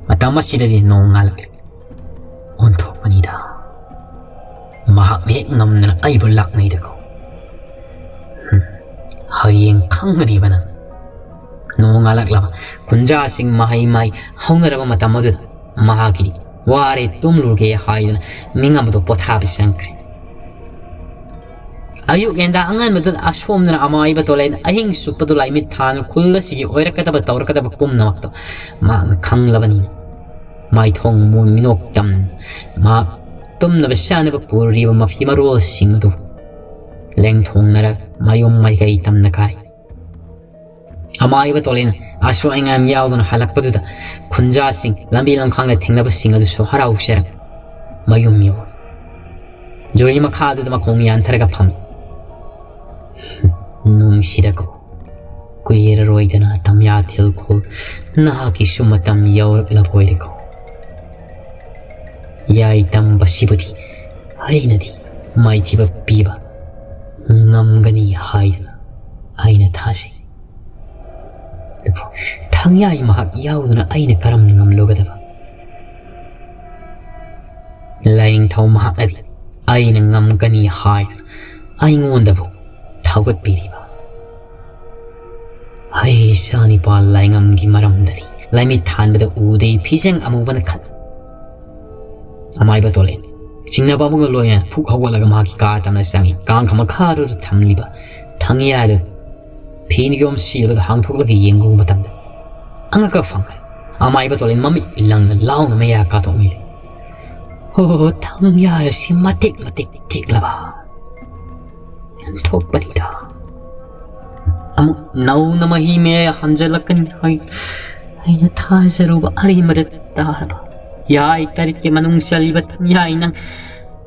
ꯃꯇꯝ ꯑꯁꯤꯗꯗꯤ ꯅꯣꯡ ꯉꯥꯜꯂꯛꯂꯦ꯫ ꯑꯣꯟꯊꯣꯛꯄꯅꯤꯗ꯫ ꯃꯍꯥꯛꯅ ꯍꯦꯛ ꯉꯝꯗꯅ ꯑꯩꯕꯨ ꯂꯥꯛꯅꯩꯗꯀꯣ꯫ ꯍꯨꯝ, ꯍꯌꯦꯡ ꯈꯪꯒꯅꯤꯕ ꯅꯪ꯫ ꯅꯣꯡ ꯉꯥꯜꯂꯛꯂꯕ ꯈꯨꯟꯖꯥꯁꯤꯡ ꯃꯍꯩ ꯃꯍꯩ ꯍꯧꯅꯔꯕ ꯃꯇꯝ ꯑꯗꯨꯗ ꯃꯍꯥꯛꯀꯤꯗꯤ ꯋꯥꯔꯦ, ꯇꯨꯝꯂꯨꯔꯒꯦ ꯍꯥꯏꯗꯨꯅ ꯃꯤꯉꯝꯕꯗꯣ ꯄꯣꯊꯥꯕ ꯆꯪꯈ꯭ꯔꯦ꯫ ꯑꯌꯨꯛ ꯌꯦꯟꯗꯥ ꯑꯉꯟꯕꯗꯨꯗ ꯑꯁꯣꯝꯗꯅ ꯑꯃꯥꯏꯕ ꯇꯣꯂꯦꯟ ꯑꯍꯤꯡ ꯆꯨꯞꯄꯗꯨ ꯂꯥꯏꯃꯤꯠ ꯊꯥꯅ ꯈꯨꯜ ꯑꯁꯤꯒꯤ ꯑꯣꯏꯔꯛꯀꯗꯕ ꯇꯧꯔꯛꯀꯗꯕ ꯄꯨꯝꯅꯃꯛꯇꯣ ꯃꯍꯥꯛꯅ ꯈꯪꯂꯕꯅꯤꯅ ꯃꯥꯏꯊꯣꯡ ꯃꯣꯟ ꯃꯤꯅꯣꯛ ꯇꯝꯅ ꯃꯍꯥꯛ ꯇꯨꯝꯅꯕ ꯆꯥꯅꯕ ꯄꯨꯔꯤꯕ ꯃꯐꯤ ꯃꯔꯣꯜꯁꯤꯡ ꯑꯗꯨ ꯂꯦꯡꯊꯣꯡꯅꯔ ꯃꯌꯨꯝ ꯃꯥꯏꯀꯩ ꯇꯝꯅ ꯀꯥꯔꯤ꯫ ꯑꯃꯥꯏꯕ ꯇꯣꯂꯦꯟ ꯑꯁꯣꯏ ꯑꯉꯥꯝ ꯌꯥꯎꯗꯅ ꯍꯜꯂꯛꯄꯗꯨꯗ ꯈꯨꯟꯖꯥꯁꯤꯡ, ꯂꯝꯕꯤ ꯂꯝꯈꯥꯡꯗ ꯊꯦꯡꯅꯕꯁꯤꯡ ꯑꯗꯨꯁꯨ ꯍꯔꯥꯎꯖꯔꯝꯃꯤ꯫ ꯃꯌꯨꯝ ꯌꯧꯔꯦ꯫ ꯖꯨꯔꯤ ꯃꯈꯥꯗꯨꯗ ꯃꯈꯣꯡ ꯌꯥꯟꯊꯔꯒ ꯐꯝꯃꯤ꯫ ꯅꯨꯡꯁꯤꯗꯀꯣ, ꯀꯨꯏꯔꯔꯣꯏꯗꯅ ꯇꯝꯌꯥꯊꯦꯜ ꯈꯨꯜ ꯅꯍꯥꯛꯀꯤꯁꯨ ꯃꯇꯝ ꯌꯧꯔꯛꯂꯕꯣꯏꯔꯦꯀꯣ꯫ ꯌꯥꯏ ꯇꯝꯕꯁꯤꯕꯨꯗꯤ ꯑꯩꯅꯗꯤ ꯃꯥꯏꯊꯤꯕ ꯄꯤꯕ ꯉꯝꯒꯅꯤ ꯍꯥꯏꯗꯅ ꯑꯩꯅ ꯊꯥꯖꯩ꯫ ꯑꯗꯨꯕꯨ ꯊꯪꯌꯥꯏ ꯃꯍꯥꯛ ꯌꯥꯎꯗꯅ ꯑꯩꯅ ꯀꯔꯝꯅ ꯉꯝꯂꯨꯒꯗꯕ? ꯂꯥꯏꯅꯤꯡꯊꯧ ꯃꯍꯥꯛꯅꯗꯤ ꯑꯩꯅ ꯉꯝꯒꯅꯤ ꯍꯥꯏꯗꯅ ꯑꯩꯉꯣꯟꯗꯕꯨ ꯊꯧꯒꯠꯄꯤꯔꯤꯕ꯫ ꯍꯩ ꯏꯆꯥꯅꯤꯄꯥ ꯂꯥꯏꯉꯝꯒꯤ ꯃꯔꯝꯗꯗꯤ ꯂꯥꯏꯃꯤꯠ ꯊꯥꯟꯕꯗ ꯎꯗꯦ ꯐꯤꯖꯪ ꯑꯃꯨꯕꯅ ꯈꯜꯂꯤ꯫ ꯑꯃꯥꯏꯕ ꯇꯣꯂꯦꯟ ꯆꯤꯡꯅꯕ ꯑꯃꯒ ꯂꯣꯏꯅꯅ ꯐꯨꯛ ꯍꯧꯒꯠꯂꯒ ꯃꯍꯥꯛꯀꯤ ꯀꯥ ꯇꯝꯅ ꯆꯪꯉꯤ꯫ ꯀꯥꯡꯈ ꯃꯈꯥꯗꯨꯗ ꯊꯝꯂꯤꯕ ꯊꯪꯌꯥꯏꯗꯨ ꯐꯤꯅꯤꯒꯣꯝ ꯁꯤꯜꯂꯒ ꯍꯥꯡꯊꯣꯛꯂꯒ ꯌꯦꯡꯕ ꯃꯇꯝꯗ ꯑꯉꯛꯄ ꯐꯪꯈ꯭ꯔꯦ꯫ ꯑꯃꯥꯏꯕ ꯇꯣꯂꯦꯟ ꯃꯃꯤꯠ ꯂꯪꯅ ꯂꯥꯎꯅ ꯃꯌꯥ ꯀꯥꯊꯣꯛꯃꯤꯂꯦ꯫ "ꯑꯣ, ꯊꯪꯌꯥꯏ ꯑꯁꯤ ꯃꯇꯤꯛ ꯃꯇꯤꯛ ꯇꯦꯛꯂꯕ ꯊꯣꯛꯄꯅꯤꯗ꯫ ꯑꯃꯨꯛ ꯅꯧꯅ ꯃꯍꯤ ꯃꯌꯥꯏ ꯍꯟꯖꯜꯂꯛꯀꯅꯤ ꯍꯥꯏ ꯑꯩꯅ ꯊꯥꯖꯔꯨꯕ ꯑꯔꯤꯃꯗ ꯇꯥꯔꯕ꯫ ꯌꯥꯏ ꯇꯔꯦꯠꯀꯤ ꯃꯅꯨꯡ ꯆꯜꯂꯤꯕ ꯊꯪꯌꯥꯏ ꯅꯪ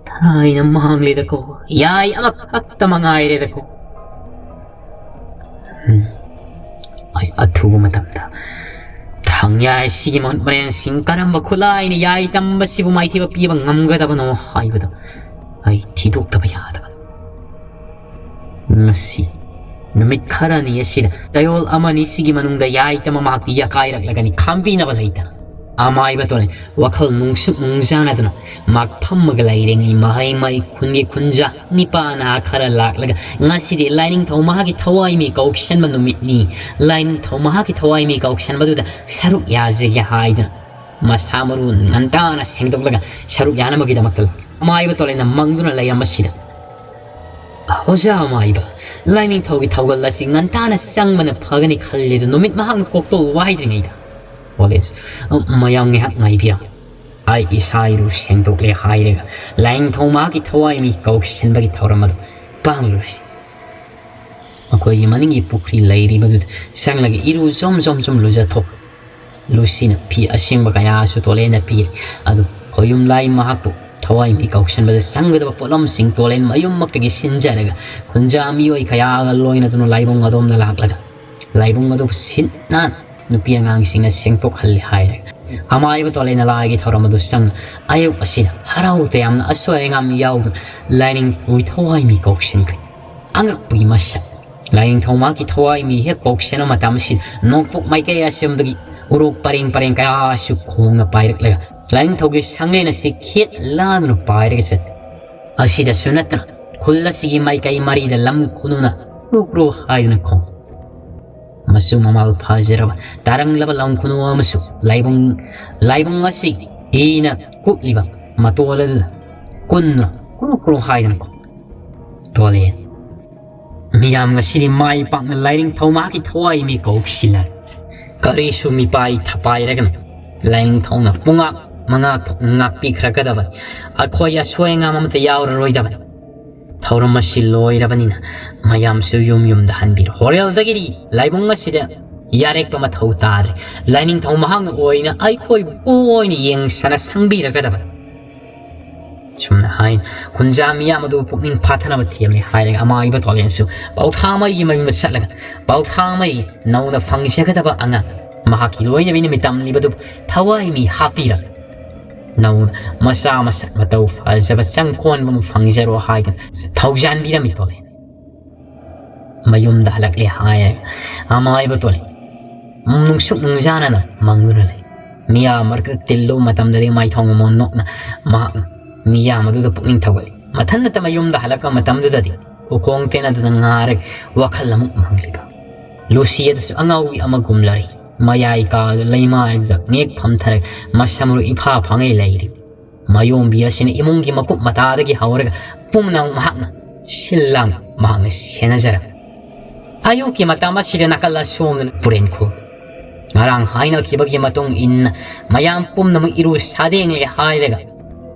ꯊꯥꯏꯅ ꯃꯥꯡꯂꯦꯗꯀꯣ꯫ ꯌꯥꯏ ꯑꯃꯈꯛꯇ ꯃꯉꯥꯏꯔꯦꯗꯀꯣ꯫ ꯎꯝ꯫ ꯑꯩ ꯑꯊꯨꯕ ꯃꯇꯝꯗ ꯊꯪꯌꯥꯏ ꯑꯁꯤꯒꯤ ꯃꯍꯨꯠ ꯃꯔꯦꯟꯁꯤꯡ ꯀꯔꯝꯕ ꯈꯨꯠꯂꯥꯏꯅ ꯌꯥꯏ ꯇꯝꯕꯁꯤꯕꯨ ꯃꯥꯏꯊꯤꯕ ꯄꯤꯕ ꯉꯝꯒꯗꯕꯅꯣ ꯍꯥꯏꯕꯗꯨ ꯑꯩ ꯊꯤꯗꯣꯛꯇꯕ ꯌꯥꯗꯕꯅꯤ꯫ ꯉꯁꯤ ꯅꯨꯃꯤꯠ ꯈꯔꯅꯤ ꯑꯁꯤꯗ ꯆꯌꯣꯜ ꯑꯃꯅꯤ ꯁꯤꯒꯤ ꯃꯅꯨꯡꯗ ꯌꯥꯏ ꯇꯝꯕ ꯃꯍꯥꯛꯇꯤ ꯌꯥꯀꯥꯏꯔꯛꯂꯒꯅꯤ, ꯈꯥꯝꯕꯤꯅꯕ ꯂꯩꯇꯅ꯫ ꯑꯃꯥꯏꯕ ꯇꯣꯂꯦꯟ ꯋꯥꯈꯜ ꯅꯨꯡꯁꯨ ꯅꯨꯡꯖꯥꯅꯗꯨꯅ ꯃꯍꯥꯛ ꯐꯝꯃꯒ ꯂꯩꯔꯤꯉꯩ ꯃꯍꯩ ꯃꯍꯩ ꯈꯨꯟꯒꯤ ꯈꯨꯟꯖꯥ ꯅꯤꯄꯥ ꯅꯍꯥ ꯈꯔ ꯂꯥꯛꯂꯒ, "ꯉꯁꯤꯗꯤ ꯂꯥꯏꯅꯤꯡꯊꯧ ꯃꯍꯥꯛꯀꯤ ꯊꯋꯥꯏ ꯃꯤ ꯀꯧꯁꯟꯕ ꯅꯨꯃꯤꯠꯅꯤ꯫ ꯂꯥꯏꯅꯤꯡꯊꯧ ꯃꯍꯥꯛꯀꯤ ꯊꯋꯥꯏ ꯃꯤ ꯀꯧꯁꯟꯕꯗꯨꯗ ꯁꯔꯨꯛ ꯌꯥꯖꯒꯦ" ꯍꯥꯏꯗꯨꯅ ꯃꯁꯥ ꯃꯔꯨ ꯉꯟꯇꯥꯅ ꯁꯦꯡꯗꯣꯛꯂꯒ ꯁꯔꯨꯛ ꯌꯥꯅꯕꯒꯤꯗꯃꯛꯇ ꯑꯃꯥꯏꯕ ꯇꯣꯂꯦꯟꯅ ꯃꯪꯗꯨꯅ ꯂꯩꯔꯝꯕꯁꯤꯗ, "ꯑꯣꯖꯥ ꯑꯃꯥꯏꯕ, ꯂꯥꯏꯅꯤꯡꯊꯧꯒꯤ ꯊꯧꯒꯜ ꯑꯁꯤ ꯉꯟꯇꯥꯅ ꯆꯪꯕꯅ ꯐꯒꯅꯤ ꯈꯜꯂꯤ, ꯑꯗꯨ ꯅꯨꯃꯤꯠ ꯃꯍꯥꯛꯅ ꯀꯣꯛꯇꯣꯛ ꯋꯥꯏꯗ꯭ꯔꯤꯉꯩꯗ"꯫ ꯀꯣꯂꯦꯖ, "ꯃꯌꯥꯝ ꯉꯥꯏꯍꯥꯛ ꯉꯥꯏꯕꯤꯔꯝꯃꯨ꯫ ꯑꯩ ꯏꯁꯥ ꯏꯔꯨ ꯁꯦꯡꯗꯣꯛꯂꯦ ꯍꯥꯏꯔꯒ ꯂꯥꯏꯅꯤꯡꯊꯧ ꯃꯍꯥꯛꯀꯤ ꯊꯋꯥꯏ ꯃꯤ ꯀꯧꯁꯤꯟꯕꯒꯤ ꯊꯧꯔꯝ ꯑꯗꯨ ꯄꯥꯡꯂꯨꯔꯁꯤ"꯫ ꯃꯈꯣꯏꯒꯤ ꯃꯅꯤꯡꯒꯤ ꯄꯨꯈ꯭ꯔꯤ ꯂꯩꯔꯤꯕꯗꯨꯗ ꯆꯪꯂꯒ ꯏꯔꯨ ꯖꯣꯝ ꯖꯣꯝ ꯖꯣꯝ ꯂꯨꯖꯊꯣꯛ꯫ ꯂꯨꯁꯤꯅ ꯐꯤ ꯑꯁꯦꯡꯕ ꯀꯌꯥꯁꯨ ꯇꯣꯂꯦꯟꯅ ꯄꯤ꯫ ꯑꯗꯨ ꯈꯣꯌꯨꯝ ꯂꯥꯏ ꯃꯍꯥꯛꯄꯨ ꯊꯋꯥꯏ ꯃꯤ ꯀꯧꯁꯟꯕꯗ ꯆꯪꯒꯗꯕ ꯄꯣꯠꯂꯝꯁꯤꯡ ꯇꯣꯂꯦꯟ ꯃꯌꯨꯝꯃꯛꯇꯒꯤ ꯁꯤꯟꯖꯔꯒ ꯈꯨꯟꯖꯥ ꯃꯤꯑꯣꯏ ꯀꯌꯥꯒ ꯂꯣꯏꯅꯗꯨꯅ ꯂꯥꯏꯕꯨꯡ ꯑꯗꯣꯝꯗ ꯂꯥꯛꯂꯒ ꯂꯥꯏꯕꯨꯡ ꯑꯗꯨ ꯁꯤꯠ ꯅꯥꯟ ꯅꯨꯄꯤ ꯑꯉꯥꯡꯁꯤꯡꯅ ꯁꯦꯡꯗꯣꯛꯍꯜꯂꯤ ꯍꯥꯏꯔꯒ ꯑꯃꯥꯏꯕ ꯇꯣꯂꯦꯟꯅ ꯂꯥꯏꯒꯤ ꯊꯧꯔꯝ ꯑꯗꯨ ꯆꯪꯅ ꯑꯌꯨꯛ ꯑꯁꯤꯗ ꯍꯔꯥꯎ ꯇꯌꯥꯝꯅ ꯑꯁꯣꯏ ꯑꯉꯥꯝ ꯌꯥꯎꯗꯨꯅ ꯂꯥꯏꯅꯤꯡꯊꯧꯒꯤ ꯊꯋꯥꯏ ꯃꯤ ꯀꯧꯁꯤꯟꯈ꯭ꯔꯦ꯫ ꯑꯉꯛꯄꯒꯤ ꯃꯁꯛ꯫ ꯂꯥꯏꯅꯤꯡꯊꯧ ꯃꯍꯥꯛꯀꯤ ꯊꯋꯥꯏ ꯃꯤ ꯍꯦꯛ ꯀꯧꯁꯤꯟꯕ ꯃꯇꯝ ꯑꯁꯤꯗ ꯅꯣꯡꯄꯣꯛ ꯃꯥꯏꯀꯩ ꯑꯁꯣꯝꯗꯒꯤ ꯎꯔꯣꯛ ꯄꯔꯦꯡ ꯄꯔꯦꯡ ꯀꯌꯥꯁꯨ ꯈꯣꯡꯅ ꯄꯥꯏꯔꯛꯂꯒ ꯂꯥꯏꯅꯤꯡꯊꯧꯒꯤ ꯁꯪꯂꯦꯟ ꯑꯁꯤ ꯈꯦꯠ ꯂꯥꯡꯗꯨꯅ ꯄꯥꯏꯔꯒ ꯆꯠꯂꯤ꯫ ꯑꯁꯤꯗꯁꯨ ꯅꯠꯇꯅ ꯈꯨꯜ ꯑꯁꯤꯒꯤ ꯃꯥꯏꯀꯩ ꯃꯔꯤꯗ ꯂꯝ ꯈꯨꯅꯨꯅ ꯀ꯭ꯔꯨ ꯀ꯭ꯔꯨ ꯍꯥꯏꯗꯨꯅ ꯈꯣꯡ꯫ ꯃꯆꯨ ꯃꯃꯥꯜ ꯐꯖꯔꯕ ꯇꯥꯔꯪꯂꯕ ꯂꯝ ꯈꯨꯅꯨ ꯑꯃꯁꯨ ꯂꯥꯏꯕꯨꯡ, ꯂꯥꯏꯕꯨꯡ ꯑꯁꯤ ꯍꯤꯅ ꯀꯨꯞꯂꯤꯕ ꯃꯇꯣꯜ ꯑꯗꯨꯗ ꯀꯨꯟꯅ ꯀ꯭ꯔꯨ ꯀ꯭ꯔꯨ ꯍꯥꯏꯗꯨꯅ ꯈꯣꯡ꯫ ꯇꯣꯂꯦꯟ꯫ ꯃꯤꯌꯥꯝ ꯉꯁꯤꯗꯤ ꯃꯥꯏ ꯄꯥꯛꯅ ꯂꯥꯏꯅꯤꯡꯊꯧ ꯃꯍꯥꯛꯀꯤ ꯊꯋꯥꯏ ꯃꯤ ꯀꯧꯁꯤꯜꯂꯦ꯫ ꯀꯔꯤꯁꯨ ꯃꯤꯄꯥꯏ ꯊꯄꯥꯏꯔꯒꯅꯨ꯫ ꯂꯥꯏꯅꯤꯡꯊꯧꯅ ꯄꯨꯡꯉꯥꯛ ꯃꯉꯥꯛ ꯉꯥꯛꯄꯤꯈ꯭ꯔꯒꯗꯕ ꯑꯩꯈꯣꯏ ꯑꯁꯣꯏ ꯑꯉꯥꯝ ꯑꯃꯠꯇ ꯌꯥꯎꯔꯔꯣꯏꯗꯕꯅꯤ꯫ ꯊꯧꯔꯝ ꯑꯁꯤ ꯂꯣꯏꯔꯕꯅꯤꯅ ꯃꯌꯥꯝꯁꯨ ꯌꯨꯝ ꯌꯨꯝꯗ ꯍꯟꯕꯤꯔꯣ꯫ ꯍꯣꯔꯦꯜꯗꯒꯤꯗꯤ ꯂꯥꯏꯕꯨꯡ ꯑꯁꯤꯗ ꯌꯥꯔꯦꯛꯄ ꯃꯊꯧ ꯇꯥꯗ꯭ꯔꯦ꯫ ꯂꯥꯏꯅꯤꯡꯊꯧ ꯃꯍꯥꯛꯅ ꯑꯣꯏꯅ ꯑꯩꯈꯣꯏꯕꯨ ꯑꯣꯏꯅ ꯌꯦꯡꯁꯅ ꯁꯪꯕꯤꯔꯒꯗꯕꯅꯤ꯫ ꯁꯨꯝꯅ ꯍꯥꯏ, ꯈꯨꯟꯖꯥ ꯃꯤꯌꯥꯝ ꯑꯗꯨ ꯄꯨꯛꯅꯤꯡ ꯐꯥꯊꯅꯕ ꯊꯦꯝꯂꯦ ꯍꯥꯏꯔꯒ ꯑꯃꯥꯏꯕ ꯇꯣꯂꯦꯟꯁꯨ ꯄꯥꯎꯊꯥꯡꯃꯩꯒꯤ ꯃꯌꯨꯝꯗ ꯆꯠꯂꯒ ꯄꯥꯎꯊꯥꯡꯃꯩ ꯅꯧꯅ ꯐꯪꯖꯒꯗꯕ ꯑꯉꯥꯡ ꯃꯍꯥꯛꯀꯤ ꯂꯣꯏꯅꯕꯤꯅ ꯃꯤꯇꯝꯂꯤꯕꯗꯨ ꯊꯋꯥꯏ ꯃꯤ ꯍꯥꯞꯄꯤꯔꯝꯃꯤ꯫ ꯅꯧꯅ ꯃꯆꯥ ꯃꯁꯛ ꯃꯇꯧ ꯐꯖꯕ ꯆꯪ ꯀꯣꯟꯕ ꯑꯃ ꯐꯪꯖꯔꯣ ꯍꯥꯏꯗꯨꯅ ꯊꯧꯖꯥꯟꯕꯤꯔꯝꯃꯤ ꯇꯣꯂꯦꯟ꯫ ꯃꯌꯨꯝꯗ ꯍꯜꯂꯛꯂꯦ ꯍꯥꯏ ꯑꯃꯥꯏꯕ ꯇꯣꯂꯦꯟ꯫ ꯅꯨꯡꯁꯨꯛ ꯅꯨꯡꯖꯥꯅꯅ ꯃꯪꯗꯨꯅ ꯂꯩ꯫ ꯃꯤꯌꯥꯝ ꯃꯔꯛꯇ ꯇꯤꯜꯂꯨꯕ ꯃꯇꯝꯗꯗꯤ ꯃꯥꯏꯊꯣꯡ ꯃꯃꯣꯟ ꯅꯣꯛꯅ ꯃꯍꯥꯛꯅ ꯃꯤꯌꯥꯝ ꯑꯗꯨꯗ ꯄꯨꯛꯅꯤꯡ ꯊꯧꯒꯠꯂꯤ꯫ ꯃꯊꯟꯅꯇ ꯃꯌꯨꯝꯗ ꯍꯜꯂꯛꯄ ꯃꯇꯝꯗꯨꯗꯗꯤ ꯎꯈꯣꯡ ꯇꯦꯟ ꯑꯗꯨꯗ ꯉꯥꯔꯒ ꯋꯥꯈꯜ ꯑꯃꯨꯛ ꯃꯪꯂꯤꯕ ꯂꯨꯁꯤ ꯑꯗꯨꯁꯨ ꯑꯉꯥꯎꯕꯤ ꯑꯃꯒꯨꯝ ꯂꯩꯔꯤ꯫ ꯃꯌꯥꯏ ꯀꯥꯗ ꯂꯩꯃꯥꯏꯗ ꯅꯦꯛ ꯐꯝꯊꯔꯒ ꯃꯁꯝ ꯃꯔꯨ ꯏꯐꯥ ꯐꯥꯉꯩ ꯂꯩꯔꯤ꯫ ꯃꯌꯣꯝꯕꯤ ꯑꯁꯤꯅ ꯏꯃꯨꯡꯒꯤ ꯃꯀꯨꯞ ꯃꯇꯥꯗꯒꯤ ꯍꯧꯔꯒ ꯄꯨꯝꯅꯃꯛ ꯃꯍꯥꯛꯅ ꯁꯤꯜ ꯂꯥꯡ ꯃꯍꯥꯛꯅ ꯁꯦꯟꯅꯖꯔꯝꯃꯤ꯫ ꯑꯌꯨꯛꯀꯤ ꯃꯇꯝ ꯑꯁꯤꯗ ꯅꯥꯀꯜ ꯑꯁꯣꯝꯗꯅ ꯄꯨꯔꯦꯟꯈꯣꯜ ꯉꯔꯥꯡ ꯍꯥꯏꯅꯈꯤꯕꯒꯤ ꯃꯇꯨꯡ ꯏꯟꯅ ꯃꯌꯥꯝ ꯄꯨꯝꯅꯃꯛ ꯏꯔꯨ ꯁꯥꯗꯦꯡꯂꯦ ꯍꯥꯏꯔꯒ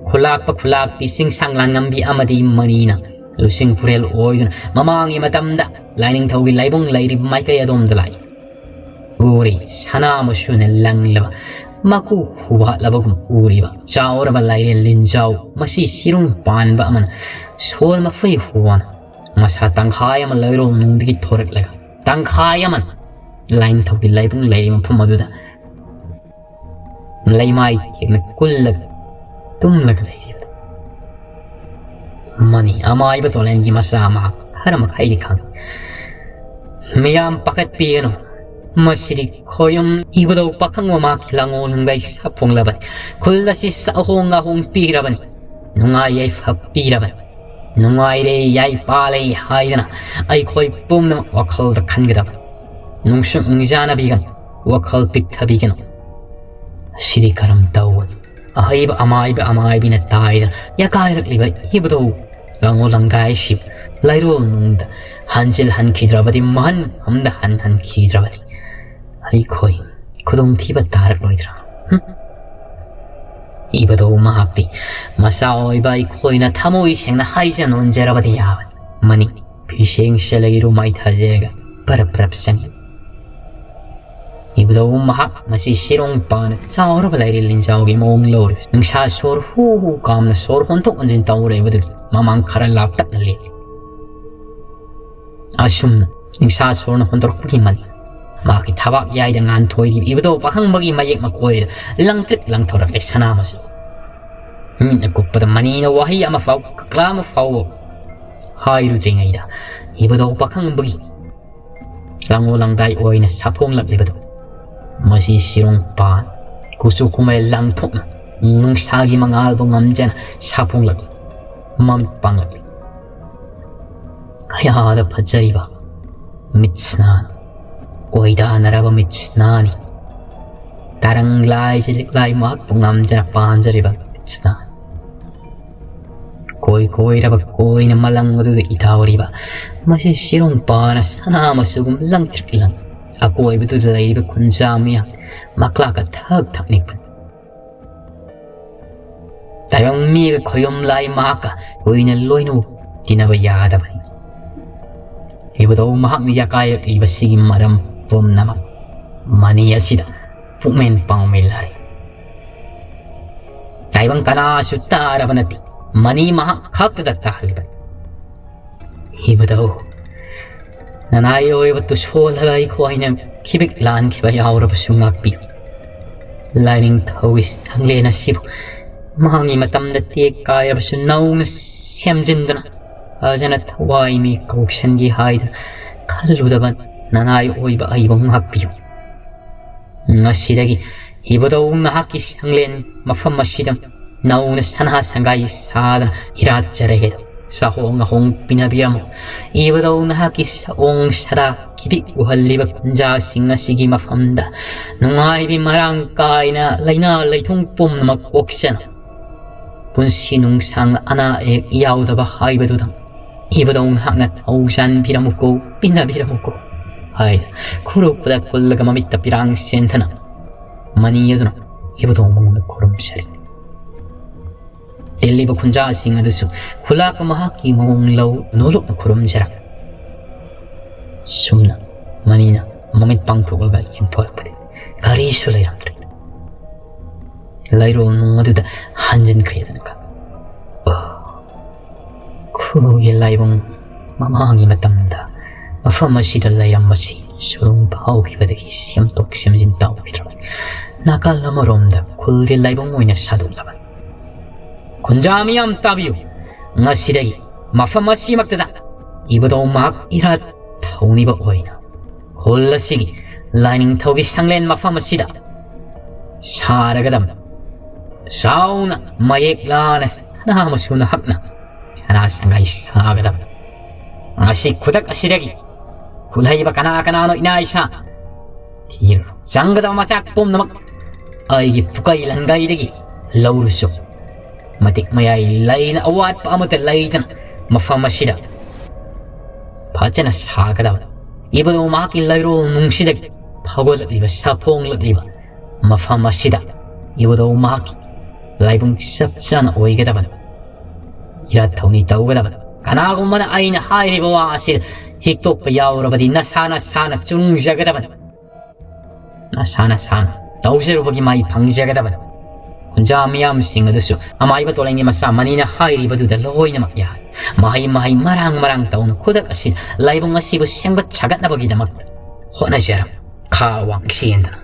ꯈꯨꯂꯥꯛꯄ ꯈꯨꯂꯥꯛꯄꯤ ꯆꯤꯡꯁꯥꯡ ꯂꯥꯟꯉꯝꯕꯤ ꯑꯃꯗꯤ ꯃꯅꯤꯅ ꯂꯨꯆꯤꯡ ꯄꯨꯔꯦꯜ ꯑꯣꯏꯗꯨꯅ ꯃꯃꯥꯡꯒꯤ ꯃꯇꯝꯗ ꯂꯥꯏꯅꯤꯡꯊꯧꯒꯤ ꯂꯥꯏꯕꯨꯡ ꯂꯩꯔꯤꯕ ꯃꯥꯏꯀꯩ ꯑꯗꯣꯝꯗ ꯂꯥꯛꯏ꯫ ꯎꯔꯤ ꯁꯅꯥ ꯃꯆꯨꯅ ꯂꯪꯂꯕ ꯃꯀꯨ ꯈꯨꯕꯥꯠꯂꯕꯒꯨꯝ ꯎꯔꯤꯕ ꯆꯥꯎꯔꯕ ꯂꯥꯏꯔꯦꯜ ꯂꯤꯟꯖꯥꯎ ꯃꯁꯤ ꯁꯤꯔꯨꯡ ꯄꯥꯟꯕ ꯑꯃꯅ ꯁꯣꯔ ꯃꯐꯩ ꯍꯣꯅ ꯃꯁꯥ ꯇꯪꯈꯥꯏ ꯑꯃ ꯂꯩꯔꯣꯡ ꯅꯨꯡꯗꯒꯤ ꯊꯣꯔꯛꯂꯒ ꯇꯪꯈꯥꯏ ꯑꯃꯅ ꯂꯥꯏꯅꯤꯡꯊꯧꯒꯤ ꯂꯥꯏꯕꯨꯡ ꯂꯩꯔꯤꯕ ꯃꯐꯝ ꯑꯗꯨꯗ ꯂꯩꯃꯥꯏ ꯊꯦꯛꯅ ꯀꯨꯜꯂꯒ ꯇꯨꯝꯂꯒ ꯂꯩꯔꯤꯕ ꯃꯅꯤ꯫ ꯑꯃꯥꯏꯕ ꯇꯣꯂꯦꯟꯒꯤ ꯃꯆꯥ ꯃꯍꯥꯛ ꯈꯔ ꯃꯈꯩꯗꯤ ꯈꯪꯏ꯫ ꯃꯤꯌꯥꯝ ꯄꯥꯈꯠꯄꯤꯒꯅꯨ꯫ ꯃꯁꯤꯗꯤ ꯈꯣꯌꯨꯝ ꯏꯕꯨꯙꯧ ꯄꯥꯈꯪꯕ ꯃꯍꯥꯛꯀꯤ ꯂꯥꯡꯉꯣꯜ ꯅꯨꯡꯗꯩ ꯁꯥꯐꯣꯡꯂꯕꯅꯤ꯫ ꯈꯨꯜ ꯑꯁꯤ ꯁꯥꯍꯣꯡ ꯉꯥꯍꯣꯡ ꯄꯤꯔꯕꯅꯤ꯫ ꯅꯨꯡꯉꯥꯏ ꯌꯥꯏꯐ ꯄꯤꯔꯕꯅꯤ꯫ ꯅꯨꯡꯉꯥꯏꯔꯦ ꯌꯥꯏꯄꯥꯂꯦ ꯍꯥꯏꯗꯅ ꯑꯩꯈꯣꯏ ꯄꯨꯝꯅꯃꯛ ꯋꯥꯈꯜꯗ ꯈꯟꯒꯗꯕꯅꯤ꯫ ꯅꯨꯡꯁꯨ ꯅꯨꯡꯖꯥꯅꯕꯤꯒꯅꯨ꯫ ꯋꯥꯈꯜ ꯄꯤꯛꯊꯕꯤꯒꯅꯨ꯫ ꯑꯁꯤꯗꯤ ꯀꯔꯝ ꯇꯧꯕꯅꯤ? ꯑꯍꯩꯕ ꯑꯃꯥꯏꯕ ꯑꯃꯥꯏꯕꯤꯅ ꯇꯥꯏꯗꯅ ꯌꯥꯀꯥꯏꯔꯛꯂꯤꯕ ꯏꯕꯨꯙꯧ ꯂꯥꯡꯉꯣ ꯂꯪꯗꯥꯏꯁꯤ ꯂꯩꯔꯣꯜ ꯅꯨꯡꯗ ꯍꯟꯖꯤꯜꯍꯟꯈꯤꯗ꯭ꯔꯕꯗꯤ ꯃꯍꯟ ꯑꯝꯗ ꯍꯟꯍꯟꯈꯤꯗ꯭ꯔꯕꯅꯤ꯫ ꯑꯩꯈꯣꯏ ꯈꯨꯗꯣꯡꯊꯤꯕ ꯇꯥꯔꯛꯂꯣꯏꯗ꯭ꯔꯥ? ꯍꯨꯝ? ꯏꯕꯨꯙꯧ ꯃꯍꯥꯛꯇꯤ ꯃꯆꯥ ꯑꯣꯏꯕ ꯑꯩꯈꯣꯏꯅ ꯊꯃꯣꯏ ꯁꯦꯡꯅ ꯍꯥꯏꯖ ꯅꯣꯟꯖꯔꯕꯗꯤ ꯌꯥꯕꯅꯤ꯫ ꯃꯅꯤ ꯐꯤꯁꯦꯡ ꯁꯦꯜꯂꯒ ꯏꯔꯨ ꯃꯥꯏꯊꯖꯔꯒ ꯄꯔꯞ ꯄꯔꯞ ꯆꯪꯏ꯫ ꯏꯕꯨꯙꯧ ꯃꯍꯥꯛ ꯃꯁꯤ ꯁꯤꯔꯣꯡ ꯄꯥꯅ ꯆꯥꯎꯔꯕ ꯂꯥꯏꯔꯦꯜ ꯂꯤꯟꯖꯥꯎꯒꯤ ꯃꯑꯣꯡ ꯂꯧꯔꯦ꯫ ꯅꯨꯡꯁꯥ ꯁꯣꯔ ꯍꯨ ꯍꯨ ꯀꯥꯝꯅ ꯁꯣꯔ ꯍꯣꯟꯊꯣꯛ ꯍꯣꯟꯖꯤꯟ ꯇꯧꯔꯦꯕꯗꯨꯒꯤ ꯃꯃꯥꯡ ꯈꯔ ꯂꯥꯞꯇꯛꯅ ꯂꯦꯞꯂꯤ꯫ ꯑꯁꯨꯝꯅ ꯅꯤꯡꯁꯥ ꯁꯣꯔꯅ ꯍꯣꯟꯗꯣꯔꯛꯄꯒꯤ ꯃꯅꯤ ꯃꯍꯥꯛꯀꯤ ꯊꯕꯥꯛ ꯌꯥꯏꯗ ꯉꯥꯟꯊꯣꯏꯔꯤꯕ ꯏꯕꯨꯙꯧ ꯄꯥꯈꯪꯕꯒꯤ ꯃꯌꯦꯛ ꯃꯀꯣꯏꯗ ꯂꯪꯇ꯭ꯔꯤꯛ ꯂꯪꯊꯣꯔꯛꯂꯦ ꯁꯅꯥ ꯃꯆꯨ꯫ ꯃꯤꯠꯅ ꯀꯨꯞꯄꯗ ꯃꯅꯤꯅ ꯋꯥꯍꯩ ꯑꯃ ꯐꯥꯎ, ꯀꯀꯂꯥ ꯑꯃ ꯐꯥꯎꯕ ꯍꯥꯏꯔꯨꯗ꯭ꯔꯤꯉꯩꯗ ꯏꯕꯨꯙꯧ ꯄꯥꯈꯪꯕꯒꯤ ꯂꯥꯡꯂꯣ ꯂꯥꯡꯗꯥꯏ ꯑꯣꯏꯅ ꯁꯥꯐꯣꯡꯂꯛꯂꯤꯕꯗꯨ ꯃꯁꯤ ꯁꯤꯔꯣꯡ ꯄꯥꯟ ꯀꯨꯆꯨ ꯀꯨꯃꯦꯜ ꯂꯪꯊꯣꯛꯅ ꯅꯨꯡꯁꯥꯒꯤ ꯃꯉꯥꯜꯕꯨ ꯉꯝꯖꯅ ꯁꯥꯐꯣꯡꯂꯛꯂꯤ꯫ ꯃꯃꯤꯠ ꯄꯥꯡꯂꯛꯂꯤ꯫ ꯀꯌꯥꯗ ꯐꯖꯔꯤꯕ ꯃꯤꯠꯁꯅꯥꯅꯤ꯫ ꯀꯣꯏꯗꯥꯅꯔꯕ ꯃꯤꯠꯁꯅꯥꯅꯤ꯫ ꯇꯔꯪ ꯂꯥꯏꯁꯤ ꯂꯤꯛꯂꯥꯏ ꯃꯍꯥꯛꯄꯨ ꯉꯝꯖꯅ ꯄꯥꯟꯖꯔꯤꯕ ꯃꯤꯠꯁꯅꯥꯅꯤ꯫ ꯀꯣꯏ ꯀꯣꯏꯔꯕ ꯀꯣꯏꯅ ꯃꯂꯪ ꯑꯗꯨꯗ ꯏꯇꯥꯎꯔꯤꯕ ꯃꯁꯤ ꯁꯤꯔꯣꯡ ꯄꯥꯅ ꯁꯅꯥ ꯃꯆꯨꯒꯨꯝ ꯂꯪꯇ꯭ꯔꯤꯛ ꯂꯪ꯫ ꯑꯀꯣꯏꯕꯗꯨꯗ ꯂꯩꯔꯤꯕ ꯈꯨꯟꯖꯥ ꯃꯤꯌꯥꯝ ꯃꯀ꯭ꯂꯥꯛꯀ ꯊꯛ ꯊꯛ ꯅꯤꯛꯄꯅꯤ꯫ ꯇꯥꯏꯕꯪ ꯃꯤꯒ ꯈꯣꯌꯨꯝ ꯂꯥꯏ ꯃꯍꯥꯛꯀ ꯀꯨꯏꯅ ꯂꯣꯏꯅ ꯇꯤꯟꯅꯕ ꯌꯥꯗꯕꯅꯤ꯫ ꯏꯕꯨꯙꯧ ꯃꯍꯥꯛꯅ ꯌꯥꯀꯥꯏꯔꯛꯂꯤꯕꯁꯤꯒꯤ ꯃꯔꯝ ꯄꯨꯝꯅꯃꯛ ꯃꯅꯤ ꯑꯁꯤꯗ ꯄꯨꯛꯃꯦꯟ ꯄꯥꯎꯃꯦꯜ ꯂꯥꯔꯤ꯫ ꯇꯥꯏꯕꯪ ꯀꯅꯥꯁꯨ ꯇꯥꯔꯕ ꯅꯠꯇꯦ, ꯃꯅꯤ ꯃꯍꯥꯛ ꯈꯛꯇꯗ ꯇꯥꯍꯜꯂꯤꯕꯅꯤ꯫ ꯏꯕꯨꯙꯧ, ꯅꯅꯥꯏ ꯑꯣꯏꯕ ꯇꯨꯁꯣꯜꯂꯒ ꯑꯩꯈꯣꯏꯅ ꯈꯤꯕꯤꯛ ꯂꯥꯟꯈꯤꯕ ꯌꯥꯎꯔꯕꯁꯨ ꯉꯥꯛꯄꯤꯌꯨ꯫ ꯂꯥꯏꯅꯤꯡꯊꯧꯒꯤ ꯁꯪꯂꯦꯟ ꯑꯁꯤꯕꯨ ꯃꯍꯥꯛꯀꯤ ꯃꯇꯝꯗ ꯇꯦꯛ ꯀꯥꯏꯔꯕꯁꯨ ꯅꯧꯅ ꯁꯦꯝꯖꯤꯟꯗꯨꯅ ꯐꯖꯅ ꯊꯋꯥꯏ ꯃꯤ ꯀꯧꯁꯟꯒꯦ ꯍꯥꯏꯗꯨꯅ ꯈꯜꯂꯨꯗꯕ ꯅꯅꯥꯏ ꯑꯣꯏꯕ ꯑꯩꯕꯨ ꯉꯥꯛꯄꯤꯌꯨ꯫ ꯉꯁꯤꯗꯒꯤ ꯏꯕꯨꯙꯧ ꯅꯍꯥꯛꯀꯤ ꯁꯪꯂꯦꯟ ꯃꯐꯝ ꯑꯁꯤꯗ ꯅꯧꯅ ꯁꯅꯥ ꯁꯪꯒꯥꯏ ꯁꯥꯗꯅ ꯏꯔꯥꯠꯆꯔꯒꯦ꯫ ꯆꯥꯍꯣꯡ ꯉꯥꯍꯣꯡ ꯄꯤꯅꯕꯤꯔꯝꯃꯨ꯫ ꯏꯕꯨꯙꯧ ꯅꯍꯥꯛꯀꯤ ꯁꯑꯣꯡ ꯁꯥꯗꯥ ꯈꯤꯕꯤꯛ ꯎꯍꯜꯂꯤꯕ ꯈꯨꯟꯖꯥꯁꯤꯡ ꯑꯁꯤꯒꯤ ꯃꯐꯝꯗ ꯅꯨꯡꯉꯥꯏꯕꯤ ꯃꯔꯥꯡ ꯀꯥꯏꯅ ꯂꯥꯏꯅꯥ ꯂꯥꯏꯊꯨꯡ ꯄꯨꯝꯅꯃꯛ ꯀꯣꯛꯁꯅꯨ꯫ ꯄꯨꯟꯁꯤ ꯅꯨꯡꯁꯥꯡꯅ ꯑꯅꯥ ꯑꯌꯦꯛ ꯌꯥꯎꯗꯕ ꯍꯥꯏꯕꯗꯨꯗ ꯏꯕꯨꯙꯧ ꯅꯍꯥꯛꯅ ꯊꯧꯖꯥꯟꯕꯤꯔꯝꯃꯨꯀꯣ, ꯄꯤꯅꯕꯤꯔꯝꯃꯨꯀꯣ ꯍꯥꯏꯅ ꯈꯨꯔꯨꯞꯄꯗ ꯀꯨꯜꯂꯒ ꯃꯃꯤꯠꯇ ꯄꯤꯔꯥꯡ ꯆꯦꯟꯊꯅ ꯃꯅꯤ ꯑꯗꯨꯅ ꯏꯕꯨꯙꯧ ꯃꯉꯣꯟꯗ ꯈꯨꯔꯨꯝꯖꯔꯤ꯫ ꯇꯤꯜꯂꯤꯕ ꯈꯨꯟꯖꯥꯁꯤꯡ ꯑꯗꯨꯁꯨ ꯈꯨꯂꯥꯛꯄ ꯃꯍꯥꯛꯀꯤ ꯃꯑꯣꯡ ꯂꯧ ꯅꯣꯂꯨꯛꯅ ꯈꯨꯔꯨꯝꯖꯔꯛ꯫ ꯁꯨꯝꯅ ꯃꯅꯤꯅ ꯃꯃꯤꯠ ꯄꯥꯡꯊꯣꯛꯂꯒ ꯌꯦꯡꯊꯣꯔꯛꯄꯗꯤ ꯀꯔꯤꯁꯨ ꯂꯩꯔꯝꯗ꯭ꯔꯦ꯫ ꯂꯩꯔꯣꯜ ꯅꯨꯡ ꯑꯗꯨꯗ ꯍꯟꯖꯤꯟꯈ꯭ꯔꯦꯗꯅ ꯈꯪ꯫ ꯈꯨꯅꯨꯒꯤ ꯂꯥꯏꯕꯨꯡ ꯃꯃꯥꯡꯒꯤ ꯃꯇꯝꯗ ꯃꯐꯝ ꯑꯁꯤꯗ ꯂꯩꯔꯝꯕꯁꯤ ꯁꯨꯔꯨꯡ ꯐꯥꯎꯈꯤꯕꯗꯒꯤ ꯁꯦꯝꯗꯣꯛ ꯁꯦꯝꯖꯤꯟ ꯇꯧꯈꯤꯗ꯭ꯔꯕꯅꯤ꯫ ꯅꯥꯀꯜ ꯑꯃꯔꯣꯝꯗ ꯈꯨꯜꯒꯤ ꯂꯥꯏꯕꯨꯡ ꯑꯣꯏꯅ ꯁꯥꯗꯣꯛꯂꯕꯅꯤ꯫ ꯈꯨꯟꯖꯥ ꯃꯤꯌꯥꯝ ꯇꯥꯕꯤꯌꯨ, ꯉꯁꯤꯗꯒꯤ ꯃꯐꯝ ꯑꯁꯤꯃꯛꯇꯗ ꯏꯕꯨꯙꯧ ꯃꯍꯥꯛ ꯏꯔꯥꯠ ꯊꯧꯅꯤꯕ ꯑꯣꯏꯅ ꯈꯨꯜ ꯑꯁꯤꯒꯤ ꯂꯥꯏꯅꯤꯡꯊꯧꯒꯤ ꯁꯪꯂꯦꯟ ꯃꯐꯝ ꯑꯁꯤꯗ ꯁꯥꯔꯒꯗꯕꯅꯤ꯫ ꯆꯥꯎꯅ ꯃꯌꯦꯛ ꯂꯥꯅ ꯁꯅꯥ ꯃꯆꯨꯅ ꯍꯛꯅ ꯁꯅꯥ ꯁꯪꯒꯥꯏ ꯁꯥꯒꯗꯕꯅꯤ꯫ ꯉꯁꯤ ꯈꯨꯗꯛ ꯑꯁꯤꯗꯒꯤ ꯈꯨꯠꯍꯩꯕ ꯀꯅꯥ ꯀꯅꯥꯅꯣ ꯏꯅꯥ ꯏꯁꯥ ꯊꯤꯔꯨꯔꯣ꯫ ꯆꯪꯒꯗꯕ ꯃꯆꯥꯛ ꯄꯨꯝꯅꯃꯛ ꯑꯩꯒꯤ ꯄꯨꯀꯩ ꯂꯟꯒꯩꯗꯒꯤ ꯂꯧꯔꯨꯁꯨ꯫ ꯃꯇꯤꯛ ꯃꯌꯥꯏ ꯂꯩꯅ ꯑꯋꯥꯠꯄ ꯑꯃꯠꯇ ꯂꯩꯇꯅ ꯃꯐꯝ ꯑꯁꯤꯗ ꯐꯖꯅ ꯁꯥꯒꯗꯕꯅꯤ꯫ ꯏꯕꯨꯙꯧ ꯃꯍꯥꯛꯀꯤ ꯂꯩꯔꯣꯜ ꯅꯨꯡꯁꯤꯗꯒꯤ ꯐꯥꯎꯒꯠꯂꯛꯂꯤꯕ, ꯁꯥꯐꯣꯡꯂꯛꯂꯤꯕ ꯃꯐꯝ ꯑꯁꯤꯗ ꯏꯕꯨꯙꯧ ꯃꯍꯥꯛꯀꯤ ꯂꯥꯏꯕꯨꯡ ꯆꯞ ꯆꯥꯅ ꯑꯣꯏꯒꯗꯕꯅꯤ꯫ ꯏꯔꯥꯠ ꯊꯧꯅꯤ ꯇꯧꯒꯗꯕꯅꯤ꯫ ꯀꯅꯥꯒꯨꯝꯕꯅ ꯑꯩꯅ ꯍꯥꯏꯔꯤꯕ ꯋꯥ ꯑꯁꯤ ꯍꯤꯛꯇꯣꯛꯄ ꯌꯥꯎꯔꯕꯗꯤ ꯅꯁꯥ ꯅꯁꯥꯅ ꯆꯨꯔꯨꯡꯖꯒꯗꯕꯅꯤ꯫ ꯅꯁꯥ ꯅꯁꯥꯅ ꯇꯧꯖꯔꯨꯕꯒꯤ ꯃꯍꯩ ꯐꯪꯖꯒꯗꯕꯅꯤ꯫ ꯈꯨꯟꯖꯥ ꯃꯤꯌꯥꯝꯁꯤꯡ ꯑꯗꯨꯁꯨ ꯑꯃꯥꯏꯕ ꯇꯣꯂꯦꯟꯒꯤ ꯃꯆꯥ ꯃꯅꯤꯅ ꯍꯥꯏꯔꯤꯕꯗꯨꯗ ꯂꯣꯏꯅꯃꯛ ꯌꯥꯏ꯫ ꯃꯍꯩ ꯃꯍꯩ ꯃꯔꯥꯡ ꯃꯔꯥꯡ ꯇꯧꯅ ꯈꯨꯗꯛ ꯑꯁꯤ ꯂꯥꯏꯕꯨꯡ ꯑꯁꯤꯕꯨ ꯁꯦꯝꯒꯠ ꯁꯥꯒꯠꯅꯕꯒꯤꯗꯃꯛ ꯍꯣꯠꯅꯖꯔꯝ꯫ ꯈꯥ ꯋꯥꯡ ꯆꯦꯟꯗꯅ